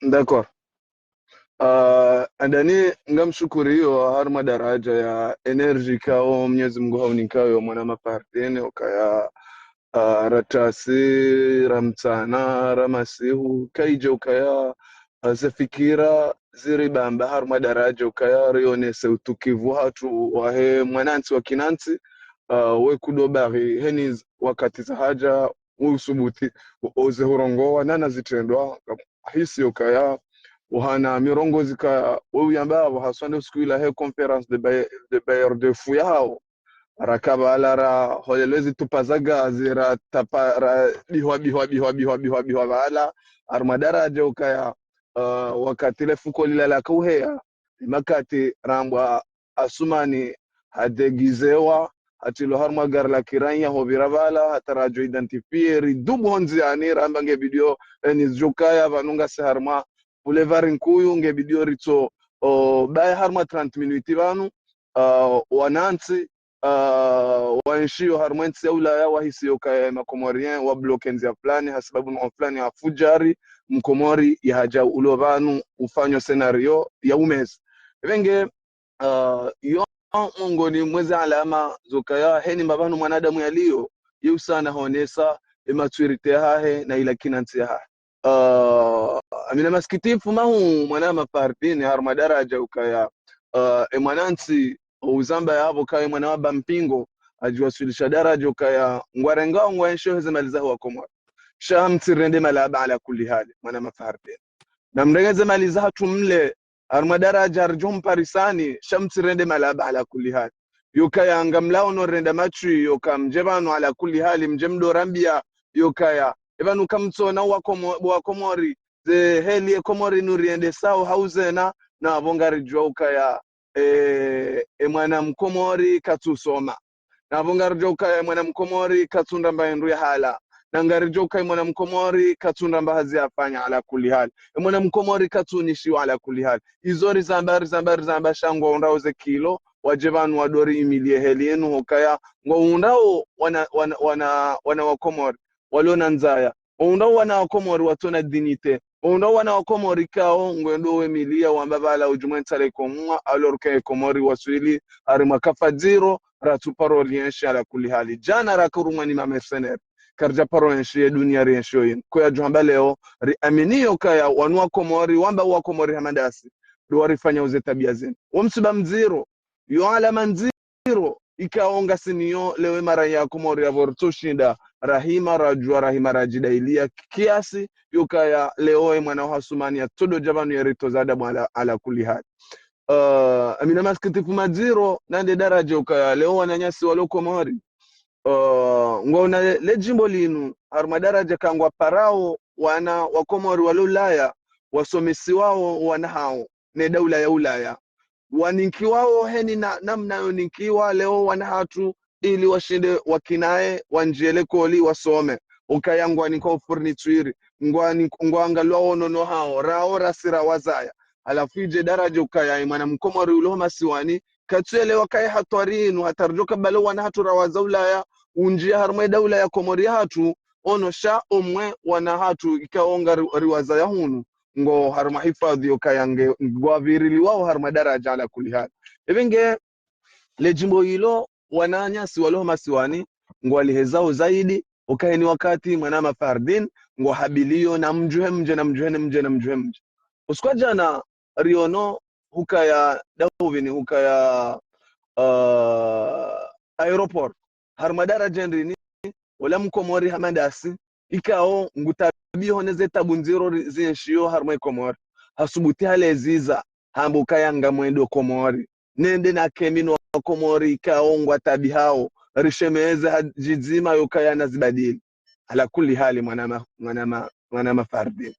D'accord. Ah, handani ngamshukuriyo harumwa daradja ya énergie kao Mwenyezi Mungu haunikayo mwana Mapardene, ukaya, ah, ratasi, ramtsana, ramasihu, kaidja ukaya, ah, ze fikira ziribamba harumwa daradja ukaya rionese utukivu hatru wahe mwanantsi wa kinantsi, ah, we kudo bari heni wakati zahadja, usubuti, oze hurongowa, nana zitrendwa, hisi ukaya, uhana mirongozi kaya, we uyamba apvo haswa nde usiku ila he conférence de bail-, de bailleurs de fonds yahao. Rakabala raholelwa ezi tupa za gazi, ratapa, ra bihwa, bihwa, bihwa, bihwa, bihwa, bihwa, bala, harumwa daradja ukaya, ah, wakati le fuko lila laka uheya, ni makati rambwa Asumani hadegizewa, hatrilwa harumwa gari la kiranya hopvira pvala, hata radjo identifier, ridubu ho ndziyani, ramba nge bidio, eh, nizidjukaya, pvanu ngasi harumwa boulevard nkuu, nge bidio ritso, o, baye harumwa trente minutes pvanu, ah, wanantsi, ah, waenshiyo harumwa entsi ya Ulaya, wahisiyo ukaya Makomorien, wabloke ndziya fulani, hasibabu no fulani ya fujari, Mkomori yahadja ulo pvanu, ufanyo scénario ya umezi. Pvenge, ah, yo mongoni mweze alama zokaya heni mbapvanu mwanadamu yaliyo, ye usana honesa, ematurité yahahe, na ila kinantsi yahahe. Ah, amina masikitifu mahuu mwana Mapardene harumwa daradja ukaya, ah, emwanantsi, uzamba yapvo kaya mwana wa Bampingo, adjiwaswilisha daradja ukaya, ngwarengao ngwaenshio heze mali zaho wa Komori. Sha mtsirende malaba ala kulli hali, mwana Mapardene. Namrenge ze mali zahatru mle, harumwa daradja ridjo mparisani, sha mtsirende malaba ala kulli hali. Yukaya ngamlao no renda matswi, yoka mdje pvanu ala kulli hali, mdje mdo rambiya, yukaya. Epvanu kamtsona wa Komo-, wa Komori, ze heli ye Komori nuriendesao hauzena, na apvo ngaridjuwa ukaya, e, e mwana Mkomori katsusoma. Na apvo ngaridjuwa ukaya e mwana Mkomori katsundraba hindru ya hala. Na ngaridjuwa ukaya e mwana Mkomori katsundraba hazi yafanya ala kulli hali. E mwana Mkomori katsunishiwa ala kulli hali. Izo rizamba, rizamba, rizamba sha ngwaundrao ze kilo, wadje pvanu wadori imilie heli yenu hukaya, ngwaundrao wana, wana, wana, wana wa Komori, walona ndzaya. Ngwaundrao wana wa Komori watsona dignité. Ondo wana wa Komori kao ngwendo wemiliya wamba pvala udjumwe ntsa le Komwa, alors que Komori waswili harimwa kafa ndziro, ratsuparo rienshi ala kulli hali. Djana rakarumwa ni ma mercenaires. Karidjaparo enshi ye dunia rienshio yinu. Ko yadjo hamba leo, riaminiyo kaya wanu wa Komori, wamba wa Komori hama ndasi, ndo warifanyao ze tabiya zinu. Wo msiba mdziro, yo alama ndziro, ikao ngasiniyo leo ye mara ya Komori yapvo ritsushinda rahima radjua, rahima radjidayiliya kiasi, yo kaya leo ye mwana wa Hasumani yatsodo dja pvanu yaritoza adabu ala, ala kulli hali. Eh, amina masikitifu madziro, nande daraja ukaya leo wananyasi walo Komori. Eh, ngwaona le, le djimbo linu, harumwa daraja ka ngwaparao wana wa Komori walo Ulaya, wasomesiwao wana hao, ne daula ya Ulaya. Waninkiwao heni na, namna yoninkiwa leo wana hatru, ili washinde wakinaye, wandjie likoli, wasome. Ukaya ngwanikwao fourniture, ngwani-, ngwangalwao nono hao, rao rasi rawazaya. Halafu idje daraja ukaya ye mwana mkomori ulo masiwani, katsuelewa kaya hatwari inu, hata ridjo kabalo wana hatru rawaza Ulaya, undjie harumwa ye daula ya Komori hatru, ono sha omwe wana hatru ikao ngari-, riwazaya hunu, ngo harumwa hifadhi yo kaya nge, ngwaviriliwao harumwa daraja ala kulli hali. Ebe nge, le djimbo ilo, wananyasi walo masiwani, ngwalihezao zaidi, ukaya heni wakati mwana mafardin, ngwahabiliyo na mdjuhe mdje, na mdjuhe mdje, na mdjuhe mdje. Usiku wa djana, riono, hukaya, dauvini, hukaya, eh, aéroport. Harumwa daraja ndrini, ola mkomori hama ndasi, ikao ngutabiho ne ze tabu ndziro ri-, zienshiyo harumwa Komori. Hasubuti haleziza, hamba ukaya ngamwendo Komori. Nende nakemi no wa Komori ikao ngwatabihao. Rishemeze ha djidzima yo kaya nazibadili. Ala kulli hali mwana ma-, mwana ma-, mwana mafardin.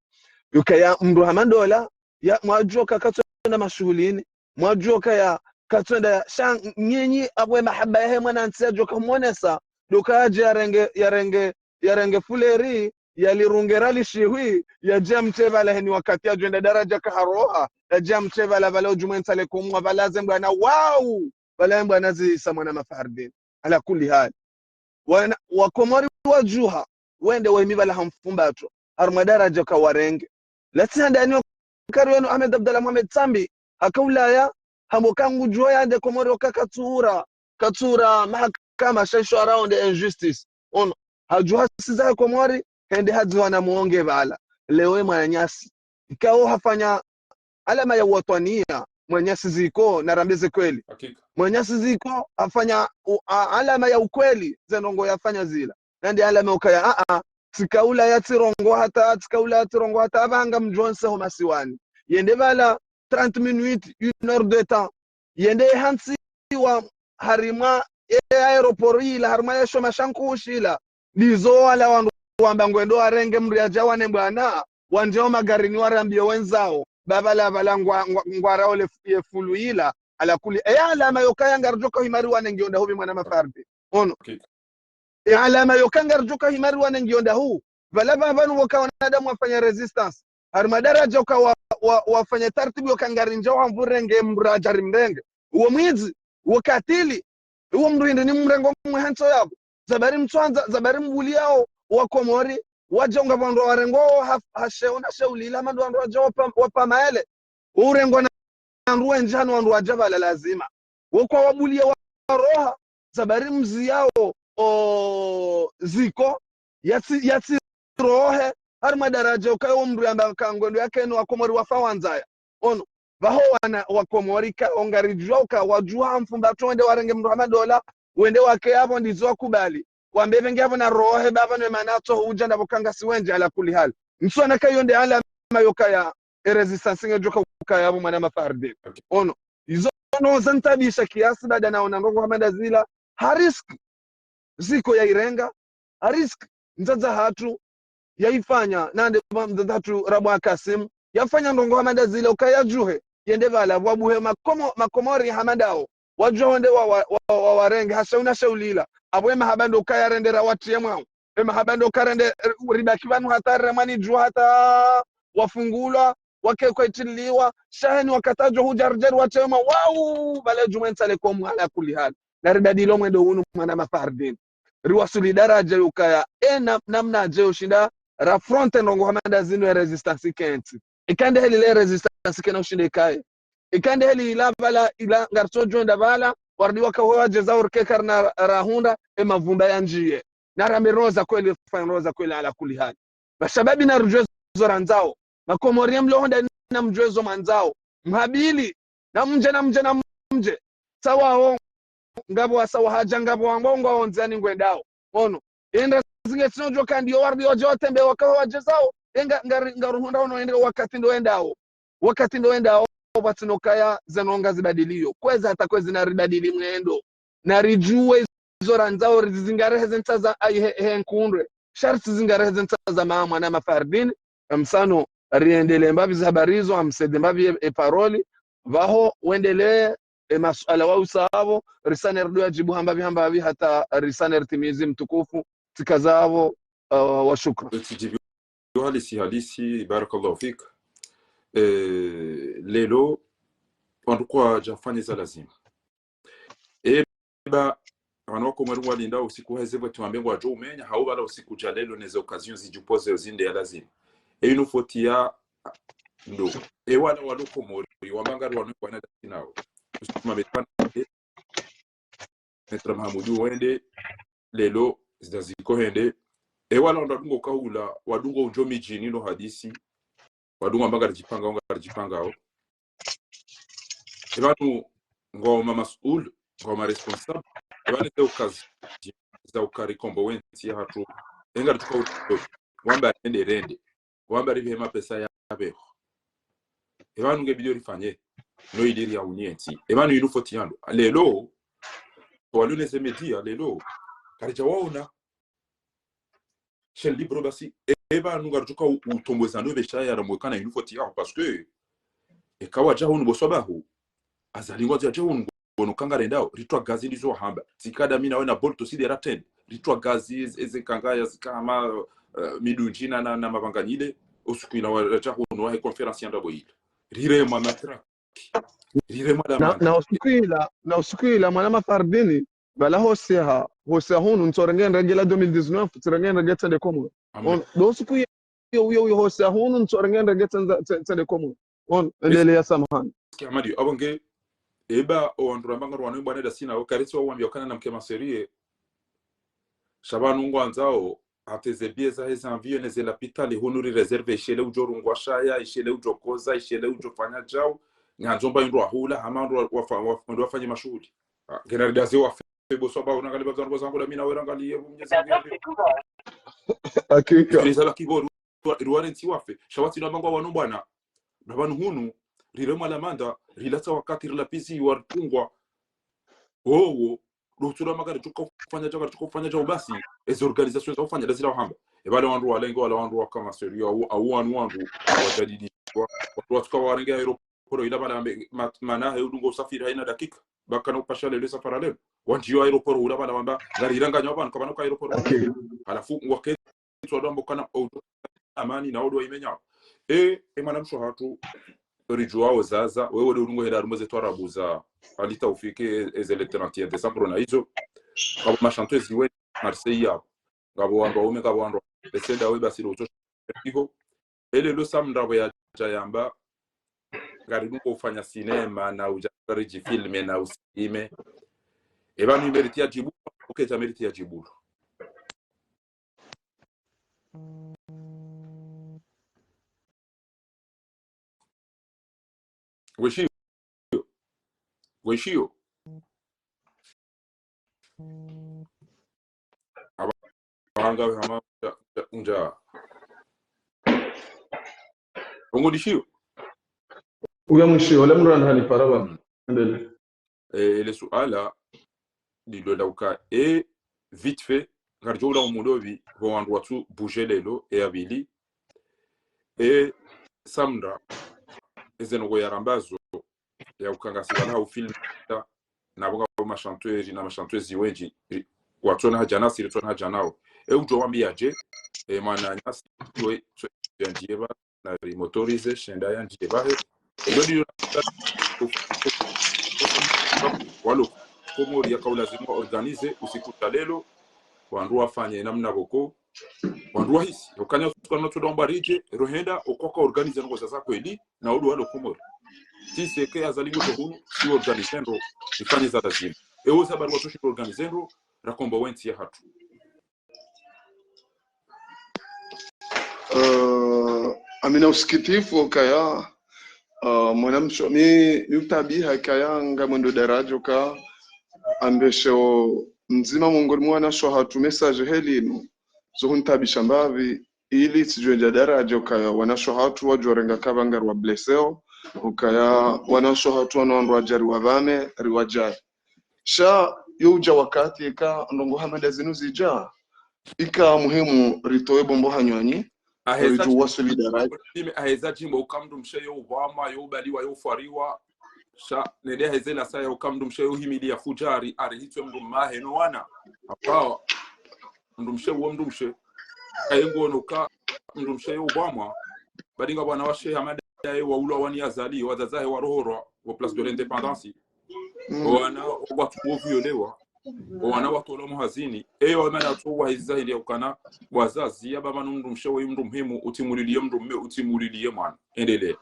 Yo kaya mndru hama ndola, ya mwadjuwa ka katswenda mashuhulini, mwadjuwa kaya katswenda ya, sha nyinyi apvo ye mahaba yahe mwanantsi yadjoka humonesa, ndo kaya yadje yarenge, yarenge, yarenge fuleri, yalirunge ralishihwi, yadje yamtse pvala heni wakati yadjwenda daraja kaharoha, yadje yamtse pvala pvala udjumwe ntsa le Komwa, pvala ze mbwana, wau, pvala ye mbwana zisa mwana mafardin. Ala kulli hali. Wana, wa Komori wadjuha, wende wahimi pvala ha mfumbatro, harumwa daraja kawarenge. Latsi handani wakari wenu Ahmed Abdallah Mohamed Sambi, haka Ulaya, hamba ka ngudjuha yande Komori waka katsura, katsura mahakama sha isho araonde injustice. Ono, hadjuha siza ya Komori, hende hadziwa na mwonge pvala. Leo ye mwananyasi. Ikao hafanya alama ya uwatwaniya, mwananyasi Ziko, narambeze kweli. Hakika. Mwananyasi Ziko, hafanya u-, a-, alama ya ukweli, ze ndrongo yafanya zila. Nandi alama ukaya, a, a, tsika Ulaya tsirongoa hata, tsika Ulaya tsirongoa hata, apvanga mdjonse ho masiwani. Yende pvala trente minutes, une heure de temps. Yende hantsiwa harimwa ye aéroport ila, harimwa ye shoma sha nkuhu shila. Ndizo wala wandru wamba ngwendo warenge mndru yadja wane mbwana, wandjao magarini warambiye wenzao, pvala pvala ngwa, ngwa, ngwarao le fu-, ye fulu ila, ala kulli. Ye alama yo kaya ngaridjoka himari wane ngiyo ndahu pvi mwana mafardin. Ono. Hakika. Ye alama yo ka ngaridjoka himari wane ngiyo ndahu. Pvala pvanu pvoka wanadamu wafanya résistance. Harumwa daraja uka wa, wa, wafanya tartibu yo ka ngarinjao hamvu renge mndru radja rimrenge. Uwo mwidzi, uwo katili, uwo mndru hindri ni mrengo mwe hantso yapvo. Zabari mtswandza, zabari mbuliyao wa Komori, wadja unga pvandru warengwao ha, ha sheo na sheo lila, hama ndo wandru wadja wapa, wapa maele. Urengwa na wandru wendji hanu wandru wadja pvala lazima. Wo kwa wabuliya wa roha, zabari mziyao, o, Ziko, yatsi, yatsi rohe, harimwa daraja ukayo wo mndru yamba ka ngwendo yakeni wa Komori wafa wandzaya. Ono, pvaho wana wa Komori ka, o ngaridjuwa uka, wadjuha mfumbatro wende warenge mndru hama ndola, wende wake yapvo ndizo wakubali. Wambe pvenge yapvo na rohe, pvapvo ne mana tso hudja ndapvo ka ngasi wendji ala kulli hali. Ntsu wana kayo nde alama yo kaya, e résistance ngedjoka ukaya yapvo mwana mafardin. Ono, izo no zantabisha kiasi baada naona ndrongo hama nda zila, ha risque, Ziko ya irenga, ha risque, mdzadze hatru, ya ifanya, nande mdzadze hatru Rabwa Kasim, yafanya ndrongo hama nda zila ukaya djuhe, yende pvala, pvwabuhe makomo, makomori hama ndao, wadjuha wende wa, wa, wa, wa, warenge, ha sheo na sheo lila, apvo ye mahaba ndo ukaya rende rawatriye mwao, ye mahaba ndo uka rende, eh, ribaki pvanu hata remwa ni djuha hata wafungulwa, wake kwaitililiwa, sha heni wakati wadjo hudja ridje riwatriye mwao, wau, pvale djumwe ntsale komu ala kulli hali. Na ridadilo mwendo unu mwana mafardin. Riwasuli daraja yo ukaya, e na, namna dje yo shinda, rafronte ndrongoo hama nda zinu e résistance ikentsi. Ika nde heli le résistance kena ushinde ikaye. Ika nde heli ila pvala, ila ngaritso djo enda pvala, warudi waka hwadjeza urike karina rahundra, e mavumba yandjiye. Na rambe roza kweli, fa roza kweli ala kulli hali. Mashababi na rudjwe zo randzao. Makomori mlo honda na mdjwe zo mwandzao. Mhabili, na mdje, na mdje, na mdje. Sawa o, ngapvo wasa wahadja, ngapvo wangwa, ngwa ondzani ngwendao. Ono. Indra zinge tsino djo kandi yo warudi wadje watembe waka hwadjezao. Enga, ngari, ngaruhundra ono ende wakati ndo wendao. Wakati ndo wendao, pvatsino kaya zeno ngazibadiliyo. Kwezi hata kwezi na ribadili mwendo. Na ridjuwe izo randzao, rizingarehe ze ntsa za, ai, he, he nkundre. Sha ritsizingarehe ze ntsa za ma, mwana ma Fardine, msano, riendelee mbapvi ze habari izo, amsede mbapvi e, e paroli, pvaho, wendelee, e masuala wa usapvo, risane rido ya djibu hambapvi, hambapvi, hata risane ritimizi mtukufu, tsika zapvo, uh, wa shukra. Tsidjibu halisi, halisi, barakallahu fik. Eh, lelo, wandru kwadjafanya za lazima. Eba, wanu wa Komori ngwalinda usiku heze pvwe tuwambe ngwadjo umenya, hau pvala usiku dja lelo neze occasion zidjupoze zinde ya lazima. E inu foti ya ndo. E wala walo Komori, wamba ngari wanu kwana dati nao. Usiku mametwana, e, Maître Mahamudu wende, lelo, zida ziko hende. E wala wandru wadungo kahula, wadungo udjo midjini no hadisi. Wadungo amba ngaridjipangao, ngaridjipangao. E pvanu ngwao ma mas'ul, ngwao ma responsable. E pvanu ze occasion za ukari kombowe ntsi yahatru. E ngaritsuka u-, wamba rende rende. Wamba ripvehe mapesa yapveho. E pvanu nge bidi rifanye. No ili riyaunye ntsi. E pvanu inu foti ya ndo. Lelo, walio neze média, lelo. Karidja waona. Chaîne libre basi, e, e pvanu ngaritsuka u-, utombweza ndo pvesha ya ramwekana inu foti yao, parce que, e kawadja hunu bo swabahu, Azali ngwadjo yadja hunu ngono kangarendao, ritwa gazi ndizo wahamba. Zikada mi nawe na Bolto side raten, ritwa gazi, eze, eze kanga ya zikama, eh, midunji na, na, na mavanganyile, usiku ila wadja hunu wahe conférence ya ndrabo ile. Riremwa matraque. Riremwa la na, manda. Na usiku ila, na usiku ila, mwana ma Fardine, pvala hoseha, hoseha hunu, ntsorenge ndrege la deux mille dix-neuf, tsorenge ndrege tsende Komori. Amen. On, do usiku iyo, iyo, iyo, hoseha hunu, ntsorenge ndrege tsende, tse-, tsende Komori. On, endelea samahani. Sikia Amadi, abo nge, eba, o wandru ramba ngaru wanu bwana dasina, o karitsi wa wambi wakana na mke maserie, sha pvanu ngwandzao, hata ze billets zahe za avion neze lapitali hunu ri réservé ishele udjo rungwa shaya, ishele udjo koza, ishele udjo fanya djau. Ngandzo mba indru wahula, hama indru wa, wa, wa, indru wafanye mashuhuli. Ah, ngena ridaze wafe, bo swabahu, nangali baza ndro zangu da mi nawe rangali ye, bu mnyezi nge. Hakika. Kile zala kibo, ru-, ru-, ruware ntsi wafe. Sha watsi na bangwa wanu bwana. Na pvanu hunu, riremwa la manda, rilatsa wakati, rilapvizi, waritungwa. Wowo, ndo tsula magari, tsuka ufanya djau, tsuka ufanya djau basi, eze organisations za ufanya, ndazila wahamba. E pvale wandru walenge, wala wandru waka maserie, au, au wanu wandru, wajadidi, wa, wandru watsuka warenge aéroport, ila pvala wambe, ma-, mana he udungo usafiri haina dakika. Bakana upasha lelo safara lelo. Wandjiyo aéroport, ula pvala wamba, ngari iranganya wapvanu, kapvana ka aéroport. Okay. Halafu, wake tswa ndo ambo kana odo amani na odo imenyao. E, e mwanamshe hatru, ridjuwao Zaza, wewe de ulungo hela harumwa ze twarabu za Ali Taufiki, e, eze le trente et un décembre na izo. Ngapvo ma chanteuse iwe Marseille yapvo. Ngapvo wandru waume, ngapvo wandru. Esenda we basi lo utosha. Iko, ele lo Samra pvo yadja yamba, ngaridungo ufanya sinema na udja ridjifilme na usilime. E pvanu i mérite ya djibulu, uke dja mérite ya djibulu. Weshiyo. Weshiyo. Aba-, abanga hama nja, nja, nja. Ongo dishiyo. Uya mwishiyo, ole mndru anahani para pvanu. Endele. Eh, ele suala, lilo la uka, e, vite fait, ngaridjo ula umulovi, pvo wandru watsu bouger lelo, e ya pvili. E, Samra, eze ndrongoo ya rambazo, ya uka ngasi pvala ha ufilme, na pvo ngapvo ma chanteurs na ma chanteuses wendji, watsona hadja nasi, ritsona hadja nao. E udjo wambiya dje, e mwananyasi, we, tso, yandjiye pva, na ri motorisé, shenda yandjiye pvahe. Ndo ndiyo, walo, Komori yaka ulazimu wa organisé, usiku wa lelo, wandru wafanye namna pvoko, Wandru wahisi, ukana suka na tsoda wamba ridje, rohenda, okwaka organize ndrongo za za kweli, na odu walo Komori. Tsi seke Azali ngodjo hunu, si organize ndro, ifanye za lazima. Ewo sababu watsoshi organize ndro, rakomba wentsi ya hatru. Eh, amina usikitifu ukaya, eh, mwanamshe, mi, mi utabiha ukaya ngamwendo daraja uka, ambeshe o mdzima mongoni mwa wanashe hatru message heli inu, zo huntabisha mbapvi, ili tsidjwendja daraja ukaya wanashe hatru wadjorenga kaba ngari wa blesseo, ukaya wanashe hatru wanu wandru wadjari wa pvame, ri wadjari. Sha, yo udja wakati eka ndrongo hama nda zinu zidja, ika muhimu ritowe bombo hanywani, Aheza ridjo waswili daraja. Aheza djimbo uka mndru mshe yo ubwamwa, yo ubaliwa, yo ufwariwa. Sha, nende aheze la saya uka mndru mshe yo himili ya fujari, ari hitswe mndru mahe no wana. Akawa, mndru mshe uwo mndru mshe. Kaye ngono ka mndru mshe yo ubwamwa. Badinga bwana washe hama nda ye waulwa wani Azali, wazazahe warohorwa, wa Place de l'Indépendance. Owana watru wo violewa, owana watolwa muhazini. Eyo mana tso wahiza hili ya ukana, wazazi ya baba no mndru mshe wo mndru muhimu, utsimulilie mndru mme, utsimulilie mwana. Endelea.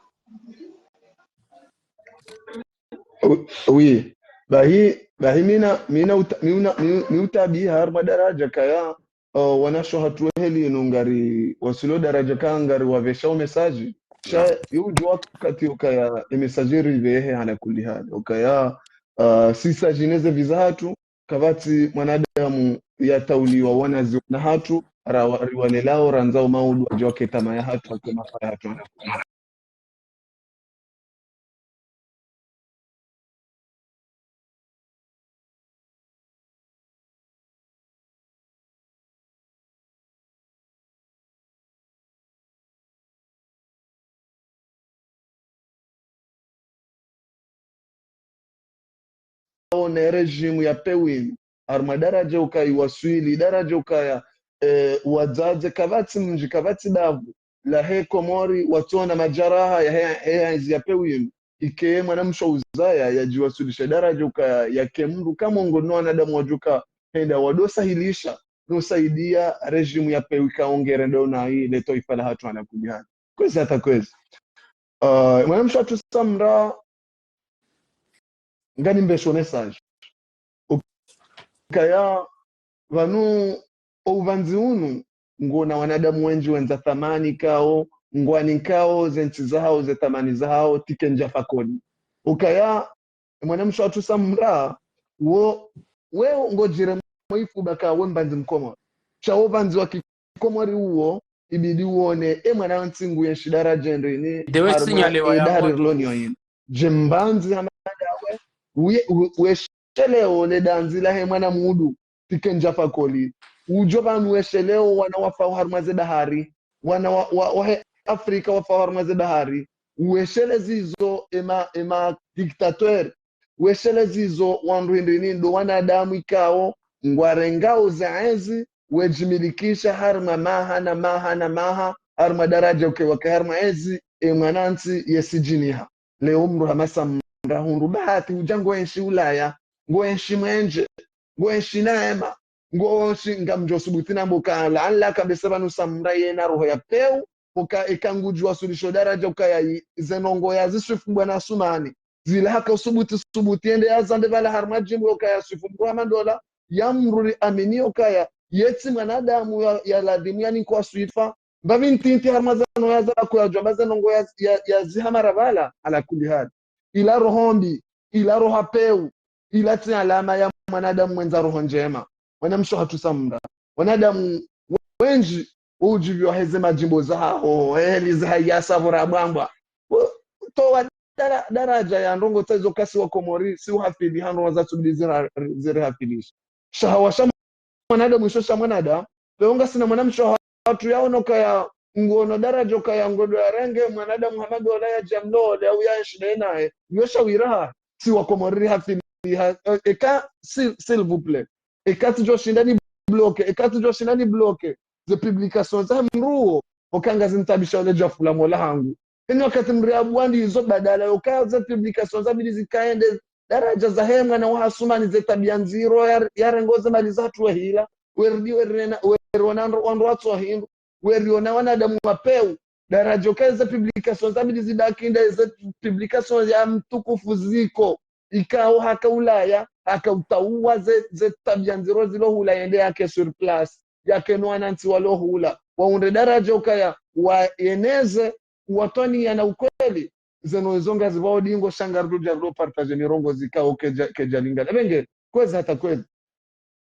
Oui. Bahi, bahi mina, mina uta, mina, mi, mi utabiha harumwa daraja kaya, uh, wanashe hatru heli inu ngari waswilo daraja ka ngari wapvesha o message. Sha, yo udjo wakati ukaya e message ripvehe ala kulli hali. Ukaya, uh, si sa djine ze viza hatru, kapvatsi mwanadamu yatauliwa wanazi wana hatru, ra, riwalelao, randzao maudu, wadjo wake tama ya hatru, wake mafa ya hatru. Ne régime ya pewu inu, harumwa daraja ukaya iwaswili, daraja ukaya, eh, wadzadze kapvatsi mdji, kapvatsi davu lahe Komori watsona majaraha ya he, he, he, ya pewu inu. Ike mwanamshe uzaya, yadjiwaswilisha daraja ukaya, yake mndru ka mongoni no wanadamu wadjuka, henda wado sahilisha, no saidia régime ya pewu ika ongere ndo na hii, le twaifa la hatru ala kulli hali. Kwezi hata kwezi. Uh, mwanamshe hatru Samra, ngani mbesho message. Ukaya, pvanu, o uvandzi unu, ngona wanadamu wendji wendza thamani kao, ngwanikao, ze ntsi zahao, ze thamani zahao, tike ndja fakoli. Ukaya, mwanamshe hatru Samra, wo, we ngodjire mwifu baka we mbandzi Mkomori. Sha wo uvandzi wa Kikomori uwo, ibidi uone, e mwana ntsi ngu yenshi daraja ndrini, Dewe harumwa sinyalewa e ya dahari watu. Loni wa yinu. Dje mbandzi hama nda we, uye, u, wesheleo le dandzi lahe mwana mudu, tike ndja fakoli. Udjo pvanu wesheleo wana wafao harumwa ze dahari, wana wa, wa, wa he Afrika wafao harumwa ze dahari. Ueshele zizo ema, ema dictateur. Ueshele zizo wandru hindrini ndo wanadamu ikao, ngwarengao ze ezi, wedjimilikisha harumwa maha na maha na maha, harumwa daraja uke wake harumwa ezi, e mwanantsi yesidjiniha. Leo mndru hama Samra hundru bahati udja ngo enshi Ulaya, ngo enshi mwenje, ngo enshi naema, ngo enshi ngamdjo subuti nambe uka la anla kabisa pvanu Samra yena roho ya pewu, uka eka ngudjo waswilisho daraja ukaya yi, ze ndrongo yaziswifu bwana Asumani. Zila haka usubuti, subuti, ende yazambe pvala harumwa djimbo ukaya swifu mndru hama ndola, ya mndru ri amini ukaya, yetsi mwanadamu ya, ya ladhimu yani kwa swifa, mbapvi ntiti harumwa zano ya zala kuyadjwa mba ze ndrongo ya, ya, ya ziha mara pvala, ala kulli hali. Ila roho mbi, ila roho pewu, ila tsi alama ya mwanadamu mwendza roho ndjema. Mwanamshe hatru Samra. Wanadamu wendji, udjiviwa heze madjimbo zaho, heli zaha ya savura bwambwa. Wo, towa dara, daraja ya ndrongo tsa izo kasi wa Komori, si uhafili ha ndrongo za tsubili zira, ziri hafilisha. Shahawa sha mwanadamu, isho sha mwanadamu, leo ngasina mwanamshe hatru yaono kaya ngono daraja kaya ngodo yarenge mwanadamu hama ndola yadje amlole au yaenshi naye naye. Yo shawira ha, si wa Komori hafili ha, e, eka, s'il, s'il vous plaît. Eka tsidjo shinda ni bloqué, eka tsidjo shinda ni bloqué ze publications za mndru uwo, uka ngazintabisha ole djafula mola hangu. Eni wakati mndru ya bwandi izo badala, uka ze publications zabidi zikaende, daraja zahe mwana wa Asumani ze tabia ndziro, ya, yarengo ze mali zatru wehila, werdi werena, werona ndro, wandru watso hindru. weriona wanadamu wa peu, daraja uka eze publications zabidi zidakinde, eze publications ya mtukufu ziko, ikao haka Ulaya, haka utauwa ze, ze tabia ndziro zilo hula yende yake sur place, yake no wanantsi walo hula, waundre daraja ukaya, wayeneze, uwatwaniya na ukweli. Zeno izo ngazipvao dingo sha ngaridjo dja ridjo partager mirongozi ikao kedja, kedja lingana. Ebe nge, kwezi hata kwezi.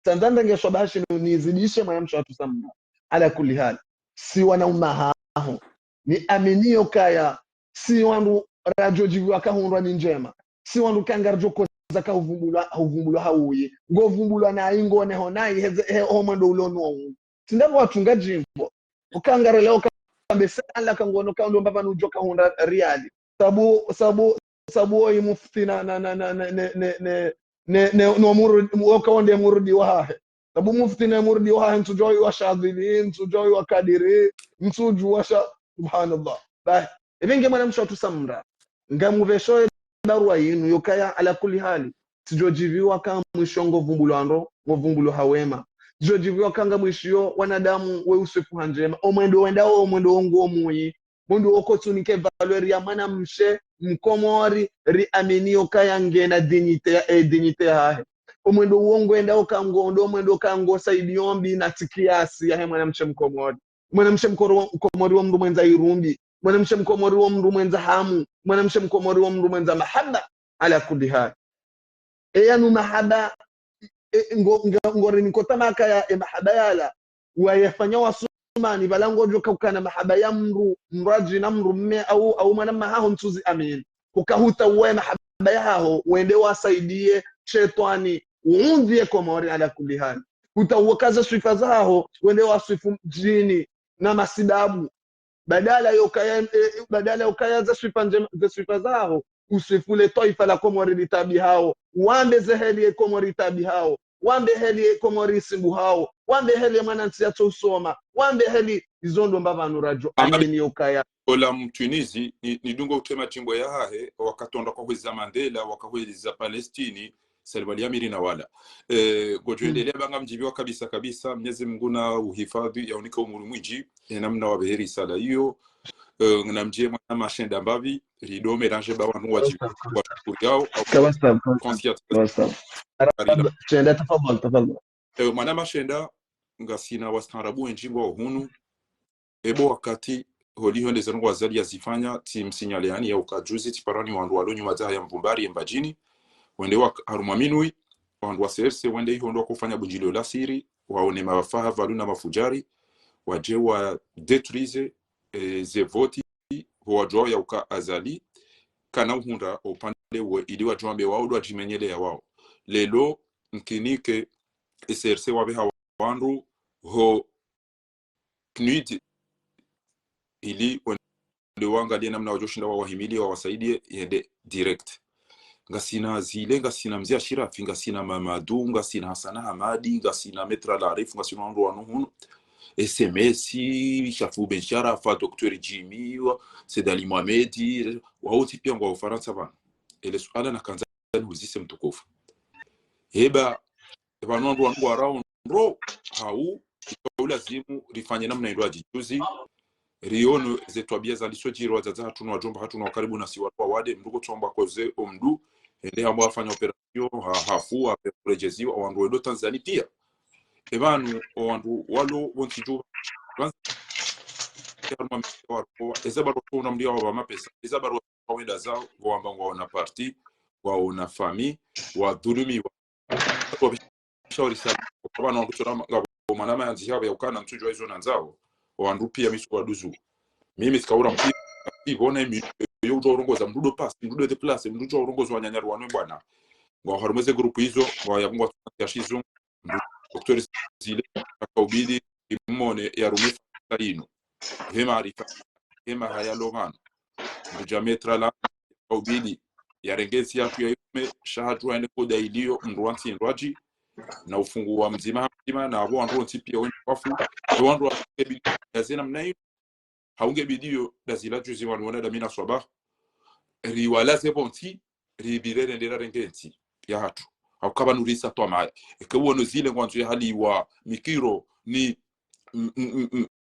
Tsandza ndenge swabaha shinu nizidishe mwanamshe watru Samra. Ala kulli hali. Si wanaume haho. Niaminio kaya, si wandru radjo djiviwa kahundrwa ni ndjema. Si wandru ka ngaridjo koza ka huvumbulwa, huvumbulwa hauyi. Ngo vumbulwa na ingo neho nayi heze, he, ho mwendo ulo nuwo. Tsi ndapvo watru nga djimbo. Uka ngareleo ka mbese ala ka ngono ka ndo mbapvanu udjo kahundra riali. Sabu, sabu, sabu oyi mufti na, na, na, na, ne, ne, ne, ne, ne, ne, no muru, woka wonde murudi wahahe. Sabu mufti ne murudi wahahe, ntsudjuwa oyi wa Shadhili, ntsudjuwa oyi wa Kadiri, ntsudjuwa sha, subhanallah. Bahi, ebe nge mwanamshe watru Samra, ngamupvesho ye barua yinu, yokaya ala kulli hali, tsidjo djiviwa ka mwisho ngo vumbulwa ndro, ngo vumbulwa ha wema. Tsidjo djiviwa ka ngamwishiyo wanadamu we uswifu ha ndjema. Omwendo wendao, omwendo wongo muyi. Mundru woko tsunike valeur ya mwanamshe mkomori, riaminio kaya ngena dignité ya, eh, dignité yahahe. Omwendo uwo ngwendao ka ngo, ndo omwendo ka ngo saidiyo mbi na tsi kiasi yahe mwanamshe mkomori. Mwanamshe mkoro-, mkomori wo mndru mwendza irumbi. Mwanamshe mkomori wo mndru mwendza hamu. Mwanamshe mkomori wo mndru mwendza mahaba. Ala kulli hali. Eyanu mahaba, e, ngo, ngo, ngori nikota makaya e mahaba yala, wayafanya wasumani, pvala ngodjo ka ukana mahaba ya mndru, mndru adji na mndru mme au, au mwana mahaho ntsuzi amin. Uka hutauwa e mahaba yahaho, wende wasaidiye shetwani, uundhiye Komori ala kulli hali. Hutauwa ka ze swifa zahaho, wende waswifu djini na masibabu. Badala yokaya, eh, badala yokaya ze swifa ndjema, ze swifa zaho, uswifu le twaifa la Komori litaabihao. Wambe ze heli ye Komori itaabihao. Wambe heli ye Komori isimbuhao. Wambe heli ye mwanantsi yatso usoma. Wambe heli izo ndo mbapvanu radjo. Amani yokaya. Ola mtwinizi, ni, nidungo utrema djimbo yahahe, wakati wandru wakahweza Mandela, wakahweza Palestini, Salva Liamiri na wala. Eh, ngodjo endelea ba ngamdjiviwa kabisa kabisa, Mnyezi Mungu na uhifadhi, yaunike umuri mwindji, e namna wapvehe risala iyo, eh, namdje mwana mashenda mbapvi, rido mélanger ba wanu wadji-, wadjipuriyao, au conscience. Shenda, tafadhali, tafadhali. Eh, mwana mashenda, ngasina wastaarabu wendji ngwao hunu, ebo wakati holiho nde zanu ngwazali yazifanya, tsi msinyale yani ya uka juzi, tsi parani wandru walo nyuma dzaha ya Mvumbari, ye Mbadjini, wende wa harumwa minwi, wandru wa C R C, wende iho ndo wakofanya bundjilio la siri, waone mafaha pvalu na mafudjari, wadje wa détruise, eh, ze voti, ho wadjuwao ya uka Azali, kana uhundra upande uwe ili wadjuwambe wao ndo wadjimenyele ya wao. Lelo, nkinike, C R C wapveha wandru, ho P N U D, ili wende wangaliye namna wadjoshinda wawahimiliye, wawasaidiye, yende direct. Ngasina zile, ngasina Mze Ashirafi, ngasina Mamadu, ngasina Hasana Hamadi, ngasina Maître Larif, ngasina wandru wanu hunu. S M S, Shafu Ben Sharafa, Docteur Jimmy, wa, Said Ali Mohamed, wao tsi pia ngwao Farantsa pvanu. Ele suala nakandza nihuzise mtukufu. Heba, pvanu wandru wanu ngwarao ndro, hau, ikao lazimu rifanye namna indru adjijuzi, riono ze twabia zalisodjiri wadzadze hatru no wadjomba hatru no wakaribu nasi wandru wawade, mndru kotsomba koze omndru, ende hamba afanya opération, ha, hafu, apve kuredjeziwa, wandru wedo Tanzania pia. Epvanu, owandru walo wontsi dju, eza barua tona mndru yawapva mapesa, eza barua wawenda zao, ngwawamba ngwaona parti, ngwaona famille, wadhulumiwa. Shauri sana. Kwa pvanu wandru tsona ngapvo mwana mayanzi yapvo ya ukana ntsudjuwa izo nandzao. Wandru pia misu waduzu. Mimi tsikaura mpi, mpi pvona imi, yo udjo urongoza mndru do pasi, mndru do déplacer, mndru udjo urongoza wananyari wanu bwana. Ngwao harumwa ze groupe izo, ngwao ya kungwa ya shizo, mndru Docteur Zile, akaubidi, imone, ya rumifa inu. He maarifa, he mahaya lo pvanu. Mndru dja Maître la, akaubidi, yarenge ntsi yatru ya yume, sha hatru waende koda iliyo, mndru wa ntsi ndrwadji, na ufungu wa mdzima ha mdzima, na apvo wandru wontsi pia wende wafu, e wandru wa kebidi, ya zena mna inu, haunge bidiyo, dazila juzi wanu wana damina swaba, riwalaze pvontsi, ribire rende rarenge ntsi, ya hatru. Hauka pvanu risa twamaya. Eke wono zile ngwandzo ya hali wa mikiro, ni, m-, m-, m-, m-,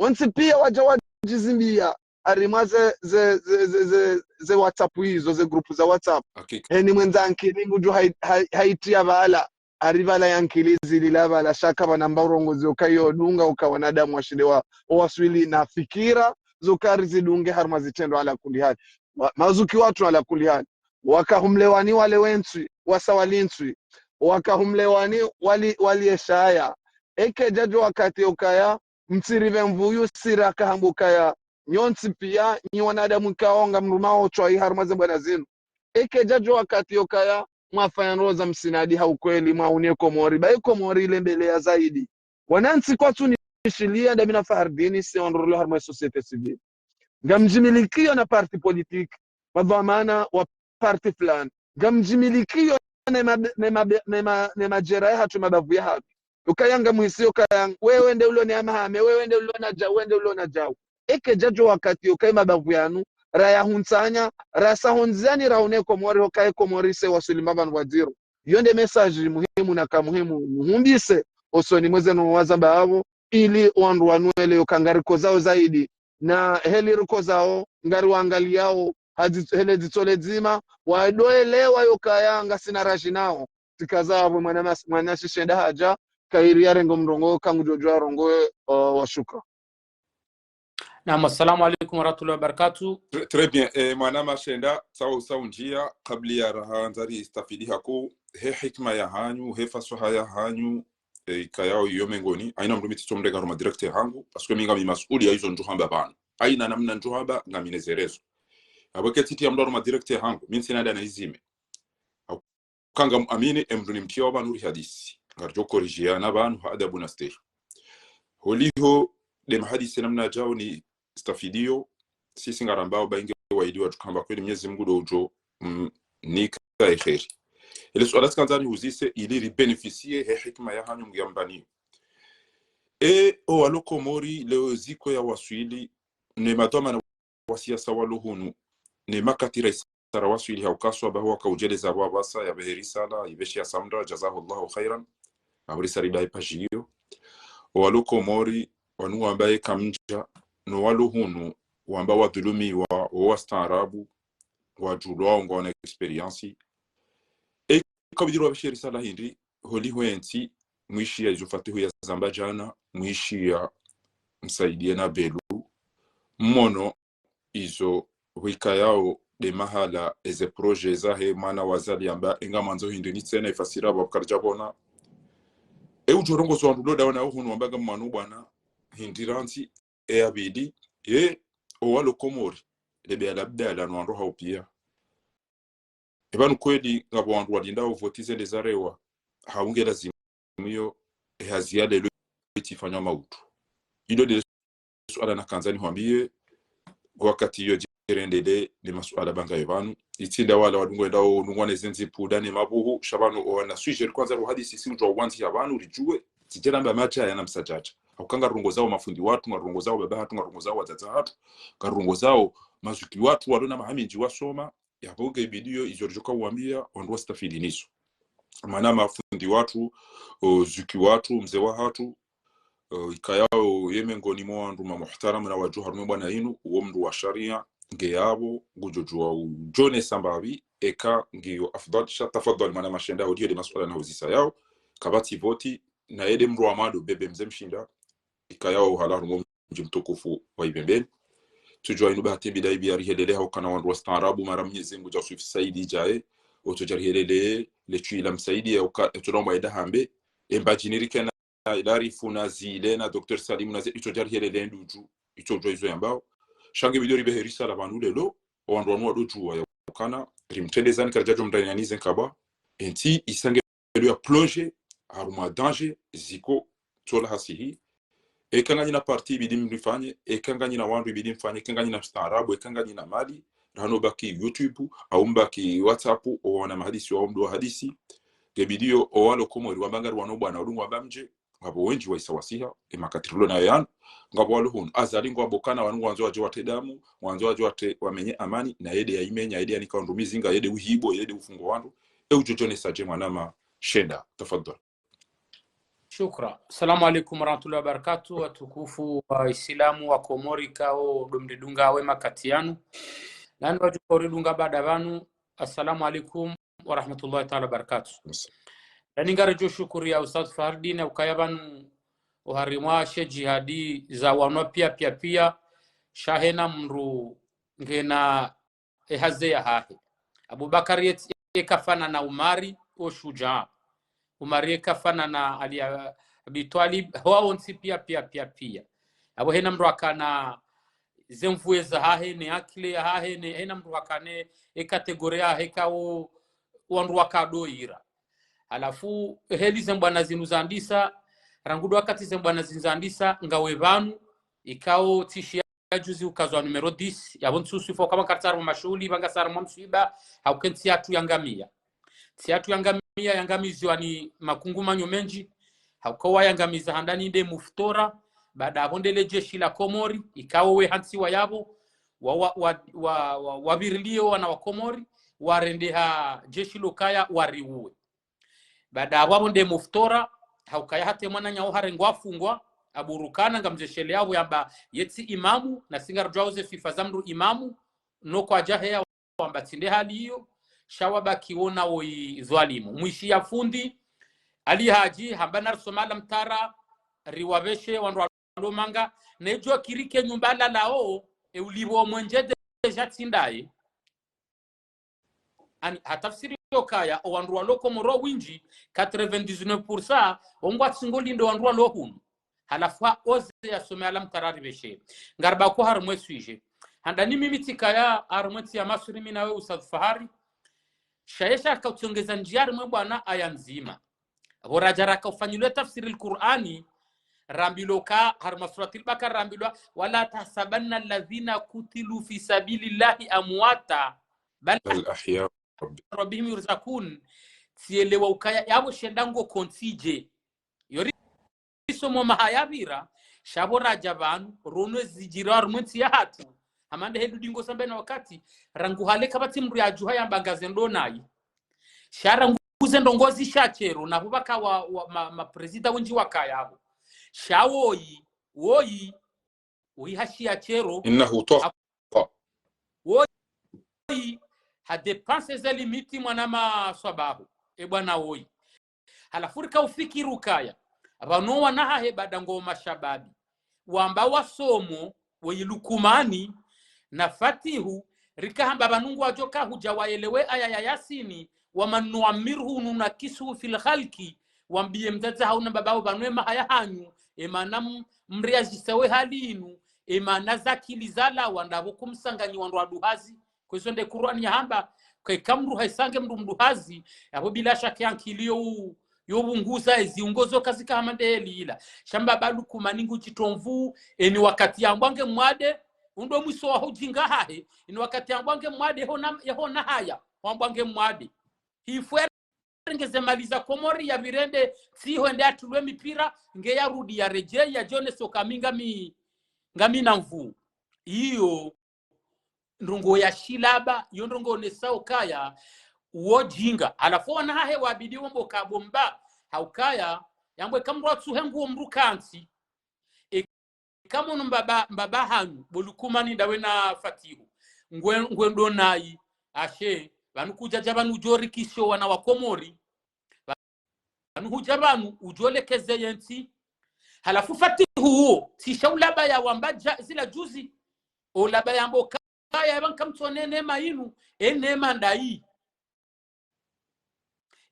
Wontsi pia wadja wadjizimbia harimwa ze, ze, ze, ze, ze, ze WhatsApp izo, ze groupe za WhatsApp. Hakika. Heni mwendza ankili ngudjo hai-, hai-, haitria pvala. Hari pvala ye ankili zilila pvala, sha kapvana mba urongozi uka yo dunga uka wanadamu washinde wa, owaswili na fikira, zo uka rizidunge harimwa zitrendwa ala kulli hali. Wa, mazuki watru ala kulli hali. Waka humlewani wale wentswi, wasa walintswi. Waka humlewani wali, wali eshaya. Eke djadjo wakati ukaya, mtsiripve mvuyu sira kahambu kaya, nyontsi pia, nyi wanadamu ikao ngamrumao otswayi harumwa ze mbwana zinu. Eke djadjo wakati ukaya, mwafanya ndroza msinadi ha ukweli, mwaune Komori, ba ye Komori ilembeleya zaidi. Wanantsi kwatsu nishilia, ndami na Fahardini, si ondrolo harumwa ye société civile. Ngamdjimilikio na parti politique, madhwamana wa parti fulani. Ngamdjimilikio ne ma-, ne ma-, ne ma-, ne madjera yahatru, mabavu yahatru. Ukaya ngamwisio ukaya, wewe nde ulo ne amahame, wewe nde ulo na djau, wewe nde ulo na djau. Eke djadjo wakati ukaya mabavu yanu, raya huntsanya, rasa hondziani raune Komori, ukaya Komori se waswili mba pvanu pvwadziro. Yo nde message muhimu na ka muhimu, muhumbise, osoni mwa ze no wazamba apvo, ili wandru wanu welewe uka ngarikozao zaidi. Na heli rikozao, ngariwangaliao, hadzi-, hele dzitso ledzima, wadoelewa yo ukaya ngasina radji nao. Tsikaza apvo mwana mas-, mwana shishenda hadja, kairi yarenge omrongoo, kangudjodjo arongowe, o, wa shukra. Naam, assalamu alaikum warahmatullahi wabarakatuh. Très, très bien. Eh, mwana mashenda, sawa usawa ndjia, kabla ya raha ndzari istafidi haku, he hikima yahanyu, he faswaha yahanyu, eh, ikayao iyo mengoni, haina mndru mi tsitso mrenga harumwa direct hangu, parce que mi ngami mas'uli ya izo ndjo hamba pvanu. Haina namna ndjo hamba, ngami ne ze raison. Apvo ke tsitria mndru harumwa direct hangu, mi ntsina nda na izime. Uka ngamwamini, e mndru nimtria pvanu ri hadisi. Ngaridjo korijiana pvanu ha adabu na stehi. Holiho, nde mahadisi namna djao ni stafidio, sisi ngarambao ba inge waidi watru kamba kweli Mnyezi Mungu ndo udjo, mm, nika e kheri. Ele suala tsikandza nihuzise, ili ribénéficier he hikima yahanyu mgiyambaniyo. E, owalo Komori, leo ziko ya waswili, ne madhwamana wa siasa walo hunu, ne makati raisi ra waswili ha ukaswa baho waka udjeleza pvwa pvasa ya pvehe risala, ipveshe ya Samra, jazahullahu khairan, apvo risa riba e page iyo. Owalo Komori, wanu wamba ye kamdja, no walo hunu, wamba wadhulumiwa, wo wastaarabu, ngwadjulwao, ngwana expérience. E, kabidiro wapveshe risala hindri, holiho entsi, mwishiya izo Fatihu ya zamba djana, mwishiya Msaidie na Belu, mmono izo hwikayao nde mahala eze projet zahe mwana wa Azali yamba, enga mwandzo hindri ni tsena ifasira pvwa pvukari djapvona. E udjo rongozo wandru lo dawana uhunu wamba nga mwana bwana, hindri randzi, e abidi, e, owalo Komori, lebe alabdala no wandru hao pia. E pvanu kweli ngapvo wandru walindao voti zende zarewa, ha unge lazimu iyo, e hazi ya lelo itsifanywa mautu. Ilo ndele suala nakandza nihwambiye, wakati iyo djirendelee ne masuala bangayo pvanu. Itsinda wala wadungo endao nungwa ne zendzi puda ne mabuhu, sha pvanu owana sujet kwandza ruhadisi si udjuwa uwandzi ya pvanu ridjuwe, tsidjera mba madja yana msadjadja. Hauka ngarongozao mafundi watru, ngarongozao baba hatru, ngarongozao wadzadze hatru, ngarongozao mazuki watru, walo na maha mindji wasoma, yapvo nge bidiyo izo ridjoka uwambiya, wandru wastafidi nizo. Mana mafundi watru, o, zuki watru, mze wahatru, o, ikayao ye mengoni mwa wandru ma muhtaramu na wadjuha harumwa bwana inu, uwo mndru wa sharia, nge yapvo, ngudjodjuwa udjonesa mbapvi, eka ngiyo afdhal, sha tafadhal mwana mashenda, odiyo nde masuala nahuzisa yao, kapvatsi voti, na yende mndru wa mwando, bebe mze mshinda, ikayao hala harumwa mdji mtukufu wa Ibembeni. Tsudjuwa inu bahati mbi daibi yarihelele hauka na wandru wastaarabu, mara Mnyezi Mungu dja uswifi saidi djaye, otsodja rihelele, le tswi la msaidi ya uka, etsodamba enda hambe, emba djini rikena, ila rifuna zile na Docteur Salimu na ze, itsodja rihelele ndudju, itsodjuwa izo yambao. Sha nge bidiyo ribehe risala pvanu lelo, owandru wanu wadodjuwa ya ukana, rimtrendezani karidjadjo mranyanize nkabwa, entsi isa nge elo ya plongé, harumwa danger, ziko, tsola hasihi. Eka nganyina parti ibidi mrifanye, eka nganyina wandru ibidi mfanye, eka nganyina mstaarabu, eka nganyina mali, rahano baki YouTube, au mbaki WhatsApp, owana mahadisi, wao mndru wa hadisi. Nge bidiyo, owalo Komori, wamba ngari wano bwana, wadungu wamba mdje, ngapvo wendji waisa wasiha, e makati rilo nayo yanu, ngapvo walo hunu. Azali ngwambo kana wanu ngwandzo wadje watre damu, ngwandzo wadje watre wamenye amani, na yende ya imenya, yende yanika wandru mizinga, yende uhibo, yende ufungo wandru. E udjodjonesa dje mwana mashenda, tafadhal. Shukra. Assalamu alaikum warahmatullahi wabarakatuh. Watukufu wa Islamu wa Komori kao ndo mridunga we makati yanu. Nani wadjo uridunga baada pvanu. Assalamu alaikum warahmatullahi taala wabarakatuh. Nani ngaridjo shukuriya Ustadh Fahardine ukaya pvanu oharimwa she jihadi za wanwa pia, pia, pia. Sha hena mndru ngena ehazi yahahe. Abubakari yetsi ekafanana Umari, o shujaa. Umari ekafanana Ali Abi Twalib, hawa wontsi pia, pia, pia, pia. Apvo hena mndru akana ze nvuu zahahe, ne akili yahahe, ne hena mndru akana e catégorie yahahe kao wandru wakadoira. Halafu, heli ze mbwana zinu zandisa, rangu ndo wakati ze mbwana zinu zandisa, ngawe pvanu, ikao tsi shi ya juzi ukazwa numéro dix, yapvo ntsu swifa ukama kartsi harumwa mashuhuli, pvanga sa harumwa mswiba, hauka entsi yatru yangamiya. Entsi yatru yangamiya, yangamiziwa ni makungumanyo mendji, hauka wayangamiza handani nde muftora, baada apvo nde le jeshi la Komori, ikao we hantsiwa yapvo, wa, wa, wa, wa, wa, wapvirilio wana wa Komori, warendeha jeshi lokaya wariuwe. Baada apvo apvo nde muftora, haukaya hata mwananya wo harengwa afungwa, aburukana ngamzesheleya apvo yamba yetsi imamu, na si ngaridjuwao ze swifa za mndru imamu, no kwadja heya wamba tsi nde hali iyo, sha wabaki wona woyi dhwalimu. Mwishiya fundi, Ali Haji, hamba narisome alamtara, riwapveshe wandru walo manga, na idjo kirike nyumba lalao, e ulipvo mwenje déjà tsi ndaye. Ani, hatafsiri yokaya, o wandru walo Komoro windji, quatre-vingt-dix-neuf pour cent, ongwatsi ngolindo wandru walo hunu. Halafu ha oze yasome alamtara ripveshe. Ngaribako harumwa e sujet. Handani mimi tsikaya harumwa entsi ya Masri mi nawe Ustadh Fahari. Sha yesha kautsongeza ndziya harumwa e bwana aya ndzima. Pvo radja raka ufanyilwe tafsiri al-Qur'ani, rambilwa ka, harumwa Suratil Bakara rambilwa, ولا تحسبن الذين قتلوا في سبيل الله أمواتا بل بل أحياء ربهم يرزقون. Tsielewa ukaya, yapvo shenda ngo kontsije. Yori somo maha yapvira, sha pvo radja pvanu, rono ezidjiri harumwa entsi yahatru. Hama nde helu dingo sambe na wakati, rangu hale kapvatsi mndru yadjuha yamba ngaze ndo nayi. Sha rangu ze ndrongoo zisha shero, na pvo pvaka wa, wa, ma, ma président wendji wakaya apvo. Sha woyi, woyi, woyi hashiya shero. إنه طغى. Woyi, ha dépassé ze limite mwana maswabahu. E bwana woyi. Halafu rika ufikiri ukaya, pvanu wana hahe baada ngo mashababi. Wamba wasomo, woyi Lukumani, na Fatihu, rika hamba pvanu ngwadjo ka hudja waelewe aya ya Yasini, ومن نعمره ننكسه في الخلق, wambiye mdzadze hau na mbaba hau pvanu e maha yahanyu, e mana m-, mriadjisa we hali inu, e mana zakili zalawa ndapvo kumsanganyi wandru waduhazi, kwezo nde Qur'ani yahamba, keka mndru haisange mndru mduhazi, yapvo bila shaka yankili yo u-, yo pvunguza ezi ungo zo kazika hama nde heli ila. Sha mbaba Lukumani ngudjitromvu, eni wakati yambwa nge mwade, undo mwiso wa hudjinga hahe, eni wakati yambwa nge mwade, hona, yahona haya, wambwa nge mwade. Hifwe rengeze mali za Komori yapvire nde, tsi ho ende atulwe mipira, nge yarudi yaredjeyi, yadjone soka mi ngami, ngami na nvuu. Iyo, ndrongoo ya shilaba, yo ndrongoo onesao ukaya, wo djinga. Halafu wana hahe wabidi wombo kabomba, haukaya, yambwe kamrwa tsuhe nguo mndru kantsi. E, kamono mbaba, mbaba hanyu, bo Lukumani ndawe na Fatihu. Ngwe, ngwe ndo nayi, ashe, pvanu kudjadja pvanu udjo rikisho wana wa Komori. Pvanu hudja pvanu, udjo lekeze yentsi. Halafu Fatihu uwo, tsi sha ulaba ya wamba dja, zila juzi. Olaba yambo kaya, pvanu kamtsone neema inu, e neema ndayi.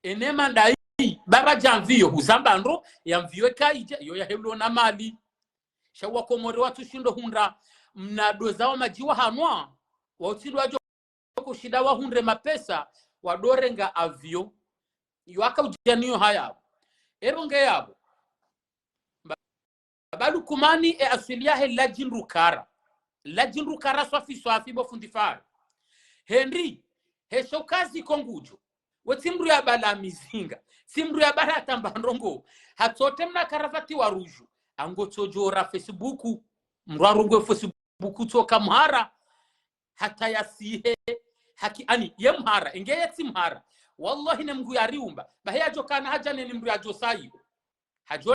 E neema ndayi, bara dja mviyo, huzamba ndro, ya mviyo eka idja, iyo ya heulo na mali. Sha wa Komori watsu shindo hundra, mna doza wa madji wa hanwa, wa utsindo wadjo kushinda wahundre mapesa, wadorenga avion, yo aka udjaniyo hayapvo. Epvo nge yapvo. Ba-, Baba Lukumani e aswili yahe Ladjindrukara. Ladjindrukara swafi swafi bo fundi Fahari. Hendri, hesho kazi ko ngudjo. We tsi mndru ya bala mizinga. Tsi mndru ya bala tamba ndrongoo. Hatsote mna karavati wa rudju. Ango tsodjora Facebook. Mndru arongowe Facebook tsoka mhara. Hata yasihe. Haki, ani, ye mhara. Inge ye tsi mhara. Wallahi ne Mngu yariumba. Bahi yadjo kana hadja ne ni mndru yadjo sayiho. Hadjo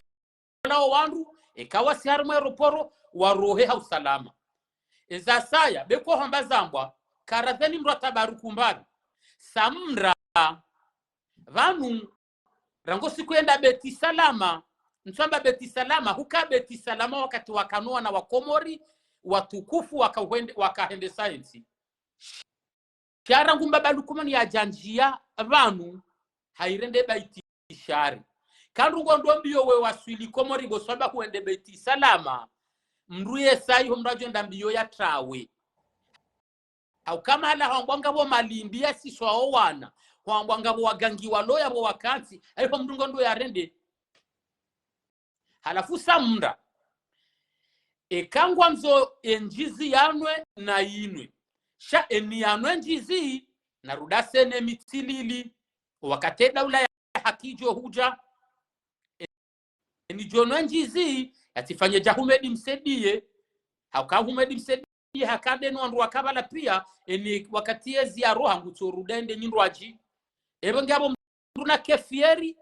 lawa wandru, eka wasi harimwa aéroport, warohe ha usalama. Eza saya, beko hamba zambwa, karadheni mdru atabaruku mbapvi. Samra, pvanu, rangu siku yenda Beit Salam, ntsamba Beit Salam, huka Beit Salam wakati wakana wana wa Komori, watukufu waka hwende-, waka hwende science. Sha rangu mbaba Lukumani yadja ndjia pvanu, hayirende Beit Shari. Kandru ngondo mbiyo we waswili Komori bo swaba hwende Beit Salam, mdru yesa iho mdru adjo enda mbiyo ya trawe. Hau kama hala hwambwa ngapvo malimbi ya siswa o wana, hwambwa ngapvo wagangi waloya pvo wakantsi, haiho mdru ngondo yarende. Halafu Samra, eka ngwandzo endjizi yanwe nayinwe. Sha eni yanwe ndjizi, narudase ne mitsilili, wakati daula ya haki idjo hudja. Eni djo nwa ndjizi, yatsifanye dja Humedi Msaidié. Hauka Humedi Msaidié, haka ndeno wandru wakapvala pia, eni wakati yezi ya roha ngutso ruda ende nyindrwadji. Epvo ngapvo mdru na kefieri,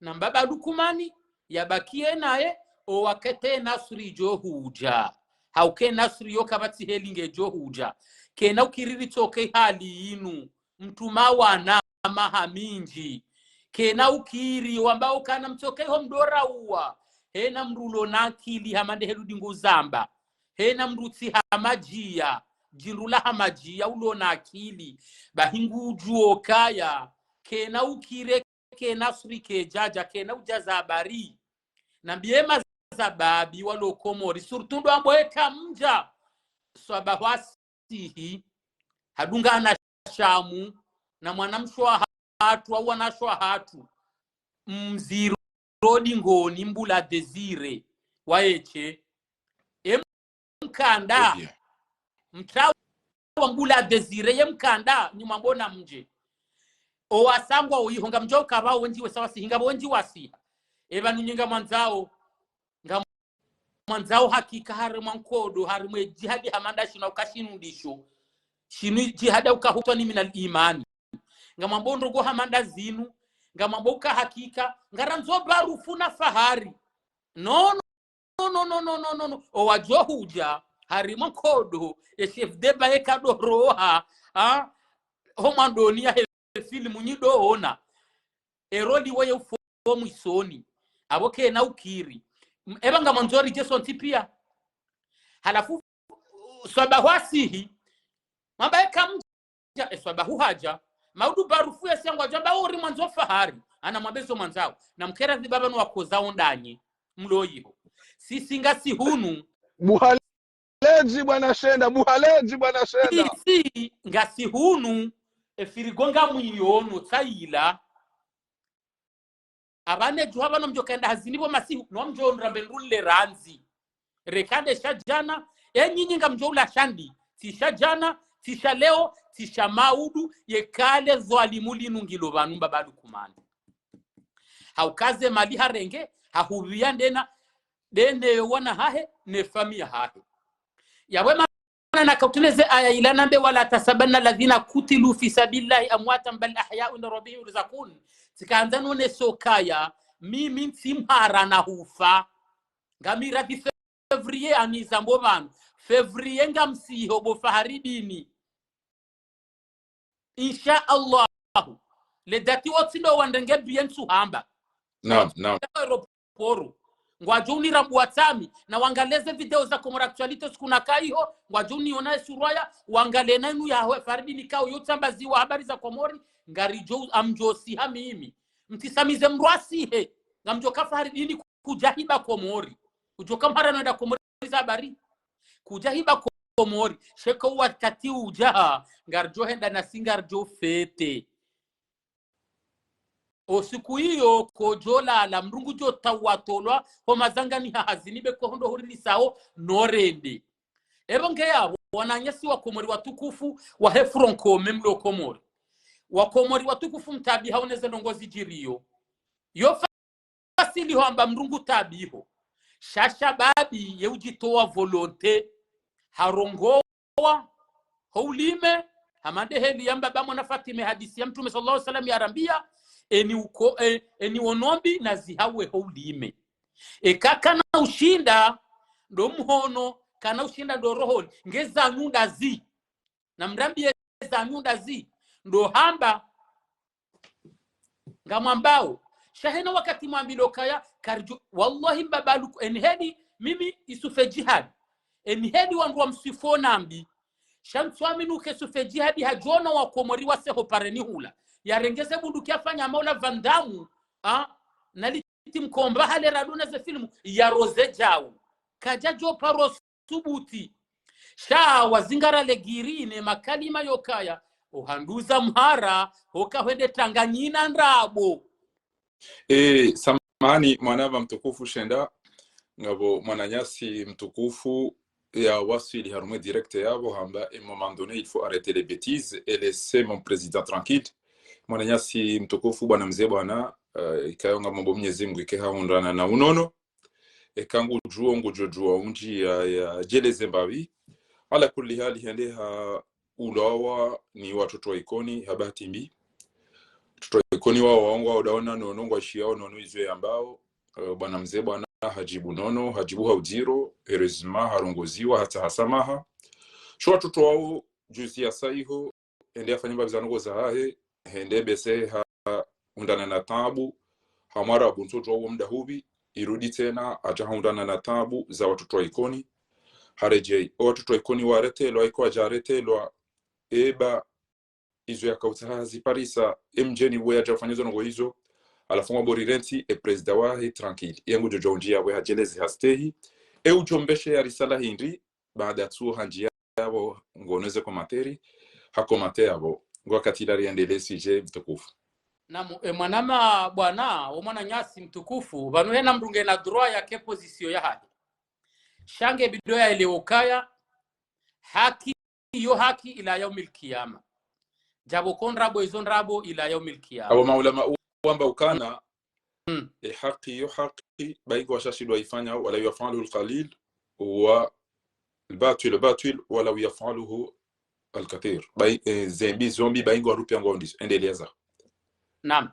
na mbaba Lukumani, yabakiye naye, o wakati Nasri idjo hudja. Hauka Nasri yo kapvatsi heli ngedjo hudja. Kena ukiri ritsoke hali yinu, mtru mawana maha mindji. Kena ukiri wamba ukana mtsoke iho mdora uwa. Hena mdru ulo na akili hama nde helu dingu zamba. Hena mdru tsi hama djia, djindru la hama djia ulo na akili. Bahi ngudjuo kaya, kena ukiri eka Nasri kedjadja, kena udjaza habari. Nambiye mazababi walo Komori, surtout ndo ambao eka mdja. Swaba hwasihi, hadungana shamu, na mwanamshe wahatru, au wanashe wahatru. Mziro dingoni Mbula Désiré, waeshe. E mkanda. Mtrawa Mbula Désiré, ye mkanda, nyuma mbona mdje. O wasangwa o iho, ngamdjo ukapva wendji wesa wasihi, ngapvo wendji wasiha. Epvanu nyi ngamwandzao, ngamwandzao hakika harimwa nkodo, harimwa edjihadi hama nda shinu uka shinu ndisho. Shinu djihadi uka hutwa ni minal imani. Ngamwambo ndrongo hama nda zinu, ngamwambo uka hakika, ngarandzo barufu na fahari. No, no, no, no. O wadjo hudja, harimwa nkodo, e chef de ba eka doroha, ha? Ho mwandoni ya he filmu nyi doona. E roli woye ufo mwisoni. Apvo kena ukiri. M-, epva ngamwandzo ridje sontsi pia. Halafu, swaba hwasihi, mwamba eka mdja, e swaba huhadja. Maudu barufu ya siangu adjamba uri mwandzo fahari. Ana mwambe zo mwandzao. Na mkera zi baba no wakoza ondanyi. Mlo iho. Sisi ngasi hunu. Buhaledji bwana Shenda, buhaledji bwana Shenda. Sisi ngasi hunu. E firigo ngamwiyono tsayila. Apvane djuha pvanu mdjo kaenda hazini pvo masihu, no mdjo ndrambe ndrule randzi. Reka nde sha djana, e nyinyi ngamdjo ula sha ndi, tsi sha djana, tsi sha leo, tsi sha maudu, ye kale dhwalimu linu ngilo pvanu mbaba Lukumani. Hauka ze mali harenge, hahupviya ndena, ndene yo wana hahe, ne famiyi yahahe. Yapvo ma- Mana nakautuleze aya ila nambe, ولا تحسبن الذين قتلوا في سبيل الله أمواتا بل أحياء عند ربهم يرزقون. Tsikandza none sokaya, mimi ntsi mhara na hufa. Ngami radhi février anizambo pvanu. Février ngamsiho bo Faharidini. Insha Allah. Le dati wotsi ndo wandenge biye ntsu hamba. Naam, naam. Aéroport. Ngwadjo unira mbwa tsami, na wangalie ze video za Comores Actualité siku nakaiho, ngwadjo uniona e surwa ya, wangalie na inu ya hwe Faridini kao yo tsambaziwa habari za Komori, ngaridjo amdjo siha mimi. Mtsisamize mdru asihe, ngamdjo ka Faridini kudja hiba Komori. Kudjo ka mhara no enda Komori za habari. Kudja hiba Komori. Sheko wakati udja, ngaridjo henda nasi ngaridjo fete. O siku iyo, kodjo lala, mdru ngudjo tawa tolwa, ho mazangani ha hazini be ko hondo hurilisao, no rende. Epvo nge yapvo, wananyasi wa Komori watukufu, wa he Front Commun mlo Komori. Wa Komori watukufu mtabiha oneze ndrongo zidjiriyo. Yo fasili hwamba mdru ngu tabiho. Sha shababi ye udjitowa volonté. Harongowa ho ulime, hama nde heli ya mbaba mwana Fatime hadisi ya Mtrume swallallahu alayhi wasallam yarambiya, eni uko, e-, eni wonombi na zihawe ho ulime. Eka kana ushinda ndo mhono, kana ushinda ndo rohoni, nge zanyu ndazi. Na mrambiye zanyu ndazi. Ndo hamba ngamwambao. Sha hena wakati mwambilwa kaya, karidjo, wallahi mbabaluku, eni heli, mimi Yusufe Jihadi. Eni heli wandru wa mswifo nambi. Sha ntsuamini uka Yusufe Jihadi hadjona wa Komori wase ho pareni hula. Yarenge ze bunduki yafanya maula Van Damme, ah, na liti mkomba hale raduna ze filmu, yaroze djau. Kadjadjo paro subuti. Sha wazingara legiri ne makalima yokaya, ohanduza mhara, hoka hwende tanganyina ndrabo. E, samahani, mwanama mtukufu Shenda, ngapvo mwananyasi mtukufu yawaswili harumwa e direct yapvo hamba, à un moment donné, il faut arrêter les bêtises et laisser mon président tranquille. Mwananyasi mtukufu, bwana mze bwana, eh, ikao ngamomba Mnyezi Mngu ike hahundrana na unono. Eka ngudjuo, ngudjodjua undji ya, yadjeleze mbapvi. Ala kulli hali, hende haulawa ni watoto wa Ikoni, ha bahati mbi. Watoto wa Ikoni wao, wao ngwao udaona nono, ngwaishiyao nono izo yambao. Eh, bwana mze bwana hadjibu nono, hadjibu ha udziro, heureusement harongoziwa, hata hasamaha. Sho watoto wao, juzi ya saiho, hende hafanya mbapvi za ndrongoo zahahe, hende bese hahundrana na taabu, ha Mwarabu ntsudjua uwo mda hupvi, irudi tsena, hadja hahundrana na taabu za watoto wa Ikoni. Haredjei, o watoto wa Ikoni waretelwa, iko wadja waretelwa, eba, izo yakautsaha haziparisa, e mdjeni pvo yadja ufanya zo ndrongoo izo, halafu ngwambo rirentsi, e président wahe tranquille. Ye ngudjodjua undji yapvo hadjeleze hastehi, e udjombeshe ya risala hindri, baada tsuo handji yapvo ngono ze commentaire, ha commentaire yapvo. Ngwakati la riendelee sujet mtukufu. Namu, e mwanama bwana, o mwananyasi mtukufu, pvanu hena mndru ngena droit yake position yahahe. Sha nge bidi yaelewe ukaya, haki, iyo haki ila yaumil kiyama. Djapvo ko ndrabo, izo ndrabo ila yaumil kiyama. Apvo maulama wamba ukana, mm, e haki iyo haki, baingi washashindwa ifanya, ولو يفعله القليل، والباطل باطل ولو يفعله الكثير. Bai-, eh, zembi, zo mbi, baingi warupia ngwao ndizo. Endeleza. Naam.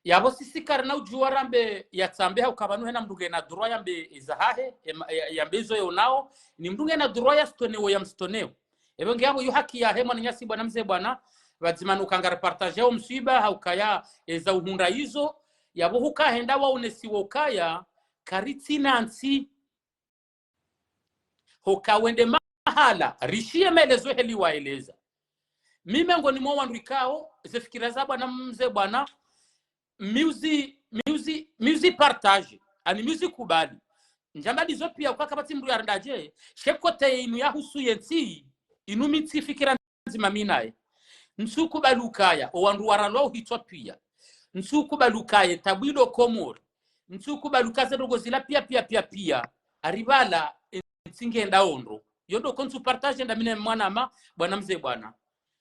Yapvo sisi karina udjua rambe yatsambe hauka pvanu hena mndru ngena droit yambe izahahe, ema-, ya-, yambe izo yonao, ni mndru ngena droit yasitonewo, yamsitonewo. Epvo nge yapvo yo haki yahe mwananyasi bwana mze bwana, pvadzima nuka ngari partager o mswiba, haukaya eza uhundra izo, yapvo huka henda waonesiwa ukaya, karitsina ntsi. Hoka wende mahala, rishiye maelezo heli waeleza. Mi mengoni mwa wandru ikao, ze fikira za bwana mze bwana, mi uzi, mi uzi, mi uzi partager, ani mi uzi kubali. Ndjamba ndizo pia uka kapvatsi mndru yarendadje, she kote inu yahusu yentsi, inu mi ntsi fikira ndzima mi naye. Ntsukubali ukaya, o wandru waralwa uhitswa pia. Ntsukubali ukaya, taabu ilo Komori. Ntsukubali uka ze ndrongoo zila pia, pia, pia, pia. Aripvala, entsi ngenda ondro. Yo ndo ko ntsu partager nda mi ne mwanama, bwana mze bwana.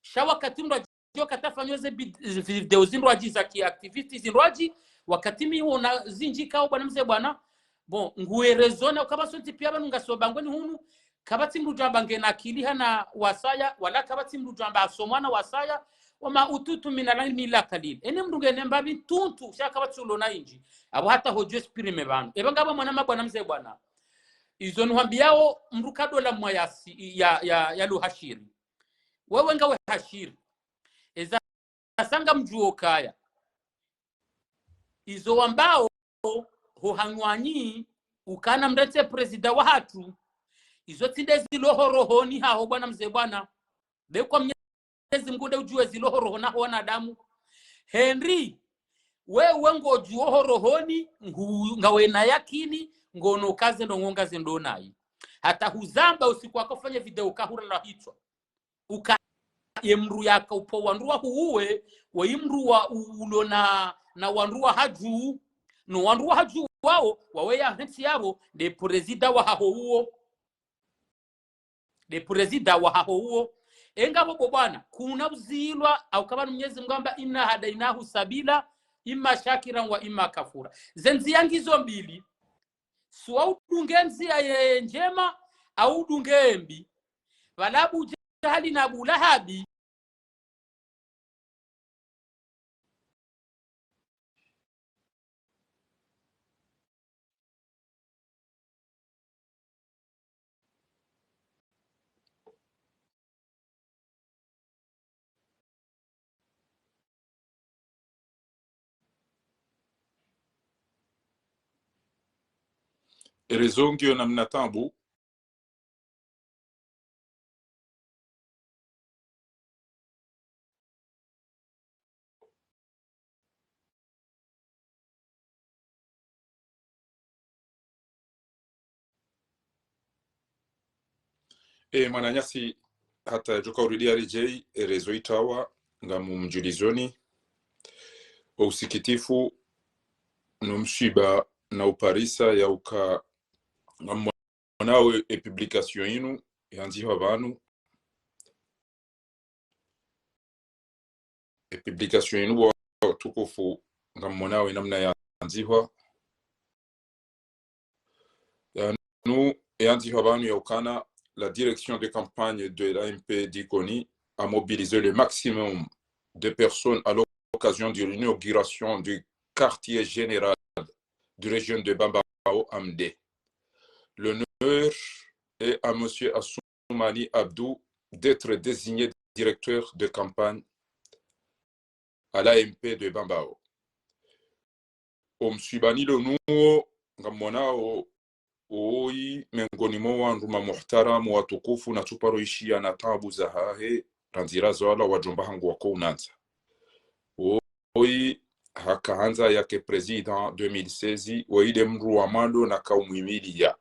Sha wakati mndru adjo katafanyo ze bid-, ze video zindrwadji za ki activiste zindrwadji, wakati mi wona zindji kao bwana mze bwana. Bon, nguwe raison, uka pvwasontsi pia pvanu ngasi o bangweni hunu, kapvatsi mndru djamba ngena akili hana wasaya, wala kapvatsi mndru djamba hasoma hana wasaya, وما أوتيتم من العلم إلا قليلا. Eni mndru ngena mbapvi ntuntu, sha kapvatsi ulona indji. Apvo hata hodjo exprimer pvanu. Epvo ngapvo mwanama bwana mze bwana. Izo nuhambiyao mndru kadola mwa yasi, ya, ya, ya lo hashiri. Wewe ngawe hashiri. Eza sanga mdjuo kaya. Izo wambao ho hanywanyi ukana mretse président wahatru. Izo tsi nde zilo ho rohoni haho bwana mze bwana. Be kwa Mnyezi Mngu nde udjuwe zilo ho rohoni haho wanadamu. Henry, wewe ngodjuo ho rohoni, ngu-, ngawena yakini, ngono uka ze ndrongoo ngaze ndo nayi. Hata huzamba usiku wakofanya video kahura la hitswa. Uka ye mndru yaka upvo wandru wahuuwe, we mndru wa u-, ulo na, na wandru wahadju, no wandru wahadju wao, wawe ya hentsi yapvo, nde président wahaho uwo. Nde président wahaho uwo. Engapvo bo bwana, kuna uzilwa, hauka pvanu Mnyezi Mngu amba, إنا هديناه السبيل إما شاكرا وإما كفورا. Ze ndziya ngizo mbili, swa udunge ndziya ye ndjema, au udunge mbi. Pvala Abu Jahali na Abu Lahabi. Réseau ngiyo namna tabu. E, mwananyasi, hata yadjoka urudi ya rejei, e réseau itawa, ngamumdjulizoni. O usikitifu, no mswiba na uparisa ya uka, ngamwonao e publication inu, yandzihwa pvanu. E publication inu wa tukufu, ngamwonao e namna yandzihwa. Yanu, yandzihwa pvanu ya ukana, la direction de campagne de l'A M P d'Ikoni a mobilisé le maximum de personnes à l'occasion de l'inauguration du quartier général du régime de Bambao Amde. L'honneur est à monsieur Assoumani Abdou d'être désigné directeur de campagne à l'A M P de Bambao. O mswiba nilo nuwo, ngamwonao, oyi, mengoni mwa wandru mamuhtaramu watukufu na tsuparo ishiya na tabu zahahe, randzi ra zwala wadjomba hangu wako unandza. Oyi, haka handza yake président deux mille seize, oyi nde mndru wa mwando na kaumwimiliya.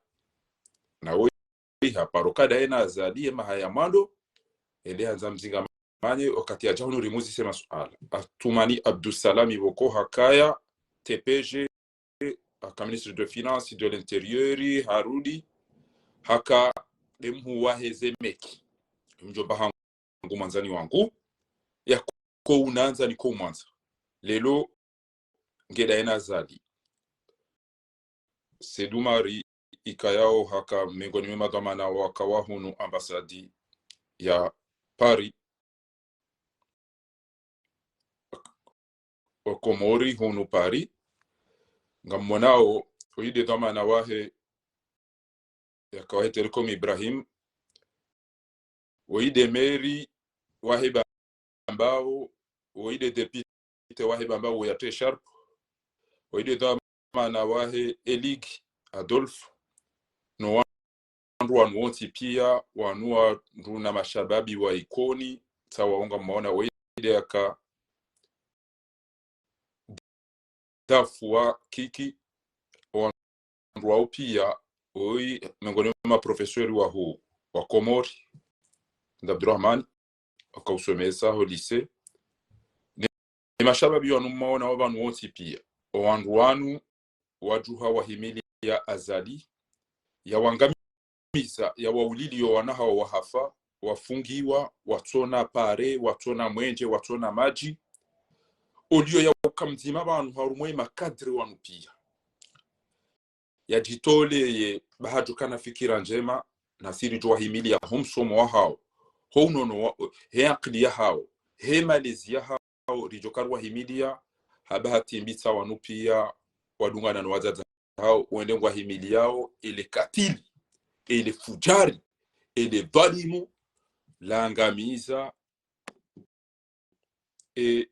Na oyi, haparo kada yena Azali ye maha ya mwando, ende handza mzinga manye, wakati yadja hunu rimuzise masuala. Assoumani Abdussalam Iboko hakaya, T P G, haka ministre de Finances, de l'Intérieur, harudi, haka nde mhuu wahe ze meki. Mdjomba hangu, mwandzani wangu, yako unandza niko umwandza. Lelo, ngeda yena Azali. Said Oumar ikayao haka mengoni mwa madhwamana waka wa hunu ambassade ya Paris, wa Komori hunu Paris. Ngamwonao, oyi nde dhwamana wahe, yaka wahe Telecom Ibrahim, oyi nde maire wahe Bambao, oyi nde député wahe Bambao ya T Sharp, oyi nde dhwamana wahe Elig Adolphe, no wandru wanu wontsi pia, wanu wandru na mashababi wa Ikoni, tsawa wonga mwaona, oyi nde yaka Dafu wa Kiki, wandru wao pia, oyi, mengoni mwa maprofesori wahu wa Komori, nda Abdurahmani, waka usomesa ho lycée. Ne, ne mashababi wanu mwaona wa pvanu wontsi pia. O wandru wanu, wadjuha wahimiliya Azali, yawangamiza, yawauliliyo wana hawo wahafa, wafungiwa, watsona pare, watsona mwenje, watsona madji. Oliyo ya uka mdzima pvanu harumwa ye makadre wanu pia. Yadjitoleye, ba hadjo kana fikira ndjema, nasi ridjo wahimiliya ho msomo wahawo, ho unono wa, he akili yahawo, he malezi yahawo, ridjo karu wahimiliya, haba hatimbitsa wanu pia, wadungana no wadzadze hawo, wende ngwahimiliyao, ele katili, ele fujari, ele dhalimu, laangamiza, e,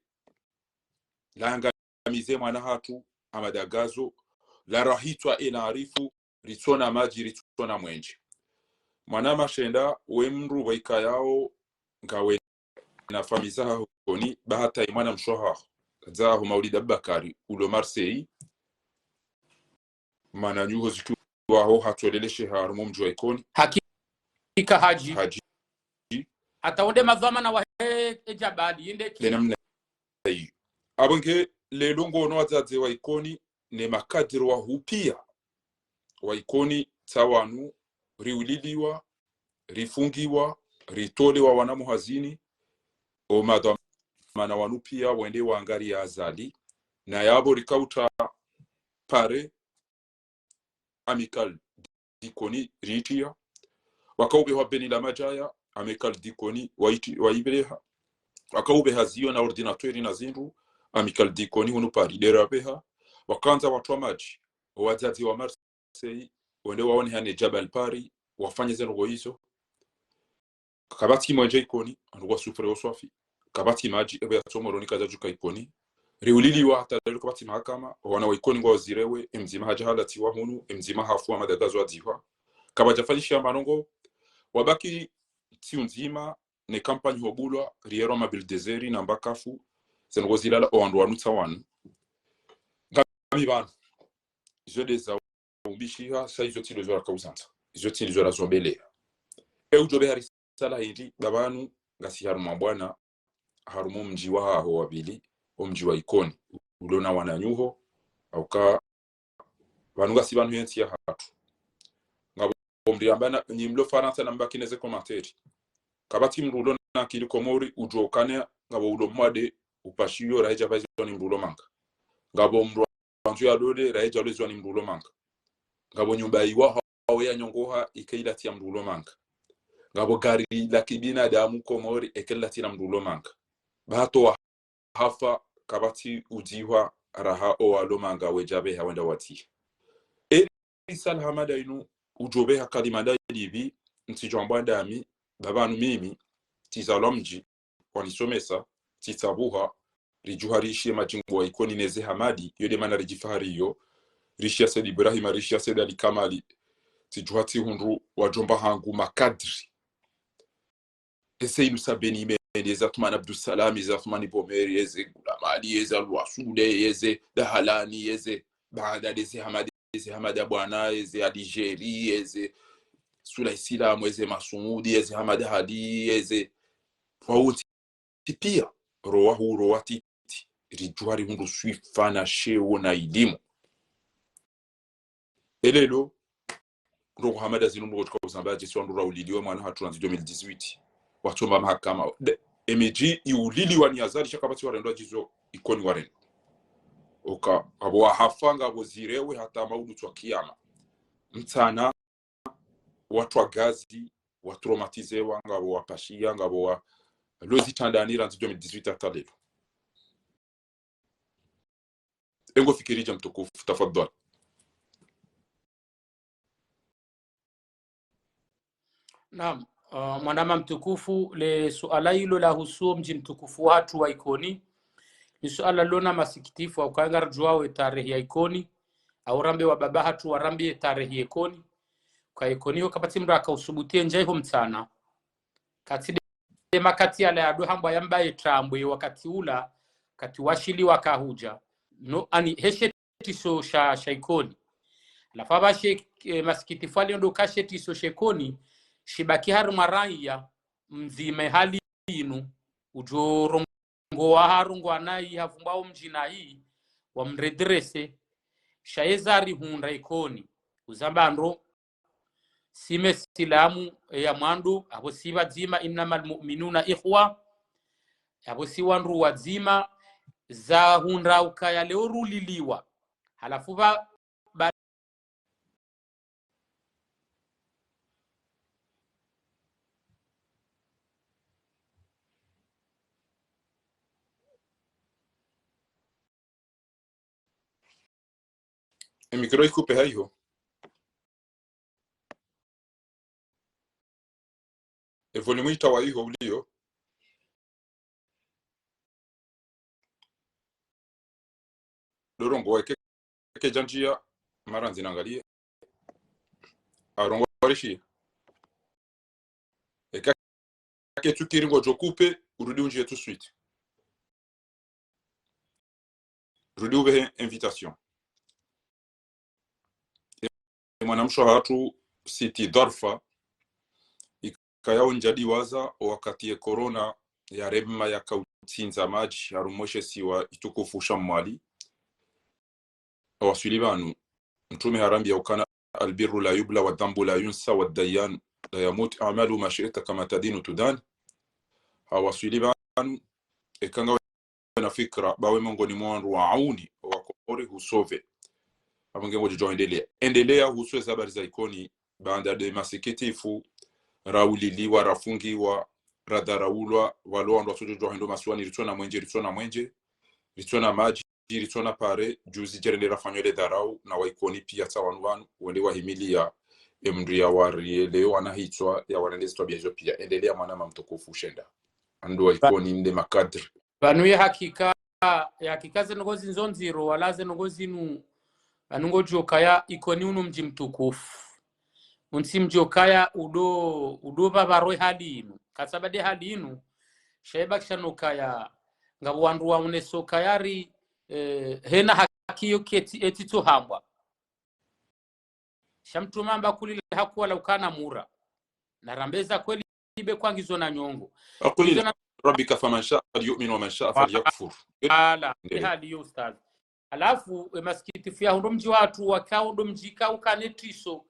laangamize mwana hatru, Ahamada Gazo, larahitswa ena arifu, ritsona madji, ritsona mwenje. Mwana Mashenda, we mndru waikayao, ngawe na famiyi zaho Ikoni, ba hata ye mwana mshe waho, zaho Maulida Abubakari, ulo Marseille, mana nyuho zikiwaho hatoleleshe harumwa mdji wa Ikoni. Hakika Hadji. Hadji. Hata wonde madhwamana wahe e Djabali, yinde ki. Nde namna iyo. Apvo nge lelo ngono wadzadze wa Ikoni, ne makadre wahu pia wa Ikoni, tsa wanu, riuliliwa, rifungiwa, ritolewa wana muhazini, o madhwamana wanu pia wende wangariya Azali, na yapvo rikauta pare, Amicale d'Ikoni riitiya. Wakaupveha beni la madjaya, Amicale d'Ikoni waiti-, waibeha. Wakaupveha ziyo na ordinateur na zindru, Amicale d'Ikoni hunu Paris nde rapveha. Wakandza watwa madji, o wadzadze wa Marseille, wende waone hane Djabal Paris, wafanye ze ndrongoo izo. Kapvatsi mwenje Ikoni, wandru wasufre o swafi. Kapvatsi madji, ebe ya tso Moroni kazadjuka Ikoni. Riuliliwa hata leo kapvatsi mahakama, wana wa Ikoni ngwao zirewe, emdzima hadja halatsiwa hunu, emdzima hafu Ahmada Gazo adzihwa. Kapvadjafanyisha manongo, wabaki tsiku ndzima, ne kampanyi hobulwa, riyerwa mabulldozer, na mbakafu, zendrongo zilala, owandru wanu tsa wanu. Ngami pvanu, izo ndeza umbishiha, sa izo tsi ndo zo rakauzandza. Izo tsi ndo zo razombeleya. E udjo be hari sala hindri, ba pvanu, ngasi harumwa bwana, harumwa omdji wahaho wa pvili, omdji wa Ikoni. Ulo na wananyaho, hauka, pvanu ngasi pvanu yentsi yahatru. Ngapvo mdru yamba na, nyi mlo Farantsa na mbaki neze commentaire. Kapvatsi mdru ulo na akili Komori, udjo ukana, ngapvo ulo mwade, upashiyo, rahedja pvahizwa ni mdru ulo manga. Ngapvo mdru wandzo yalole, rahedja lwezwa ni mdru ulo manga. Ngapvo nyumba iwa hawe ya nyongoha, ike ilatsi ya mdru ulo manga. Ngapvo gari la kibinadamu Komori, eke lilatsi la mdru ulo manga. Ba hata wa hafa, kapvatsi udzihwa raha owalo manga wedja be hawenda watsiha. Eri sala Hamada inu, udjo be ha kalima ndalipvi, ntsidjo amba ndami, ba pvanu mimi, tsizalwa mdji, wanisomesa, tsitsabuha, ridjuha rishiye madjingo wa Ikoni neze hamadi, yo nde mana ridjifahariyo, rishiya Said Ibrahim, rishiya Said Ali Kamali, tsidjuha tsihundru wadjomba hangu makadri. Eze Yunusa Beni Imeni, eze Athumani Abdussalami, eze Athumani Bomeri, eze Ghulam Ali, eze Alwasude, eze Dahalani, eze Baada, eze Hamadi, eze Hamada Bwana, eze Alijeri, eze Sula Isilamu, eze Masumudi, eze Hamada Hadi, eze Fauti. Tsi piya, rowa hu, rowa titi, ridjuha rihundru swifa na sheo na ilimu. Elelo, ndrongo Hamada zinu ndrongo tsika uzamba djesi wandru rauliliwa mwana hatru randzi deux mille dix-huit. Watsomba mahakama. De, emidji iuliliwa ni Azali sha kapvatsi warendwa djizo Ikoni warendwa. Oka, ngapvo wahafa, ngapvo zirewe, hata maudu tswa kiyama. Mtsana, watru wa gazi, watraumatizewa, ngapvo wapashiya, ngapvo wa, lo zitrandani randzi deux mille dix-huit hata lelo. Engo fikiri dje mtukufu, tafadhali. Naam, uh, mwanama mtukufu, le suala ilo lahusu mdji mtukufu wahatru wa Ikoni, ni suala lilo na masikitifu, hauka ngaridjuwao etarehi ya Ikoni, hau rambe wababa hatru warambe etarehi ya Ikoni. Ka Ikoni ho kapvatsi mdru akausubuti yendje iho mtsana. Katsi nde makati yala yado hambwa yamba yetrambwe wakati ula, wakati washili wakahudja. No, ani heshe shetiso sha, sha Ikoni. Halafu apvashe, eh, masikitifu yalio ndo ka shetiso sha Ikoni, shibaki harumwa raiya mdzima hali inu, udjo rongowa harongowa nayi havumbwa omdji nayi, wamredresse, sha yeza rihundra Ikoni. Uzamba ndro, si mesilamu, eh, ya mwando, apvo si pvadzima, إنما المؤمنون إخوة, apvo si wandru wadzima, zahundra ukaya leo ruliliwa. Halafu pva, ba- E micro ikupe haiho. E volume itawa iho uliyo. Dorongo wa eke, eke djandjiya, marandzi nangaliye. Arongo wa rishi. Eka ke tsukiri ngodjo kupe, urudi undjiye tout de suite. Rudi uvehe invitation. E mwanamshe hatru Siti Dharfa, ikaya undjadiwaza wakati ye corona ya rema yaka utsindza madji, harumwa she isiwa itukufu sha Mwali. Awaswili pvanu, Mtrume harambiya ukana: البر لا يبلى والذنب لا ينسى والديان لا يموت، اعمل ما شئت كما تدين تدان. Awaswili pvanu, eka ngawe na fikira, ba we mongoni mwa wandru wa auni, wa Komori husove. Apvo nge ngodjo djo endelea. Endelea husu eza habari za Ikoni, baanda nde masikitifu, rauliliwa, rafungiwa, radharaulwa, walo wandru watsodjo djo hendo masiwani, ritsona mwenje, ritsona mwenje, ritsona madji, ritsona pare, juzi djerende rafanywa le dharau, na wa Ikoni piya tsa wanu pvanu, wende wahimiliya, e mndru ya warieleyo wana hitswa, ya warende zitwabiya izo piya. Endelea mwanama mtukufu shenda. Wandru wa Ikoni nde makadri. Pvanu ye hakika, ya hakika ze ndrongoo zinu zo ndziro, wala ze ndrongoo zinu, anu ngodjo kaya Ikoni unu mdji mtukufu. Untsi mdjo kaya udo, udo pvapvaro ye hali inu. Kasaba de hali inu, sha ibakisha no kaya, ngapvo wandru waoneso kaya ri, eh, hena haki yo keti eti tso hambwa. Sha mtrume hamba kulila hakuwa la ukana mura. Na rambe za kweli ibe kwangizo na nyongo. وقل Izo na ربك فمن شاء فليؤمن ومن شاء فليكفر. Ala, Ndio. Hali yo ustadh. Halafu, e masikitifu ya hundro mdji watru wakao ndo mdji ka ukane tiso.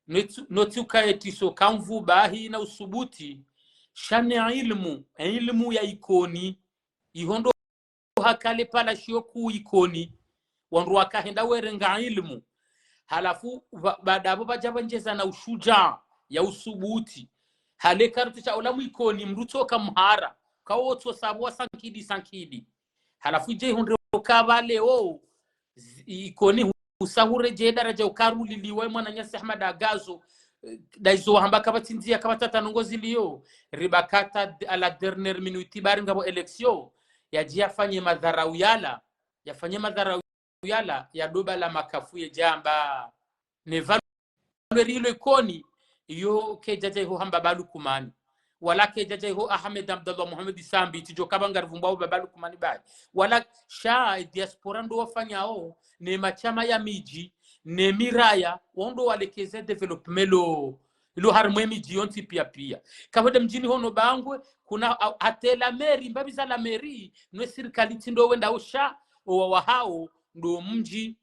Notsi, notsi ukaye tiso, kamvu bahi na usubuti. Sha ne ilmu, e ilmu ya Ikoni. Iho ndo hakale pvala shiyo ku Ikoni. Wandru wakahenda werenga ilmu. Halafu, ba-, baada apvo pvadja pvandjeza na ushudjaa ya usubuti. Hale karutsi sha ola mwi Ikoni, mdru tsoka mhara. Kawo tso sabu wa sankidi, sankidi. Halafu idje ihundre uka pvale o, zi-, Ikoni hu-, usahure dje daraja uka ruliliwa mwananyasi Ahmad Agazo, eh, daizo wahamba kapvatsi ndzia kapvatsi hata ndrongoo ziliyo, ribakata d-, à la dernière minute bari ngapvo élection, yadje yafanye madharau yala, yafanye madharau yala, ya doba la makafu ye djamba. Ne valeur ilo Ikoni, iyo kedjadja iho hamba Baba Lukumani. Wala kedjadja iho Ahmed Abdallah Mohamed Sambi, tsidjo kaba ngarivumbwa o Baba Lukumani bayi. Wala sha e diaspora ndo wafanyao, ne mashama ya midji, ne miraya, wao ndo walekeze développement lo, lo harimwa e midji yontsi pia pia. Kapvwede mdjini hono Bangwe, kuna a-, hata la mairie, mbapvi za la mairie, nwe sirikali tsi ndo wenda usha, owa wahao, ndo mdji,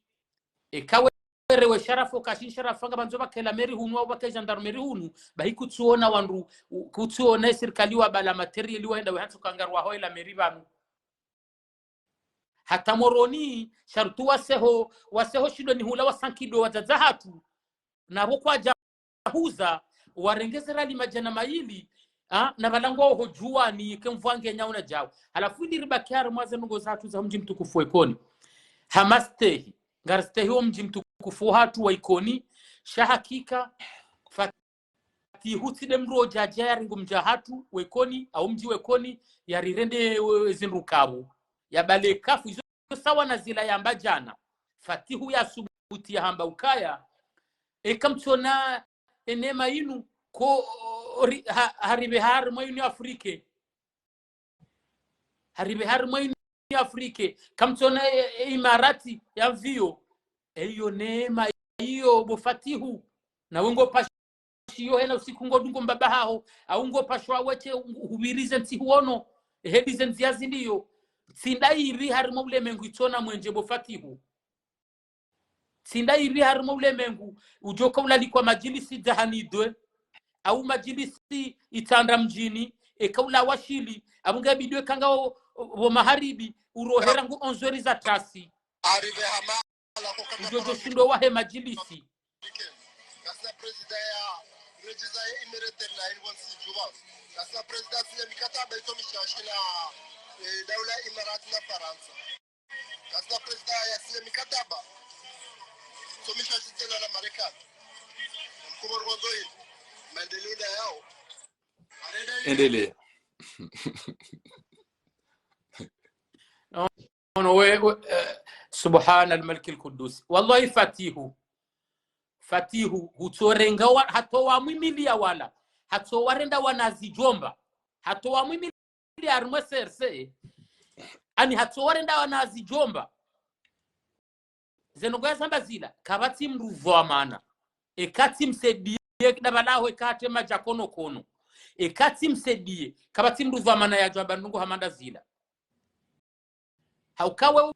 eka werewe sharafu, kashi sharafu nga pvandzo pvake la mairie hunu, au pvake gendarmerie hunu, bahi kutsiona wandru, u-, kutsiona e sirikali wabala matériel wahenda wehantsi uka ngarwaho e la mairie pvanu. Hata Moroni, sharutsi waseho, waseho shindo ni hula wasankido wadzadze hatru, napvo kwadja huza, warenge ze riali madjana mayili, ah, na pvalangwa oho djuwani, ke mvua nge nyao na djao. Halafu ili ribaki harimwa ze ndrongoo zatru za mdji mtukufu wa Ikoni. Hama stehi, ngari stehi wo mdji mtukufu hatru wa Ikoni, sha hakika, Fatihu tsi de mdru odjadja yaringu mdja hatru wa Ikoni, au mdji wa Ikoni, yarirende, e, zindru kapvu. Yabale kafu, izo sawa na zila yamba djana. Fatihu ya subuti ya hamba ukaya, eka mtsona e neema inu, ko, ri-, ha-, haripve harimwa inu Afrike. Haripve harimwa inu Afrike. Kamtsona e, e Imarati ya mviyo. Eyo neema iyo bo Fatihu. Na wengo pashi yo hena usiku ngodungo mbaba haho. Au ngo pashwa weche hupvirize ntsi huono. Hedi ze ndzia ziliyo. Tsi nda iri harimwa ulemengu itsona mwenje bo Fatihu. Tsi nda iri harimwa ulemengu, udjoka ulalikwa madjilisi dzahanidwe, au madjilisi itsandra mdjini, eka ula washili, apvo nge bidwe kanga o, o, o maharibi, urohera ngu onze heures za tasi. Arrivé hama, la coca Udjo djo shindo wahe madjilisi. Kasina président ya, président ya Emirates Airlines, wonsi Juba. Kasina président ya mikataba ito mishashi na, eh, daula Imarati na Farantsa. Kasina président ya signé mikataba. Somisha shitela na Marekani. Mkomori wa Nzoi. Maendeleo nda yao. Endelea. Ono we, we, eh, Subhana al-Malik al-Quddus. Wallahi Fatihu. Fatihu, hutsorenga wa, hatowa mwimili ya wala. Hatsowarenda wana zidjomba. Hatowa mwimili harimwa C R C, ani hatsowarenda wana zidjomba. Ze ndrongoo yazamba zila, kapvatsi mdru pvwa mana. Eka tsi msaidiye kidabalaho eka hatre madja kono kono. Eka tsi msaidiye, kapvatsi mdru pvwa mana yadjwamba ndrongoo hama nda zila. Hauka we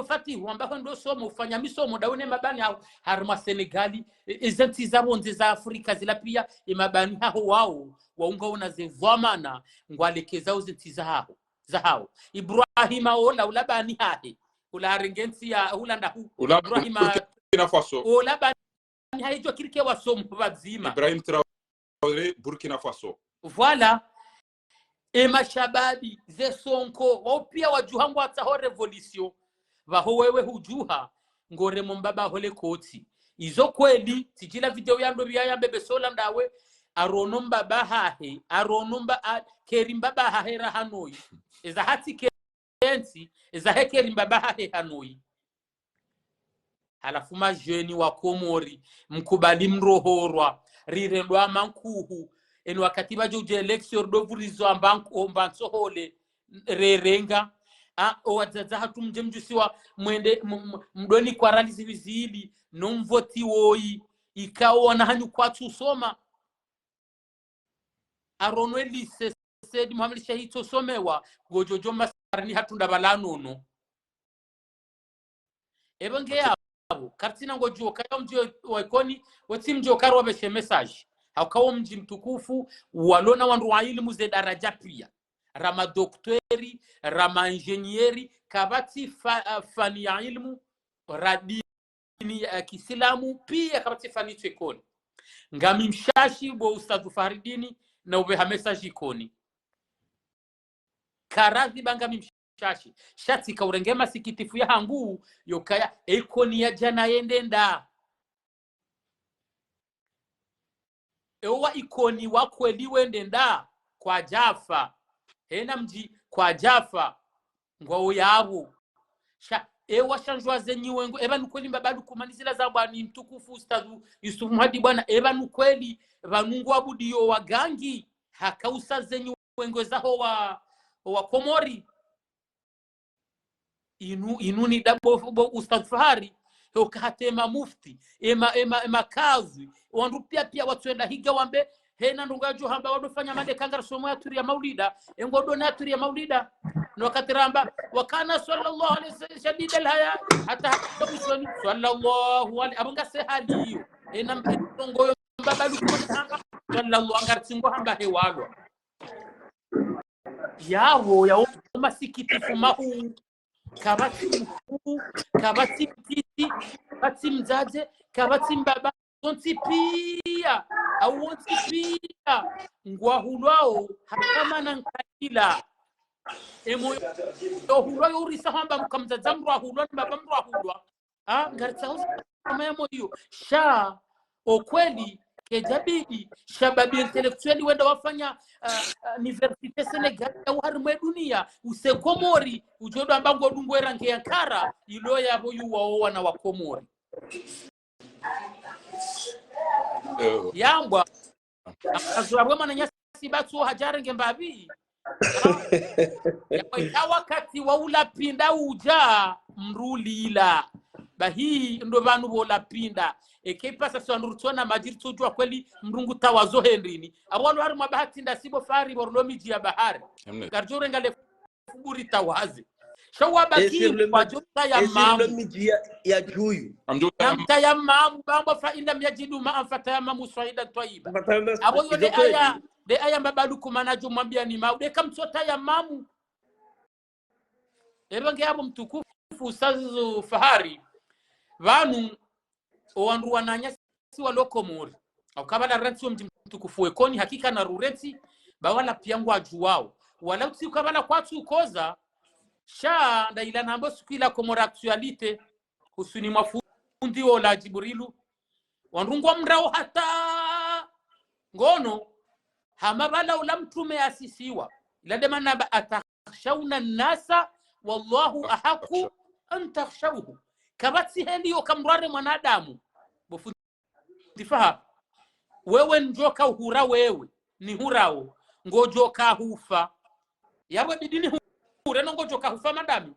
Fatihu, wamba hwendo somo, ufanya misomo, dawe ne mabani hao, harimwa Senegali, e, e, ze ntsi za pvondze za Afrika zila pia, e mabani haho wao, waunga ona ze pvwa mana, ngwalekezao ze ntsi za haho, za hao. Ibrahima ola, ula bani hahe, ula harenge ntsi ya, ula ndahu, Ula Ibrahima, Burkina Faso. Ola bani hahe djo kirike wasomo pvadzima. Ibrahim Traoré, Burkina Faso. Voilà. E mashababi, ze sonko, wao pia wadjuha ngwatsaho révolution. Pvaho wewe hudjuha, ngoremo mbaba hole koti. Izo kweli, tsidjila video ya ndo pia ya mbebe sola ndawe, arono mbaba hahe, arono mba-, a-, keri mbaba hahe raha noyi. Eza hatsi ke- yentsi, eza hekeri mbaba hahe hanoyi. Halafu madjeni wa Komori, mkubali mrohorwa, rirendwa mankuhu. Eni wakati wadjo udja élection, ridopvurizwa mba nku-, omba ntsohole, rerenga. A, owadzadze hatru mdje mdjusiwa, mwende, m-, m-, mdoni kwa rali ziwizili, no mvoti woyi, ikao wana hanyu kwatsu soma. Aronwe lycée Said Mohamed Cheikh itso somewa, ngodjo djo masarani hatru nda pvala nono. Epvo nge yapvo, kartsina ngodjo kaya mdji wa Ikoni, wotsi mdji wa karwa beshe message. Hauka wo mdji mtukufu, walona wandru wa ilimu ze daraja pia. Ra madoktori, ra maingenieri, kapvatsi fa-, fani ya ilimu, ra dini ya kisilamu, pia kapvatsi fani tsi Ikoni. Ngami mshashi bo Ustadhu Fahridini, na upveha message Ikoni. Karadhi ba ngami mshashi. Sha tsika urenge masikitifu yahangu, yokaya, e Ikoni ya djana yende nda. Ewa Ikoni wa kweli wende nda, kwadjafa. Hena mdji kwadjafa. Ngwao yapvo. Sha, ewa shandjwa ze nyiwengo, epvanu kweli mbaba Lukumani zila za bwani mtukufu Ustadhu Yusuf Muhadi bwana, epvanu kweli, pvanu ngwabudiyo wagangi, hakausa ze nyiwengo zaho wa, wa Komori. Inu, inu ni dabo bo Ustadh Fahari, hoka hata ema mufti, ema, ema, ema kadhi, wandru pia pia watsuenda higa wambe, hena ndrongo yadjo hamba wadofanya made kangara somo ya turi ya maulida, engo dona ya turi ya maulida. No wakati ramba, wakana sallallahu alaihi wasallam shadid al-haya, hata hata usoni, sallallahu alaihi, abanga se hali iyo. Ena mpe ndrongo yo mbaba Lukumani hamba, sallallahu, angartsingo hamba hewalwa. Yawo, yawo masikitifu mahuu. Kapvatsi mkuu, kapvatsi mtiti, kapvatsi mdzadze, kapvatsi mbaba, zontsi pia, au wontsi pia, ngwahulwao, hata mana nkadila. Emoyo, yo hulwa yo urisa hamba mka mdzadze mdru ahulwa, ni mbaba mdru ahulwa. Ah, ngaritsaho kama ya moyo. Sha, o kweli, kedjabidi, shababi intellectuel wenda wafanya, ah, ah, université Sénégal, ya uhari mwe dunia, use Komori, udjo do amba ngodungo erange ya nkara, ilo yapvo yu wao wana wa Komori. Eh. Yambwa, akazo apvo mwananyasi batso hadjarenge mbapvi. Yambwa, ika wakati wa ulapinda udja, mdru ulila. Bahi, ndo pvanu pvo lapinda. Eke ipasa si wandru rutsona madji rutsodjua kweli mdru ngu tawazo hendrini. Apvo walo hari mwa bahati nda si bo Fahari, bo rulo midji ya bahari. Amne. Karidjo renga le fuburi tawaze. Sha wabaki kwadjo tayamamu. Amdjo tayamamu. Namtayamamu, bamba fa in lam yajidu ma'an fatayammamu sa'idan tayyiba. Apvo yo le aya, le aya mbaba Lukumani adjo mwambia ni mau, de kamtso tayamamu. Epvo nge apvo mtukufu Ustadh Fahari. Pvanu, o wandru wananyasi walo Komori. Au kapvala rentsi wo mdji mtukufu wa Ikoni, hakika na rurentsi, ba wala pia ngwadjuwao. Wala utsi ukapvala kwatsu ukoza, sha nda ila nambo suku ila Comores Actualité, husuni mwa fundi wola Djibrilu. Wandru ngwamrao hata ngono, hama pvala ula mtrume asisiwa. Ila de mana ba atakhshawna nnasa, wallahu ahaqqu an takhshawhu. Kapvatsi heli yo kamrware mwanadamu. Bo fundi Fahari. Wewe ndjoka uhura wewe, nihurao, ngodjoka hufa. Yapvo bidi nihure no ngodjoka hufa madami.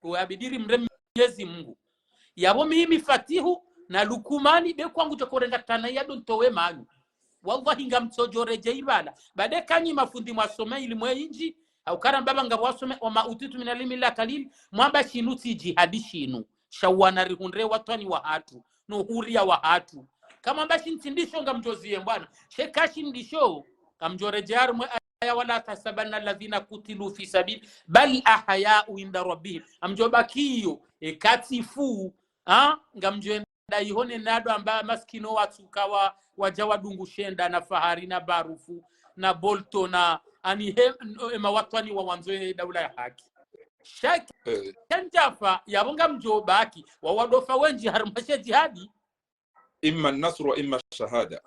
Uwe abidi rimre Mwenyezi Mungu. Yapvo mimi Fatihu na Lukumani be kwangu djoko renga tana ya do ntowe manyu. Wallahi ngamtsodjo redjei pvala. Ba de kanyi mafundi mwasome ilimu indji, au kara mbaba ngapvo wasome, wa ma utitu minal ilmi illa qalil, mwamba shinu tsi djihadi shinu. Sha wana rihundre watwani wahatru, no huria wahatru. Kamwamba shintsi ndisho ngamdjo ziye mbwana. Sha eka shi ndisho, ngamdjo redjei harimwe aya, wala tahsabanna alladhina qutilu fi sabil, bal ahya'u inda rabbihim. Ngamdjo bakiyo, eka tsi fu, ha? Ngamdjo enda iho ne nado amba maskini watsuka wa, wadja wadungu shenda na Fahari na Barufu na Bolto na ani he, no, ema watwani wa wandzo ye daula ya haki. Sha eka, eh, kandjafa, yapvo ngamdjo baki, wa wadofa wendji harimwa she djihadi. Imma nasru wa imma shahada.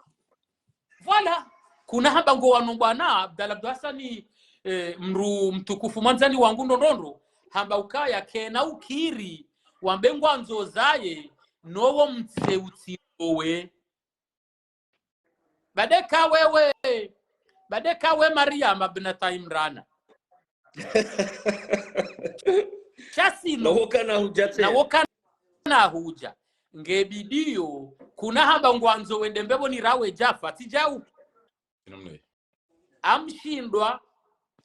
Voilà. Kuna hamba ngo wanu bwana Abdallah Abdou Hassani, eh, mdru mtukufu mwandzani wangu ndrondrondro. hamba ukaya kena ukiri, wambe ngwandzo zaye, nowo mtse utsirowe. Badeka wewe, badeka we Mariama binata Imrana. Shasinu, Nawo kana hudja tena. Nawo kana hudja. Nge bidiyo, kuna hamba ngwandzo wende mbepvo ni rawe djafa, tsi djau. Ina mne. Amshindwa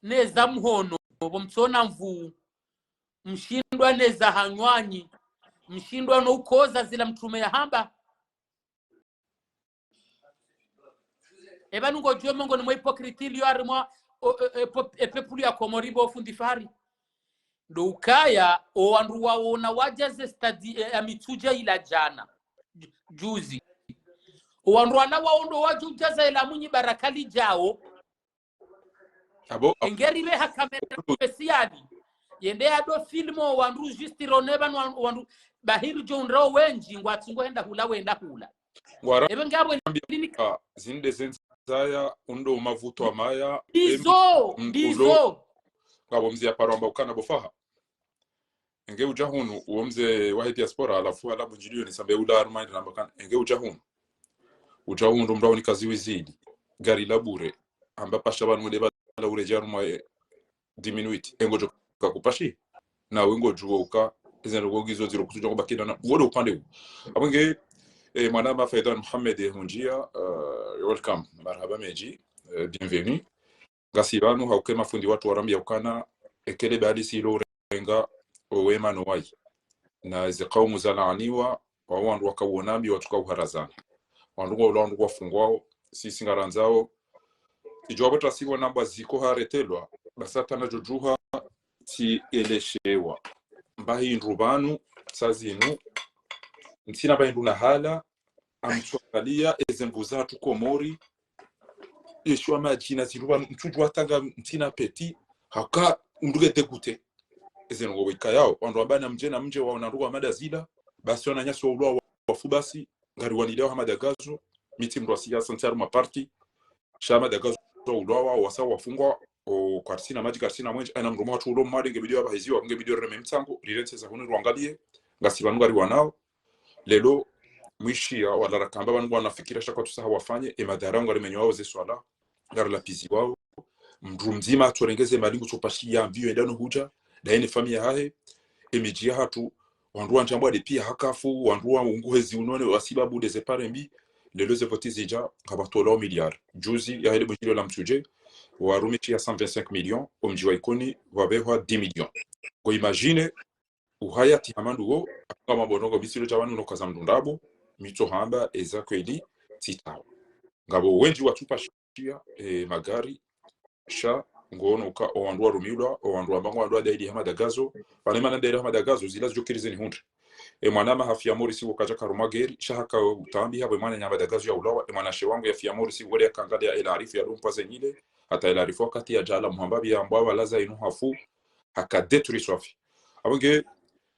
neza mhono, pvo mtsona mvuu. Mshindwa neza hanywanyi. Mshindwa no ukoza zila mtrume ya hamba. Eba nungo djuwe mongo ni mwa hypocrite liyo harimwa, o, e, e, pop-, e pepulu ya Komori bo fundi Fahari. Ndo ukaya, o wandru waona wadja ze stade, e, ya Mitsudje ila djana. Ju-, juzi. O wandru wala waondo wadja udjaza ila Mwinyi Baraka lidjao. Abo, Engeri be ha kamera spesiali. Yende yado filmo wandru juste rone pvanu wan-, wandru bahiri djo undrao wendji ngwatsungo henda hula wenda hula. Ngwara Ebe ngabo ndini ah, zinde zendzaya undo mavuto amaya. Ndizo, em, ndizo. Ngabo mze ya paro amba ukana bo Faha. Enge udja hunu, uwo mze wahe diaspora, halafu hala bunjiliyo ni sambe ula harumwa ina namba kana. Enge udja hunu. Udja hunu mrao ni kazi wizidi. Gari la bure. Amba pasha pvanu wende pvala uredjeyi harumwa, eh, dix minutes. Engo djo kakupashi. Na wengo djuwa uka. Ize ndo ngizo ziro kutsudja kubakina na. Uwo ndo upande wu. Apvo nge, eh, mwanama Faidan Mohamed, eh, hundjia, eh, you're welcome. Marahaba mendji. Eh, bienvenue. Ngasi pvanu hauka e mafundi watru warambia ukana, ekele bali silo urenga owema no wayi. Na eze kaumu zalaaniwa, wa wandru wakawona mbi watsuka uharazana. Wandru ngwaulo wandru ngwafungwao, sisi ngarandzao. Idjo wapvo tasiwo namba ziko haretelwa, basi hata nadjo djuha tsi eleshewa. Mba hindru pvanu, sa zinu, ntsina mba hindru na hala, amtsuangalia eze nvu zatru Komori, yeshiwa madjina zindru pvanu, mtsudjuwa tanga ntsina peti, haka undru nge dégoûté. Eze ndrongo wikayao, wandru wamba na mdje na mdje waona ndrongo wa mada zila, basi wananyasi waulwa wa-, wafu basi, ngari wanileo Hamada Gazon, mi tsi mndru wa siasa ntsi harumwa parti, sha Hamada Gazon waulwawa, wasa wafungwa, o kartsina madji kartsina mwenje, aina mndru mwatru ulo mwade nge bidiyo apvaha iziwa, nge bidiyo reme mtsango, rirentsi eza hunu rwangalie, ngasi pvanu ngari wanao, lelo, mwishiya, wala rakamba pvanu ngwanafikira sha kwatsusaha wafanye, e madhara ngari menyo wao ze swala, ngari lapizi wao, mndru mdzima atsorengeze mali ngutso pashiya mbiyo enda no hudja, daye ne famiyi yahahe, e midji yahatru, wandru wandjambwa de piya hakafu, wandru wa ungu hezi unone, wasibabu de ze pare mbi, lelo ze voti zidja, ngapvatolwa o milliard. Juzi, yahele bunjilio la Mitsudje, warumishiya cent vingt-cinq millions, o mdji wa Ikoni, wapvehwa dix millions. Ngo imagine, uhayati ha mandru wo, nga mabonongo misilo dja wanu no kaza mndru ndrabo, mitso hamba eza kweli tsitawa. Ngapvo wendji watsupashiya, e, magari, sha, ngono ka, o wandru warumilwa, o wandru wamba ngo wandru wadaidi Hamada Gazon, pvane mana daidi Hamada Gazon, zila zidjo kiri zeni hundre. E mwanama hafiya Morisi wo kadja karumwa geri, sha haka utambi hapvo e mwananya Hamada Gazon yaulawa, e mwanashe wangu yafiya Morisi wo de yakangalia El Arif ya dumpwa zenyile, hata El Arif wakati yadjala muhamba bi yambwa walaza inu hafu, haka détruit swafi. Apvo nge,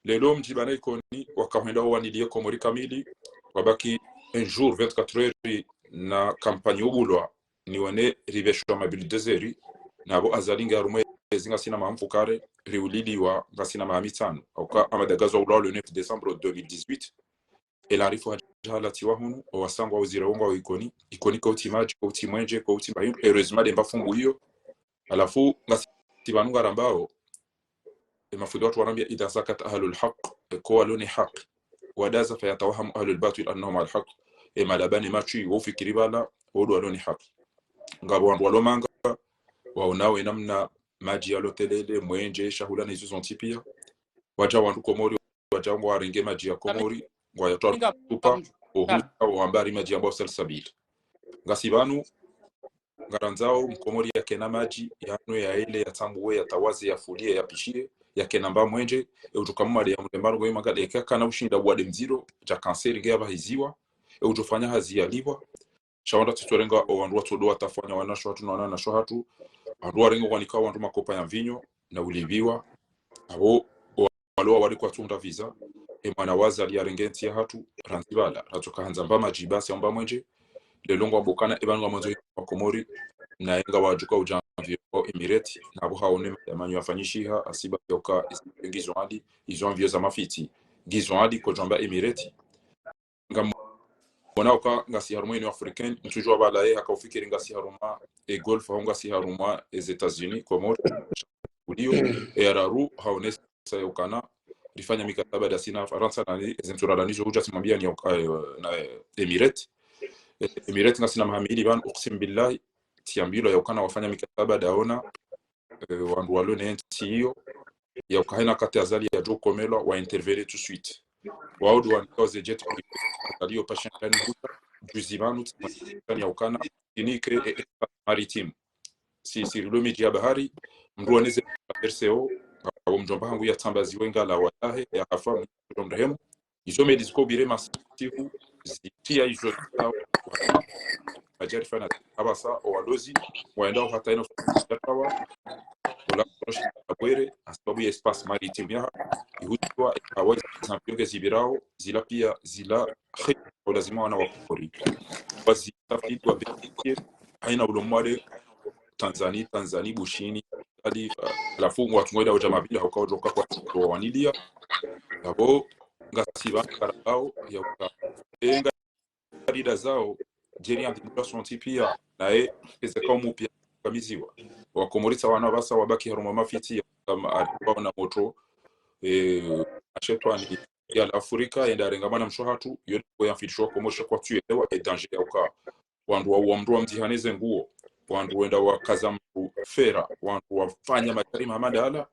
lelo mdji pvanu Ikoni, wakahwenda wawanilie Komori kamili, wabaki un jour, vingt-quatre heures, na campagne ubulwa, ni wane ripveshwa ma bulldozers, na apvo Azali nge harumwa ezi ngasina maha mfukare, riuliliwa ngasina maha mitsanu. Hauka Hamada Gazon waulawa le neuf décembre deux mille dix-huit, El Arif hadja halatiwa hunu, o wasangwa uzira wonga wa Ikoni, Ikoni kautsi madji, kautsi mwenje, kautsi mba hindru, heureusement de mba fumbu iyo. Halafu, ngasi pvanu ngarambao, e mafundi watru warambia, إذا سكت أهل الحق, e ko walo ni haki. وإذا فيتوهم أهل الباطل أنهم على الحق. E malaba ne matswi, wo fikiri pvala, wo ndo walo ni haki. Ngapvo wandru walo manga, waonao e namna madji yalo telele, mwenje, shahula na izo zontsi piya. Wadja wandru Komori, wadja ngwarenge madji ya Komori, ngwayatwara tupa, ohuka, wambari madji yambwa salsabila. Ngasi pvanu, ngarandzao, mkomori yakena madji, yanwe yaele, yatsambuwe, yatawaze, yafulie, yapishiye, yakena mba mwenje, e utsoka mumade ya mlemaro, ngoyi mangade, eka kana ushinda wade mdziro, dja kanseri nge yapvaha iziwa, e utsofanya hazi yalipvwa, sha wandru watsitsorenga, o wandru watsodo watafanya wanasho hatru na wananasho hatru, wandru warenge wanika wandru makopa ya mvinyo, na ulipviwa, apvo, o walo wawali kwatsunda visa, e mwana wa Azali yarenge ntsi yahatru, randzi pvala, ratsoka handza mba madji basi amba mwenje, lelo ngwambao ukana, e pvanu ngamwandzo wa Komori, na yenga wadjuka udja avion Emirates, na apvo haone madhwamana yafanyishiha, hasibabu yauka izo ngizo hali, izo avion za mafiti, ngizo hali kodjwamba Emirates. Ngamwona uka ngasi harumwa Union Africaine, ntsudjuwa balaye haka ufikiri ngasi harumwa e Golfe, hau ngasi harumwa e États-Unis, Comores, ulio, e araru, haonesa yaukana, rifanya mikataba ndasi na Farantsa na ni, eze ntsu ralawa nizo hudja tsimwambia ni yauka, eh, na, eh, Emirates. Eh, Emirates ngasina maha mili pvanu, uksimu billahi, tsiambilwa yaukana wafanya mikataba ndawo na, eh, wandru walo ne ntsi iyo, yauka haina wakati Azali yadjo komelwa, wa intervenir tout de suite. Wao ndo wandikao ze jet privé, Azali yo pasha ndani huta, juzi pvanu, tsimwambia yaukana, ini créer e espace maritime. Si, si rilo midji ya bahari, mndru waneze R C O, apvo mdjomba hangu yatsambaziwe ngalawa yahe, yahafa, mndru mrehemu. Izo meli zikobire masihu, zitia izo zao, ajarifa na apvasa, o walozi, waenda uhata ino yatawa, ola proche abwere, hasibabu ya espace maritime yaha, ihutiwa, hawa, zampiyoge zibirao, zila pia, zila, kheri, lazima wana wa Komori. Wazi, tafiti wa vérifier, haina ulo Mwali, Tanzanie, Tanzanie, Bushini, ali, uh, halafu, watsungo ida udja mabila, hauka udjoka kwa, kwa wanilia. Yapvo, ngasi pvanu karabao, yauka. Enga rida zao, Jerry and the Black Swan pia, naye, eze kaumu pia, kamiziwa. Wakomori tsi wana apvasa wabaki harumwa mafiti, kama alibaona moto, eh, ashetwani ya Afrika, yenda yarenga mwana mshe hatru, yo nde yamfilisha Komori sha kwatsuelewa, e danger yauka. Wandru wa, wa mndru wa mdzihane ze nguo, wandru wenda wakaza mndru fera, wandru wafanya majarima hama ndala,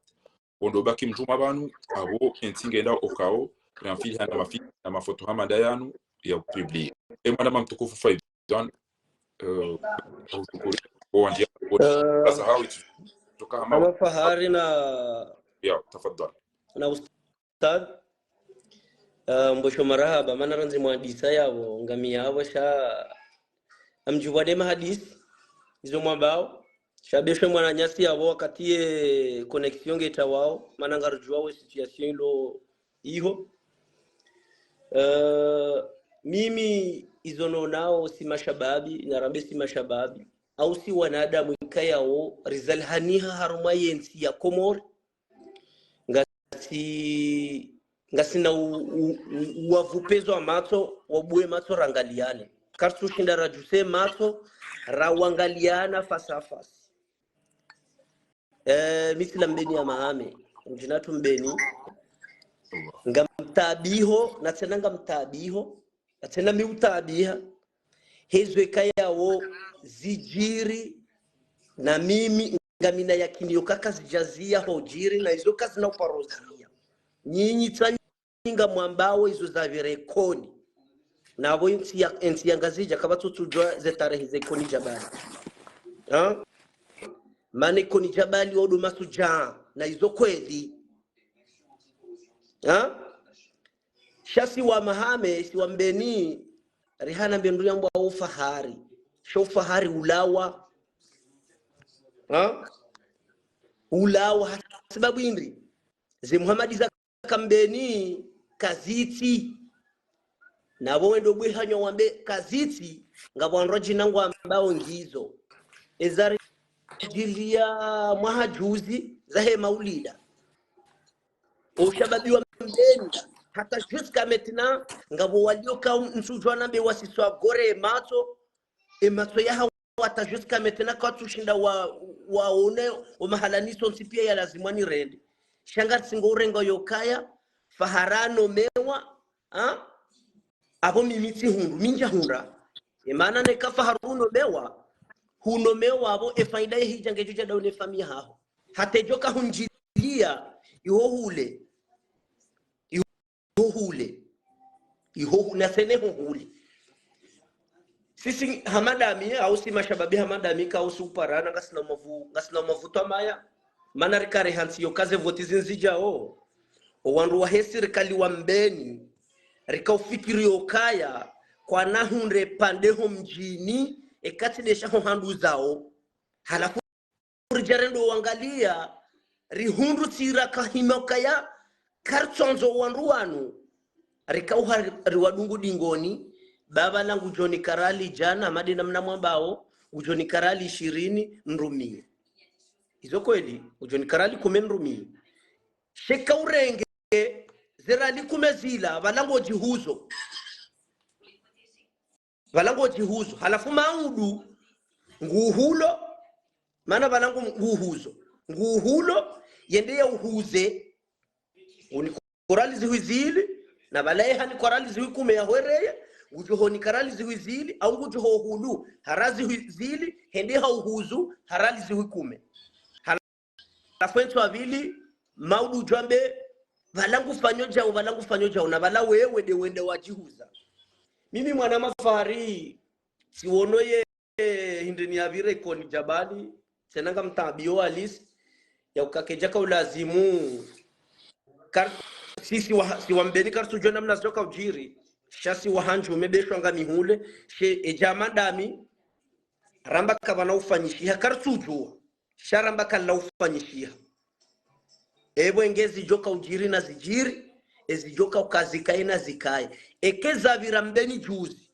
wo ndo baki mdjuma pvanu, apvo entsi ngenda okao, ramfili hana mafi, na mafoto hama ndayanu, ya publier. E mwana mamtukufu Faizan, eh, ushukuru, o wandia, o Eh, sasa hawi, tuka hama hama Fahari na ya, tafadhali. Na ustadh, eh, mbosho marahaba, mana randzi mwadisa yapvo, ngami yapvo sha, amdjubwa de mahadisi, izo mwambao, sha beshe mwananyasi yapvo wakati ye connexion ngetawao, mana ngarudjuwa we situation ilo iho. Eh, mimi izo nonao si mashababi, narambe si mashababi, au si wanadamu ikayao, rizalihaniha harumwa yentsi ya Komori, ngasi, ngasina u, u, u, uwavu pezo wa matso, wabuwe matso rangaliane. Karitsushinda radjuse matso, rawangaliana face à face. Eh, mi tsi la Mbeni ya Mahame, mdjina tu Mbeni. Ngamtaabiho, na tsena ngamtaabiho, na tsena mi utaabiha. Hezo ikayao zidjiri, na mimi ngamina yakini yoka kazidjazia hodjiri, na izo kazina uparozia. Nyinyi tsanyi ngamwambao izo zapvira Ikoni. Na apvo entsi ya, entsi ya Ngazidja kapvatsu tsudjuwa ze tarehi ze Ikoni Djabali. Ha? Mana Ikoni Djabali wo ndo masudja, na izo kweli. Ha? Sha si wa Mahame, si wa Mbeni, rihana mbe ndru yambwao ufahari. Sha ufahari ulawa. Ha? Ulawa, hasibabu indri? Ze Muhamadi za ka Mbeni, kazitsi. Na apvo wendo bwe hanywa wambe kazitsi, ngapvo wandru wadjina ngwambao ngizo. Eza ridjiliya mwaha juzi, zahe maulida. Ushababi wa Mbeni, hata jusqu'à maintenant, ngapvo walio ka ntsudjuwa nambe wasiswa gore e matso, e matso yahawo hata jusqu'à maintenant kwatsushinda wa, waone o mahala niso ntsi pia ya lazima nirende. Sha ngartsingo urenga yokaya, Fahari anomewa, ha? Apvo mimi tsihundru, mi ndjahundra. E mana neka Fahari unomewa, hunomewa apvo e faida ye hidja ngedjo dja daune famiyi haho. Hata edjo kahundjiliya, iho hule. Iho hule. Iho hu, na tsena iho hule. Sisi hama ndami, au si mashababi hama ndami, ka usi uparana, ngasina mavu, ngasina mavu twamaya. Mana rika rihantsi yoka ze voti zinzidjao. O wandru wahe sirikali wa Mbeni, rika ufikiri yokaya, kwana hundre pande ho mdjini, eka tsi desha ho handru zao. Halafu ridja rendo wangaliya, rihundru tsi raka hima ukaya, karitsondzo wandru wanu, rika uha riwadungu dingoni, baba nangu djoni karali djana, made namna mwambao, ngudjoni karali shirini, nrumiye. Izo kweli, udjo nika riali kume nirumie. Sha eka urenge ze riali kume zila, pvala ngodjihuzo. Pvala ngodjihuzo. Halafu maudu, nguhulo, mana pvala ngu-, nguhuzo. Nguhulo, yende ya uhuze. Uniko riali zihwi zili, na pvala ye hanika riali zihwi kume ya hwereye, ngudjo honika riali zihwi zili, au ngudjo hohulu, ha riali zihwi zili, hende ha uhuzu, ha riali zihwi kume. Halafu entsu ya pvili, maudu udjo ambe, pvala ngufanyo djau, pvala ngufanyo djau, na pvala wewe nde wende wadjihuza. Mimi mwana mafahari, tsiwono ye hindri ni yapvire Ikoni Djabali, tsena ngamtaabio halisi, ya uka kedjaka ulazimu. Kar-, si, si wa, si wa Mbeni karitsudjua namna zidjoka udjiri, sha si wa handjuu mebeshwa nga mihule, she edja madami, ramba kapvana ufanyishiha, karitsudjua, sha ramba kala ufanyishiha. Epvo enge zidjoka udjiri na zidjiri, ezidjoka uka zikaye na zikaye. Eke zapvira Mbeni juzi.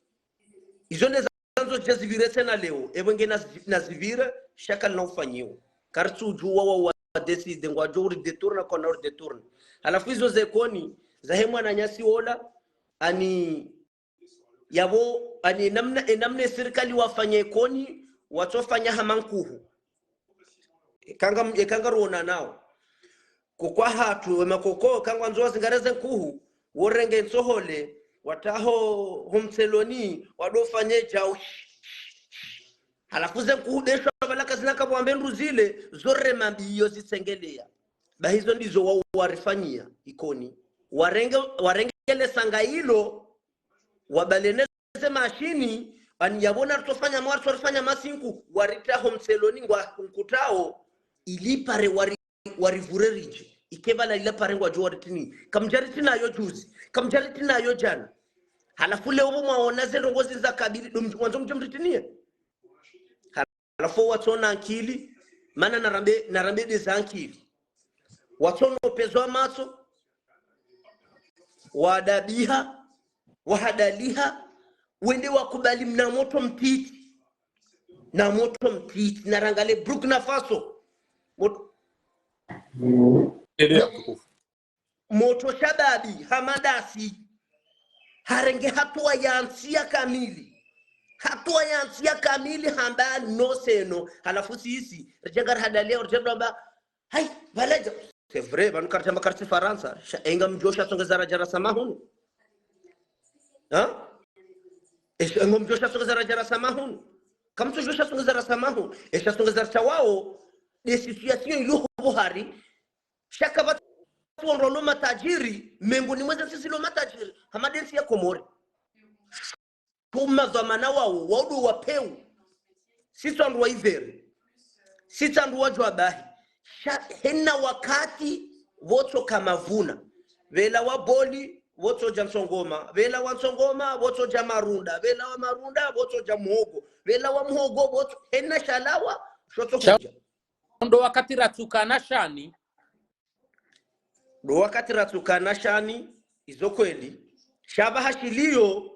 Izo nde zandzo dja zipvire tsena leo, epvo nge na zi-, na zipvire, sha kalina ufanyiwa. Karitsudjua wa wa décider ngwadjo uri détourner, kwana uri détourner. Halafu izo ze Ikoni, zahe mwananyasi wola, ani yapvo, ani enamna, enamna ye sirikali wafanya Ikoni, watsofanya hama nkuhu. Eka nga, eka ngaruona nao. Koko wahatru, we makoko, eka ngwandzo wazingare ze nkuhu, worenge ntsohole, wataho ho mtseloni, wadofanye djau. Halafu ze nkuhu beshwa pvala kazina kapvwambe ndru zile, zorema mbiyo zitsengeleya. Bahi izo ndizo wa, warifanyia, Ikoni. Warenge, warenge le sanga ilo, wabalene ze mashini, ani yapvo na ritsofanya mwa, ritsofanya masinku, waritaho mtseloni ngwa nkutao, ili pare wari, warivure ridje. Ike pvala ila pare ngwadjo waritini. Kamdjaritina yo juzi. Kamdjaritina yo djana. Halafu leo pvo mwaona ze ndrongo ziza kabili, ndo mdji-, wandzo mdje mritinie. Halafu watsona ankili, mana narambe, narambe nde za ankili. Watsona upezwa matso, wadabiha, wahadaliha, wende wakubali mna motro mtiti. Na motro mtiti, narangale Burkina Faso. Mot-, Endelea, mtukufu. Motro shababi, Hamadasi, harenge hatua ya ntsi ya kamili. Hatua ya ntsi ya kamili hamba no seno. Halafu sisi, ridja ngarihadalia, ridja ndo amba, hai, pvala dja. C'est vrai, pvanu karidja amba karitsi Farantsa, sha, enga mdjo sha tsongeza radja rasama hunu. Ha? Esha, enga mdjo sha tsongeza radja rasama hunu. Kamtsudjo sha tsongeza rasama hunu. Esha tsongeza ratsa wao, nde situation ilo hopvo hari, sha kapvatsi wandru walo matajiri, mengoni mwa ze ntsi zilo matajiri, hama nde ntsi ya Komori. Tuma dhwamana wao, wao ndo wapeu. Sitsi wandru wa ivere. Sitsi wandru wa djwabahi. Sha, hena wakati, pvotsoka mavuna. Pvela wa boli, pvotsodja ntsongoma. Pvela wa ntsongoma, pvotsodja marunda. Pvela wa marunda, pvotsodja muhogo. Pvela wa muhogo, pvotso-, hena shalawa, shotso sha hudja. Ndo wakati ratsukana shani. Ndo wakati ratsukana shani, izo kweli. Sha pvaha shiliyo,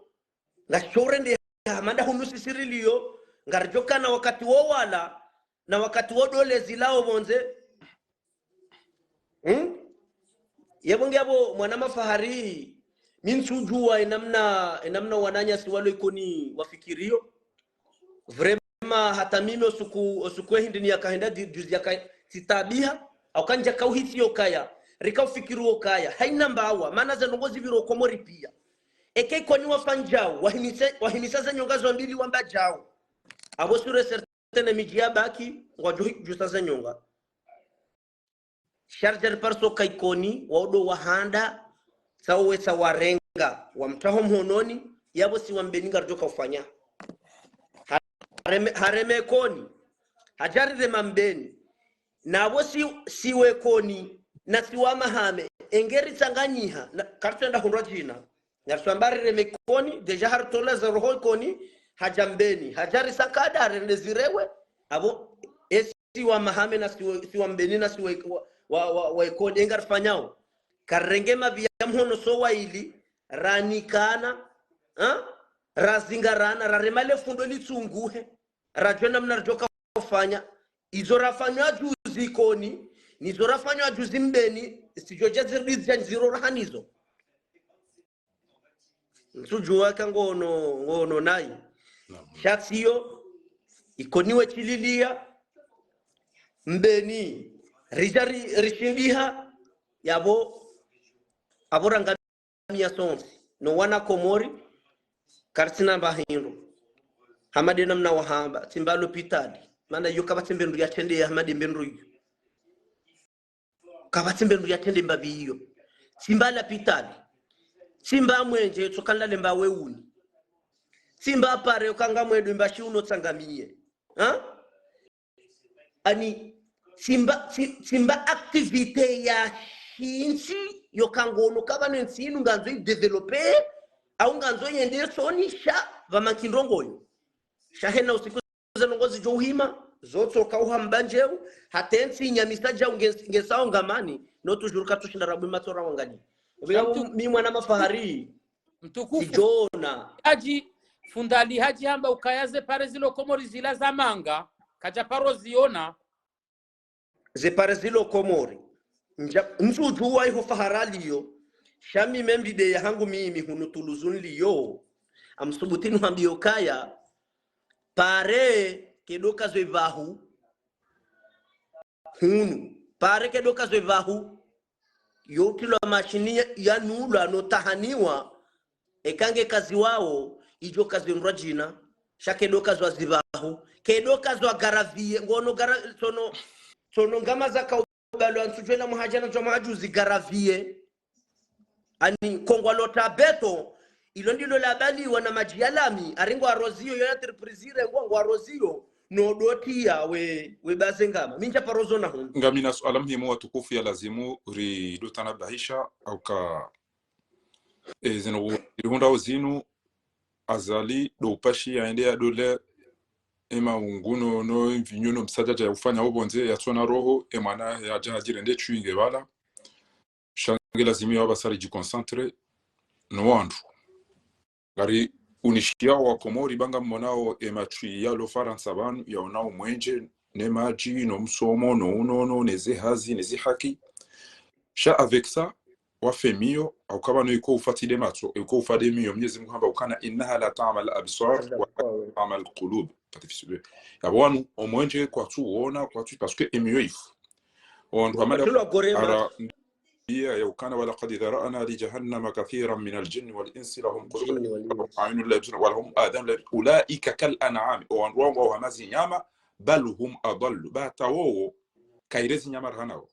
ngasho rende hama nda hunu sisi riliyo, ngaridjo kana wakati wo wala, na wakati wo dole zilao pvondze. Hmm? Yapvo nge yapvo mwana mafahari, mi ntsudjua enamna, enamna wananyasi walo Ikoni wafikiriyo. Vraiment, hata mimi osuku, osuku ehindi ni yakahenda di-, juzi yaka-, tsitabiha, au kandja kauhisi yokaya, rika ufikiri wokaya, haina mbawa, mana ze ndrongo zipviro Komori pia. Eke Ikoni wafanyao, wahimise, wahimisa ze nyonga zo mbili wamba djao. Apvo sûr et certain midji ya baki, ngwadjo hi-, djusa ze nyonga. Sha ridja ripariso ka Ikoni, wao ndo wahanda, tsawo wetsa warenga, wamtraho mhononi, yapvo si wa Mbeni ngaridjo kaufanya. Hareme, hareme Ikoni, hadja rirema Mbeni. Na apvo si, si we Ikoni, na si wa Mahame, engeri tsanganyiha, na, karitsenda hundrwa djina. Ngariswamba rireme Ikoni, déjà haritola za roho Ikoni, hadja Mbeni. Hadja risakada, harende zirewe, apvo, esi wa Mahame na si wa, si wa Mbeni na si wa, wa, wa, wa, wa Ikoni, enga rifanyao. Karirenge mapvi ya mhono so waili, ranikana, ha? Razingarana, rarema le fundo litsunguhe, radjua namna ridjo kaufanya. Izo rafanywa juzi Ikoni, nizo rafanywa juzi Mbeni, zidjo dja zirudi zidja ndziro raha nizo. Ntsudjuwa eka ngono, ngono nayi. Sha tsiyo, Ikoni wetshililiya, Mbeni, ridja ri-, rishindiha, yapvo, apvo ranga miya sontsi, no wana Komori, karitsina mba hindru. Hama de namna wahamba, tsi mba lapitali. Mana iyo kapvatsi mbe ndru yatrende ya hama de mbe ndru iyo. Kapvatsi mbe ndru yatrende mbapvi iyo. Tsi mba lapitali. Tsi mba mwenje, tsoka nlale mba weuni. Tsi mba pare, yoka ngamwedo mba shiuno tsangamiye. Ha? Ani, tsi mba, tsi-, tsi mba activité ya shintsi, yoka ngono kapvana ntsi inu ngandzo idéveloppé, au ngandzo yende usoni sha, pvwa manki ndrongo yo. Sha hena usiku ze ndrongo zidjo uhima, zotsoka uhamba ndjeu, hata entsi inyamisa djau nge-, ngesao ngamani, no toujours katsushinda rabwe matso rawangaliye. Upvira mtu-, mi mwana mafahari, mtukufu. Sidjona. Haji, fundi Ali Haji hamba ukaya ze pare zilo Komori zila za manga, kadja paro ziona. Ze pare zilo Komori. Ndja-, ntsudjuwa iho fahara liyo, sha mi membi de yahangu mimi hunu Toulouse nliyo. Ngamsubutu nihambiye ukaya, pare kedoka zo ipvahu. Hunu. Pare kedoka zo ipvahu. Yo utilwa mashini ya-, yanulwa no tahaniwa, eka nge kaziwao, idjo kazendrwa djina, sha kedoka zo zipvahu, kedoka zo gravier, ngono gara-, tsono, tsono ngama zaka ubalwa ntsudjuwa ela mwaha djana djwa mwaha juzi gravier. Ani kongwa lota béton, ilo ndilo labaliwa na madji ya lami, ari ngwa roziyo, yo entreprise irengwa ngwa roziyo, no dotiya we, we baze ngama. Mi ndja paro zona hunu. Ngamina suala muhimu watukufu ya lazimu ridotanabahisha, auka, e, zinu, irihundrao zinu, Azali, do upashi yaende yadole, ema unguno, no mvinyo, no msadjadja ya ufanya opvondze, yatsona roho, emwana yadja hadjirende tshu inge pvala. Sha nge lazimu ya wapvasa ridjiconcentré, no wandru. Ngari unishiya wa Komori ba ngammonao ematswi yalo Farantsa pvanu, yaonao mwenje, ne madji, no msomo, no unono, ne ze hazi, ne ze haki. Sha avec ça, wafe miyo, auka pvanu iko ufa tsi de matso, iko ufa de miyo, Mnyezi Mungu hamba ukana, إنها لا تعمى الأبصار ولكن تعمى القلوب. Pati fisube. Yapvo wanu, omwenje kwatsu wona, kwatsu, parce que emiyo ifu. Owandru hamada ara, iya, yaukana, ولقد ذرأنا لجهنم كثيرا من الجن والإنس لهم قلوب لا يفقهون بها ولهم أعين لا يبصرون بها ولهم آذان لا يسمعون بها أولئك كالأنعام. Owandru wangu wao hama zinyama, بل هم أضل. Ba hata wowo, kaire zinyama raha nawo.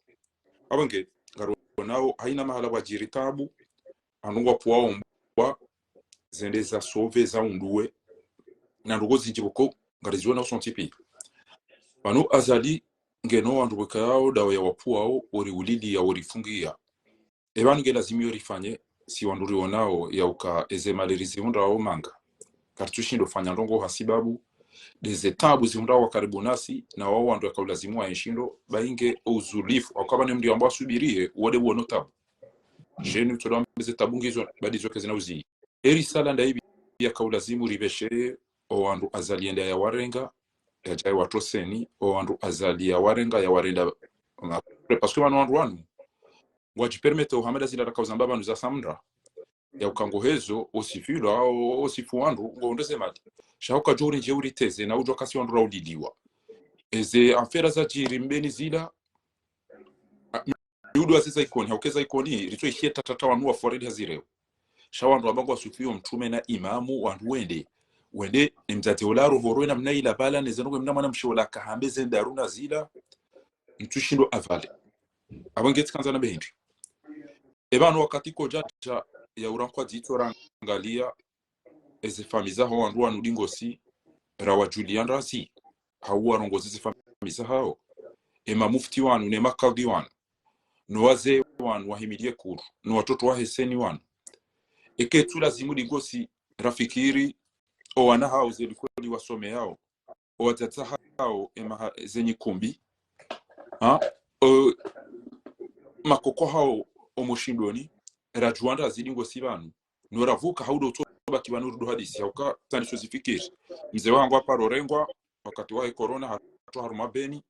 Apvo nge, ngaronao, haina mahala pvwadjiri tabu, wandru ngwapvuao mbwa, zende za sauver, za undruwe, na ndrongoo zindji pvoko, ngariziwonao sontsi piya. Pvanu Azali, ngeno wandru pvwekayao, dawo ya wapvuao, wori uliliya, wori fungiya. Epvanu nge lazimu yo rifanye, si wandru riwonao, yauka eze malheur zihundrao manga. Karitsushindo fanya ndrongoo hasibabu, de ze tabu zihundrao wa karibu nasi, na wao wandru yakaulazimu waenshi ndo, ba inge uzulifu, auka pvanu mndru yamba asubiriye, wode wono tabu. Djeni utsodo wambe ze tabu ngizo, ba ndizo kezina uzi. Erisala ndayipvi yakaulazimu ripveshe, owandru Azali yende yawarenga, yadja yawatroseni, owandru Azali yawarenga, yawarenda, parce que pvanu wandru wanu, ngwadjipermettre ohamada zindru rakauzamba pvanu za Samra, yauka ngohezo, osifilwa, o-, osifu wandru, ngohundre ze mali. Sha uka djo uri ndje uriteze, na udjuwa kasi wandru rauliliwa. Eze affaire zadjiri Mbeni zila, a, miudu aziza Ikoni, hauka eza Ikoni, ritso ishiye tatata wanu wa foredi hazireo. Sha wandru wamba ngwasufiyo mtrume na imamu, wandru wende. Wende, ni mdzadze ola arohorwe namna ila pvala, ne zeno kwe mna mwana mshe ola kahambe ze ndraru na zila, mtsushindo avale. Apvo nge tsikandza na behindri. Epvanu wakati kodjadja ya urankwa dzitso rangaliya, eze famiyi zaho wandru wanu dingosi, rawadjuliya ndrazi, hau warongozi ze famiyi zahao, emamufti wanu, ne makadhi wanu, no wazee wanu, wahimiliye kuru, no watoto wa Heseni wanu. Eke tsu lazimu dingosi, rafikiri, owana hao ze likoli wasomeyao, owadzadze hao emaha-, zenyi kumbi. Ha? O, makoko hao omoshindoni, radjuwa ndrazi dingosi pvanu. No rapvuka haudo utsobaki pvanu rudo hadisi, hauka tsandiso zifikiri. Mze wangu haparo rengwa, wakati wahe corona, hatru harumwa Beni,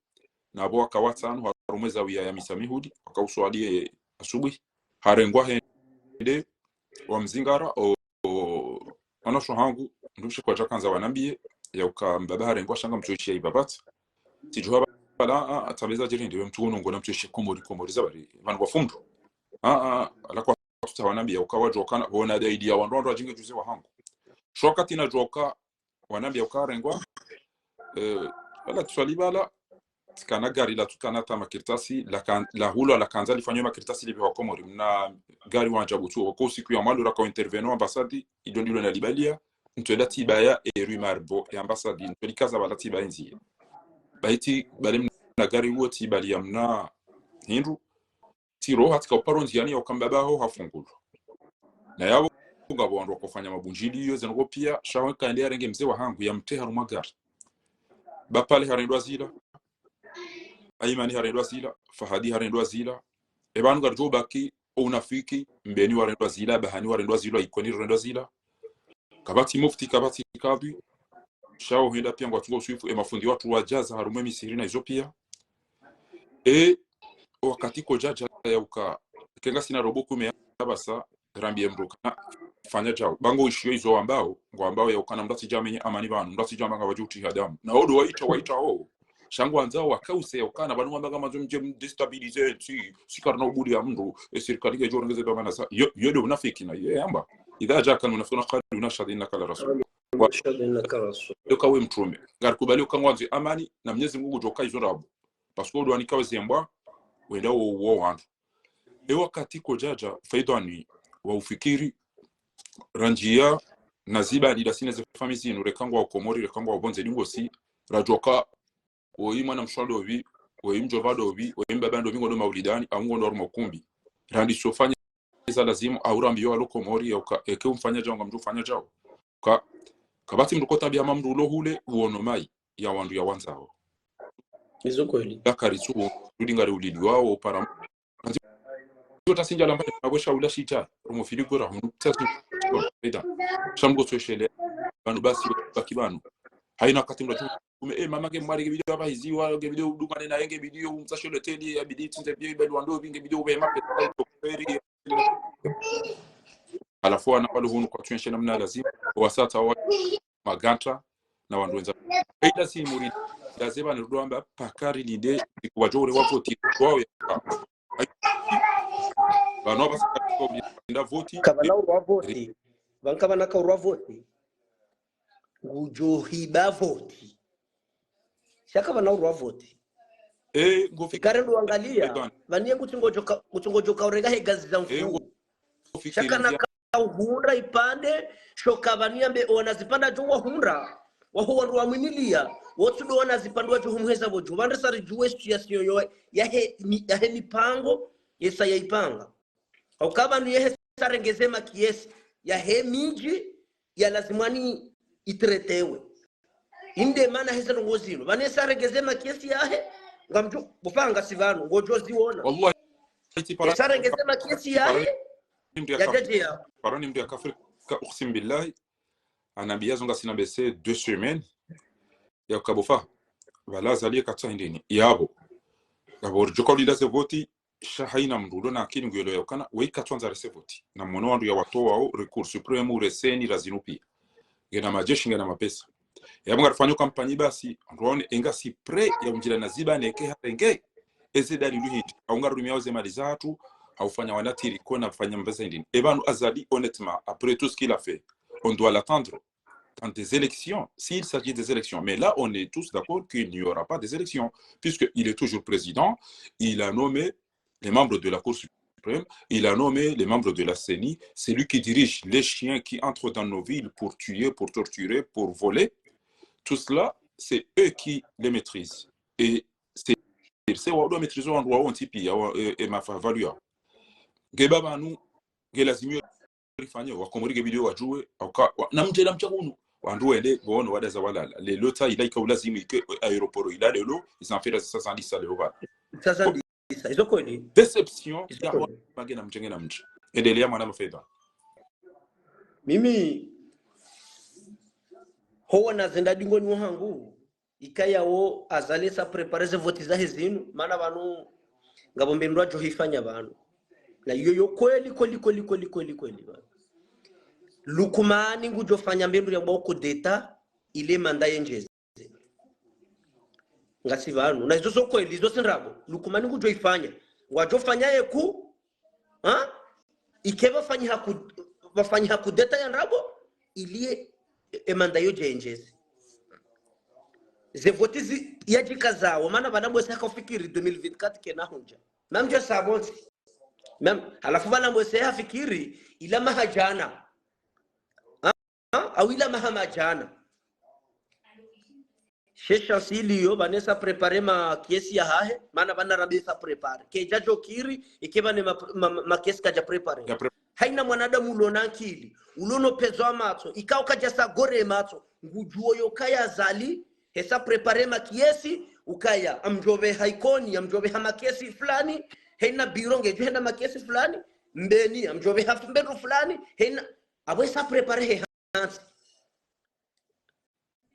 Na pvo waka watsanu harumwa e zawiya ya Mitsamihuli, waka uswali ye asubuhi. Harengwa hende wamzingara, o, o, wanasho hangu, ndrumshe kwadja kandza wanambiye, yauka mbaba harengwa sha ngamtsoishiya ibapvatsi. Tsidjuha pvala, a, a, tsapveza djeri ndewe mtru unu ngona mtsoishiya Komori, Komori za pvale, pvanu pvwa fundi. A, a, ala kwatsutsaha wanambiya, yauka wadjoka na, wona daidi ya wandru, wandru wadjinge djuzi wa hangu. Sho wakati nadjoka, wanambiya uka harengwa, eh, pvala tsiswali pvala, tsikana gari latsukana ta makartasi, laka-, lahulwa lakandza lifanywe makartasi lipve wa Komori. Mna gari wandja butsu, wako usiku ya mwalo raka intervenir ambassade, idjo ndilo nalibaliya, ntsu enda tsibaya e rue Marbo, e ambassade, ntsu likaza pvala tsibaya ndziya. Baiti, pvale mna gari uwo tsibaliya mna hindru, tsiroha tsika uparo ndziyani yauka mbaba haho hafungulwa. Na yapvo ngapvo wandru wakofanya mabundjiliyo, zinu ko piya, sha wo kaende yarenge mze wa hangu yamtrehe harumwa gari. Bapale harendwa zila, Aimani harendwa zila, Fahadi harendwa zila. E pvanu ngaridjo baki, o unafiki, Mbeni warendwa zila, Bahani warendwa zila, Ikoni warendwa zila. Kapvatsi mufti, kapvatsi kadhi. Sha wo henda piya ngwatsungo uswifu, e mafundi watru wadjaza harumwa e misihiri na izo piya. E, wakati kodjadja yauka, kenga sina robo kume ya pvasa, rambiye mdru kana, fanya djau. Ba ngo ishiyo izo wambao, ngwambao yauka na mdru atsidja menye amani pvanu, mdru atsidja manga wadjuti hadamu. Na odo waitra, waitra o. Sha ngwandzao wakause yauka na pvanu wamba kama zo mdje mdéstabiliser, si, si karina ubudi ya mdru, e sirikali kedjo rengeze ba mana sa. Yo, yo ndo unafiki na, ye yamba. إذا جاءك المنافقون قالوا نشهد إنك لرسول الله. Wa-, نشهد إنك لرسول الله. Yoka we mtrume. Ngarikubali uka ngwandzo amani, na Mnyezi Mungu ngudjoka izo rabu. Parce que odo wanika wazembwa, wenda wo, wo wandru. E wakati kodjadja, faidhwani, wa ufikiri, randjiya, na ziba ni dasina ze fami zinu, reka ngwa Komori, reka ngwa pvondze dingosi, radjoka, woyi mwana mshe wa ndopvi, woyi mdjomba ndopvi, woyi mbaba ndopvi, ngondo maulidani, au ngondo harumwa ukumbi. Randisofanya za lazimu, au rambiyo walo Komori, yauka, eke umfanya djau, ngamdjo ufanya djau. Ka, kapvatsi mdru kotabiya ma mdru ulo hule, uono mayi, ya wandru ya wandzao. Izo kweli. Dakari tsuwo, rudi ngari ulili wawo, para. Anzi, yo tasindja lamba, na wesha ula shita, romo fili gora, hunu, tasi, eda. Sha mgo tsoshele, pvanu basi, baki pvanu. Haina wakati mdru atsu, ume, eh, mama nge mwari nge video hapva hizi, wa nge video udungane na nge video, umtsashe loteli, ya bidi, tsinze bio, ibali wando, nge video, ube mape, kweri. Halafu wana walo hunu kwatsuenshe namna lazimu, wasata wa maganta, na wandru wendza. Eida si muri, ya zeba ni rudo amba, pakari linde, ikuwadjo ure wa voti, wawe. Pvanu hapvasa kati kwa nda voti. Kapvana urwa voti. Pvanu kapvana ka urwa voti. Ngudjo hiba voti. Sha kapvana urwa voti. Eh, ngofi-, ikare ndo angalia. Pardon. Pvaniye ngutsongodjoka, ngutsongodjoka urenga he gazi za mfu. Eh, ngofi-, sha kana ka uhundra ipvandre, sho kapvaniya mbe wana zipvandre djo wahundra. Waho wandru wamwiniliya. Wotsu ndo wana zipvandre wadjo humheza pvo djo. Pvandre sa ridjuwe situation yo, yahe mi-, yahe mipango, yesa ya ipanga. Hauka pvanu yehesa rengeze makesi yahe mindji ya lazimwani itretewe. Inde mana heze ndrongo zinu. Pvanu yesa rengeze makesi yahe, ngamdjo, bo Faha ngasi pvanu, ngodjo ziona. Wallahi, iti para-, yesa rengeze makesi yahe, ya djadje ya. Paroni mdru ya kafiri, ka uksimu billahi, anambiya zo ngasina mbese deux semaines, yauka bo Faha, pvala Azali ye katsa hindrini, yapvo. Yapvo, ridjoka ulinda ze voti, sha haina mdru ulo na akili nguyelewa yaukana, weyi katswandza rese voti. Na mwono wandru ya watowa wao, recours suprême, reseni, razinu piya. Ngena majeshi, ngena mapesa. Yapvo ngarifanyao kampanyi basi, wandru waone, engasi prêt ya undjila na ziba neke harenge. Eze dalilu hindri, au ngarumiao ze mali zahatru, haufanya wanatiri, kona fanya mbesa hindrini. E pvanu Azali, honnêtement, après tout ce qu'il a fait, on doit l'attendre dans des élections, s'il s'agit des élections. Mais là, on est tous d'accord qu'il n'y aura pas des élections, puisqu'il est toujours président, il a nommé les membres de la Cour suprême, il a nommé les membres de la CENI, c'est lui qui dirige les chiens qui entrent dans nos villes pour tuer, pour torturer, pour voler. Tout cela, c'est eux qui les maîtrisent. Et c'est, c'est, wa doit maîtriser wandru wao ntsi piya, wa, e, e mafa value yao. Nge pvanu, nge lazimu rifanye, wa Komori nge bidi wadjuwe, hauka, wa, na mdje na mdja hunu, wandru wende, bono wadaza walala. Lelo ta ila ika ulazimu ike, e, aéroport ila lelo, iza mfera sasa ndisa leo pvanu. Sasa ndisa, izo kweli. Déception, izo kweli. Ya wa, mage na mdje nge na mdje. Endelea mwana mafeda. Mimi, ho wana zenda dingoni wahangu, ikaya wo Azali sa préparer ze voti zahe zinu, mana pvanu ngapvo mbe ndrwadjo hifanya pvanu. Na iyo yo kweli, kweli, kweli, kweli, kweli, kweli, pvanu. Lukumani ngudjo fanya mbe ndru ya mbwa coup d'État, ile manda yendjeze. Ngasi pvanu. Na izo zo kweli, izo si ndrabo. Lukumani ngudjo ifanya. Wadjo fanya ye coup, ha? Ike pvafanyiha coup, pvafanyiha coup d'État ya ndrabo, ili e, e manda yo djendjeze. Ze voti zi, yadjikazawo, mana pvanu mbwese haka ufikiri deux mille vingt-quatre kena hundja. Même je savons. Même, halafu pvanu mbwese hafikiri, ila maha djana. Ha? Au ila maha madjana. She chance iliyo, pvanu sa préparer ma caisse yahahe, mana pvanu rambe sa préparer. Kedja djokiri, ike pvanu ma, ma, ma caisse kadja préparer. Ya pré- Haina mwanadamu ulo na ankili, ulo no pezo wa matso, ikao kadja sa gore matso, ngudjuo yo kaya Azali, hesa préparer ma caisse, ukaya, amdjo pveha Ikoni, amdjo pveha ma caisse fulani, hena Biro ngedjo hena ma caisse fulani, Mbeni, amdjo pveha mbe ndru fulani, hena, apvo sa préparer he hantsi.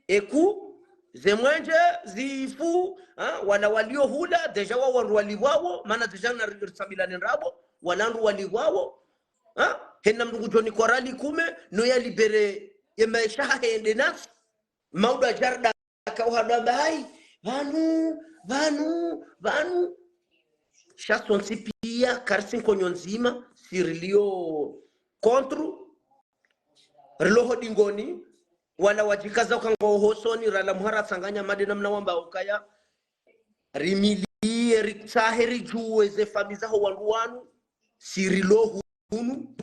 E coup, ze mwenje, zifu, ha, wala walio hula, déjà wa wandru walipvwawo, mana déjà na ri, risabilane ndrabo, wala ndru walipvwawo, ha, hena mndru ngudjo ni korali kume, no ya libérer, ye maesha yahe yende nasi, maudu ya djarda, kauhadwa mbayi, pvanu, pvanu, pvanu. Sha sontsi piya, karisi nkonyo ndzima, si rilio contre, rilo ho dingoni, wala wadjikaza uka ngwao hosoni, rala muhara tsanganya made namna wamba ukaya, rimiliye, ritsahe, ridjuwe ze famiyi zaho wandru wanu, si rilo hunu,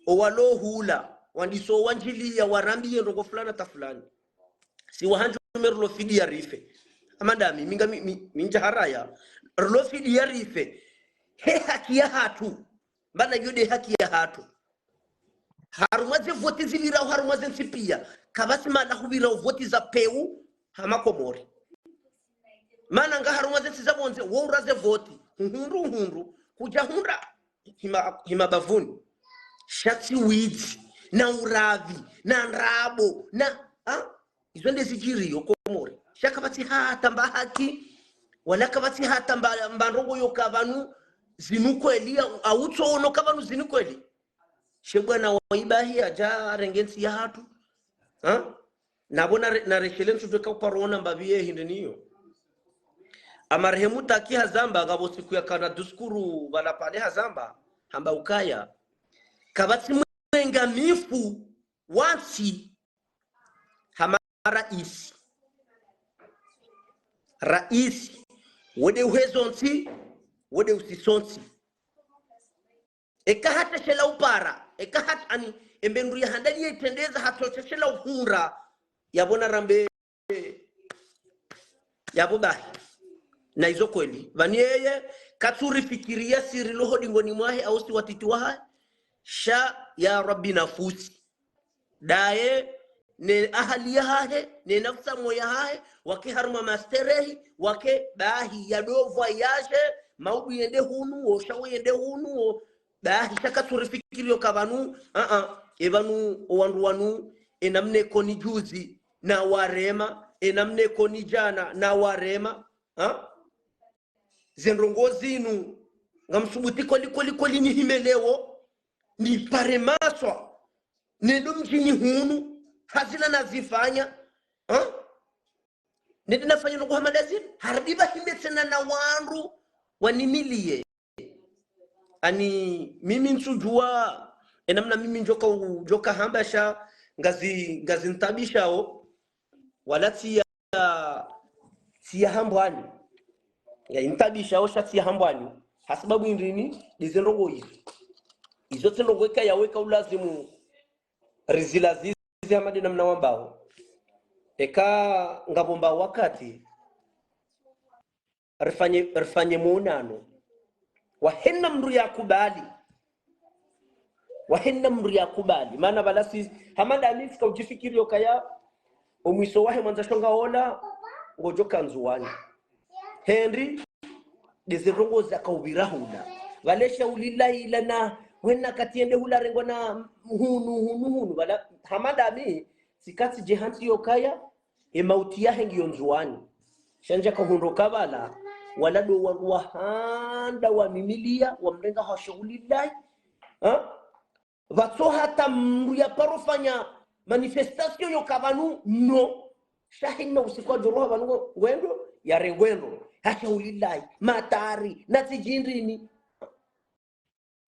owalo hula, wandiso wandjiliya, warambiye ndrongo fulani ta fulani. Si wahandju me rilo fidiya rife. Amandami, minga mi, mi, mindja haraya. Rilo fidiya rife. He haki yahatru. Mbana yo nde haki yahatru. Harumwa ze voti zipvirao, harumwa ze ntsi piya. Kapvatsi mahala hupvirao voti za pewu, hama Komori. Mana nga harumwa ze ntsi za pvondze, wo ura ze voti. Uhundru, uhundru. Kudja hundra, hima, hima bavuni. Sha tsi widzi, na uravi, na ndrabo, na, ha? Izo nde zidjiriyo Komori. Sha kapvatsi hata mba haki, wala kapvatsi hata mba, mba ndrongo yoka pvanu zinu kweli, au, au tsowono ka pvanu zinu kweli. She bwana wa ibahi yadja arenge ntsi yahatru. Ha? Napvo na re-, na reshele ntsu dweka uparona mbapvi ye hindri niyo. Amarehemu Taki hazamba, ngapvo siku yakana duskuru pvala pale hazamba, hamba ukaya. Kapvatsi mwengamifu wa ntsi hama raisi. Raisi, wo nde uhezo ntsi, wo nde usiso ntsi. Eka hata shela upara, eka hata ani, embe ndru ya handaliye itrendeza hata shela uhundra, yapvo na rambe, yapvo bahi. Na izo kweli. Pvani yeye, katsu rifikiriya si rilo ho dingoni mwahe, au si watiti wahahe, sha ya Rabbi nafusi. Ndaye, ne ahali yahahe, ne nafsi ya moyo yahahe, wake harumwa masterehi, wake bahi ya ndopvwa yashe, maudu yende hunu, wo shawo yende hunu, wo bahi sha katsu rifikiriyo ka pvanu, a-a, e pvanu, o wandru wanu, e namna Ikoni juzi, na warema, e namna Ikoni djana, na warema, ha? Ze ndrongo zinu, ngamsubuti kweli, kweli, kweli nihime leo, nipare maswa, nende mdjini hunu, hazina nazifanya, ha? Nende nafanya ndrongo hama lazima, harudi pvahime tsena na wandru, wanimiliye. Ani mimi ntsudjuwa, e namna mimi ndjoka u-, ndjoka hamba sha, ngazi, ngazi ntabishao, wala tsiya, tsiya hambwani. Ya ntabishao sha tsiya hambwani. Hasababu indrini, ndize ndrongo izo. Izo tsi ndrongo eka yaweka ulazimu, rizilazizi hama nde namna wambao. Eka ngapvo mba wakati, rifanye, rifanye muonano. Wahena mndru yakubali. Wahena mndru yakubali. Mana pvala si, hama nda mi tsika udjifikiriyo kaya, omwiso wahe mwandza shonga ola, ngodjo ka Ndzuwani. Hindri, ndize ndrongo zaka upvira hula. Pvale sha ulila ila na, wena kati yende hula rengwa na hunu, hunu, hunu. Pvala, hama nda mi, tsika tsidje hantsi yo kaya, e mauti yahe ngiyo Ndzuwani. Sha ndjaka hundro kabala, wala ndo wandru wa handa wa mimiliya, wa mrenga ha shaulillahi. Ha? Pvatso hata mndru ya paro fanya manifestation yoka pvanu, no. Sha hina usiku wa djoroha pvanu ngo-, ngwendo, yare ngwendo. Ha shaulillahi, matari, na tsi djindrini.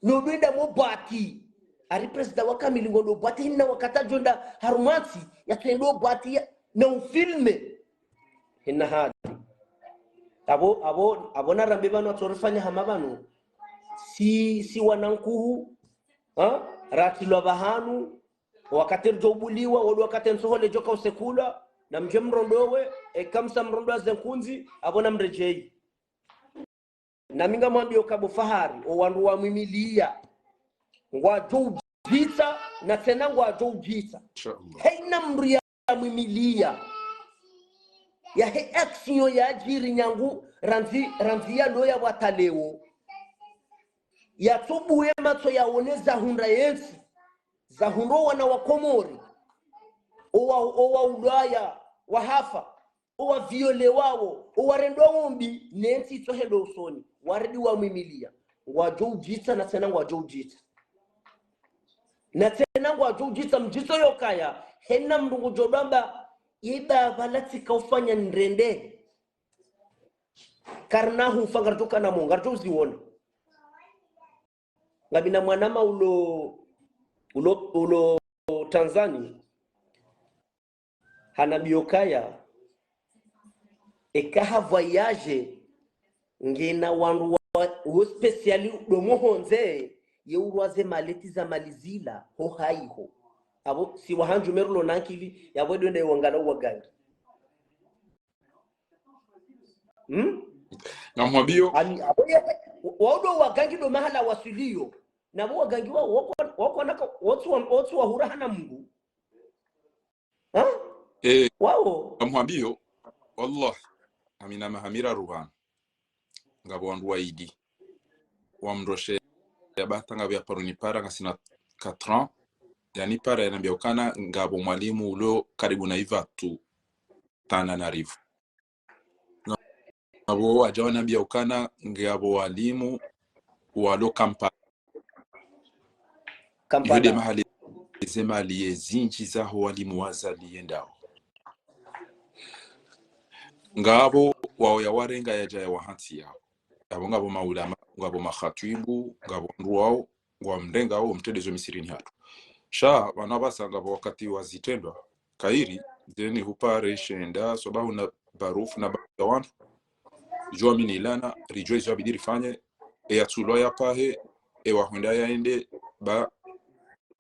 No ndo enda mo bwati. Ari prezida wa kamili ngo ndo bwati hina wakati djo enda harumwa ntsi, ya tsi ndo bwati ya, na ufilme. Hina hali. Apvo, apvo, apvo narambe pvanu watso rifanya hama pvanu. Si, si wanankuhu, ha? Ratrilwa pvahanu, wakati ridjo ubuliwa, wo ndo wakati ntsohole djoka usekulwa, na mdje mrondowe, eka msa mrondowa ze nkundzi, apvo na mredjeyi. Nami ngamwambiyo ka bo Fahari, o wandru wa mwimiliya, ngwadjo udjitsa, na tsena ngwadjo udjitsa. Inshallah. Heyina mndru ya mwimiliya, ya he action ya djiri nyangu, randzi, randzi ya loya wata leo. Ya tsobuwe matso ya one za hundra yentsi, za hundra wana wa Komori, owa, owa ulwaya, wa hafa, owa violewao, owa rendwa ombi, nentsi itso hendo usoni, waridi wa mwimiliya. Ngwadjo udjitsa, na tsena ngwadjo udjitsa. Na tsena ngwadjo udjitsa mdjitso yokaya, heyina mndru ngudjo dwamba, iba pvala tsika ufanya nrende. Karina hufa ngaridjo kana mo, ngaridjo uziwona. Ngapvina mwanama ulo, ulo, ulo Tanzania, hanambiyo kaya, eka ha voyage, ngena wandru wa, wo spécial ndo mo hondze, ye urwaze maleti za mali zila, ho hayiho. Apvo, si wahandju merulo nankili, yapvo ndo ende wangala uwagangi. Hmm? Ngamhwambiyo. Ani, apvo ye, wa, wa ndo wagangi ndo mahala waswiliyo. Na pvo wagangi wa, wako, wako naka, wotsu wa, wotsu wahura hana Mungu. Ha? Eh, wao. Ngamhwambiyo, wallah, amina mahamira ruhana. Ngapvo wandru wayili. Wamdroshe ya bata ngapvo ya paro nipara ngasina quatre ans. Yanipara yanambiya ukana ngapvo mwalimu ulo karibu na ipvatsu Tananarive. Ngapvo wadja wanambiya ukana ngapvo walimu walo Kampala. Kampala. Iho nde mahala ze mali ye zindji zaho walimu wa Azali yendao. Ngapvo wao ya warenga yadja ya wahantsi yaho. Ngapvo, ngapvo maulama, ngapvo makhatwibu, ngapvo wandru wao, ngwamrengao, wamtrendezo misirini hatru. Sha, pvanu pvasa ngapvo wakati wa zitrendwa, kayiri, zeni hupare shenda, swabahu na barufu na baadhwi ya wandru, djuwa mini ilana, ridjuwa izo yabidi rifanye, e yatsulwa ya pahe, e wahwenda yaende, ba,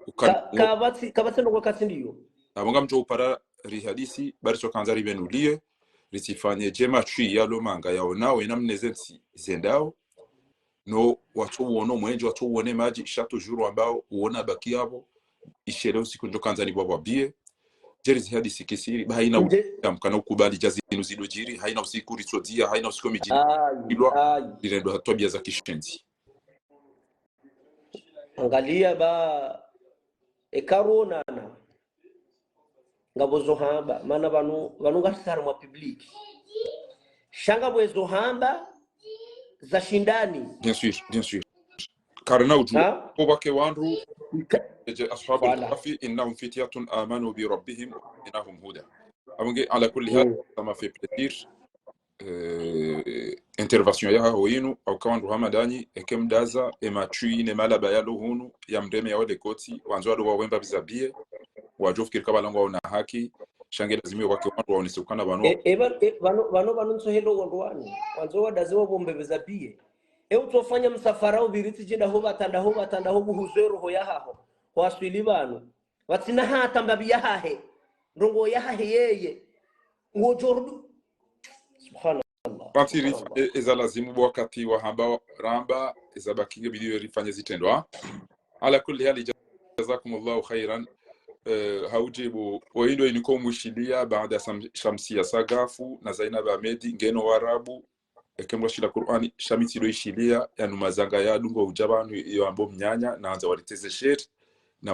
ukani, ka, kapvatsi, kapvatsi ndoko katsi ndiyo. Apvo ngamdjo upara rihadisi, bari so kandza ribenuliye, ritsifanye djema tswi yalo manga yaonao, ena mna ze ntsi zendao, no watso uono mwenje, watso uone madji, sha toujours wambao, uona baki yapvo, ishele usiku ndjo kandza ni bwabwa biye, djeri zihadisi kisiri, ba hayina u-, yamkana ukubali dja zinu zido djiri, hayina usiku ritsodziya, hayina usiku midji, ilwa, rirendo ha twabiya za kishenzi. Angaliya ba, eka ronana. Ngapvo zo hamba, mana pvanu, pvanu ngasi harimwa public. Sha ngapvo ezo hamba za shindani. Bien sûr, bien sûr. Karina udjuwa. Ha? Ko pvwake wandru, ka-, eje ashabu, voilà, al-kahfi, innahum fityatun amanu bi rabbihim, innahum huda. Apvo nge, ala kulli hal, ça m'a fait plaisir. Eh, intervention yahaho yinu, hauka wandru hama ndanyi, eke mdaza, e matswi, ne malaba yalo hunu, ya mreme ya wale koti, wandzo walo wawemba bizabiye, wadjo fikiri ka pvala ngwaona haki, sha nge lazimu wake wandru waonese ukana pvanu. E, e, pvanu, e, pvanu, pvanu, pvanu ntsohelo wandru wanu, wandzo wadaze wawombe bizabiye. E utsofanya msafara upviri tsi djinda ho pvatanda, ho pvatanda, ho buhuzwe roho yahaho, waswili pvanu. Pvatsina hata mbapvi yahahe. Ndrongo yahahe yeye. Ngodjo rudu. Subhanallah. Pantsi ri-, subhanallah, e-, eza lazimu bo wakati wa hamba ramba, eza baki nge bidi rifanye zitrendwa. Ala kulli hali, jazakumullahu khairan. Eh, haujibu, oyindo iniko mwishiliya, baada Sam-, Shamsiya Sagafu, na Zainab Ahmed, ngeno Warabu, eke mwa shila Kur'ani, sha mi tsido ishiliya, yanu mazanga ya dungo udja pvanu, iyo ambo mnyanya, na andza wariteze sheri,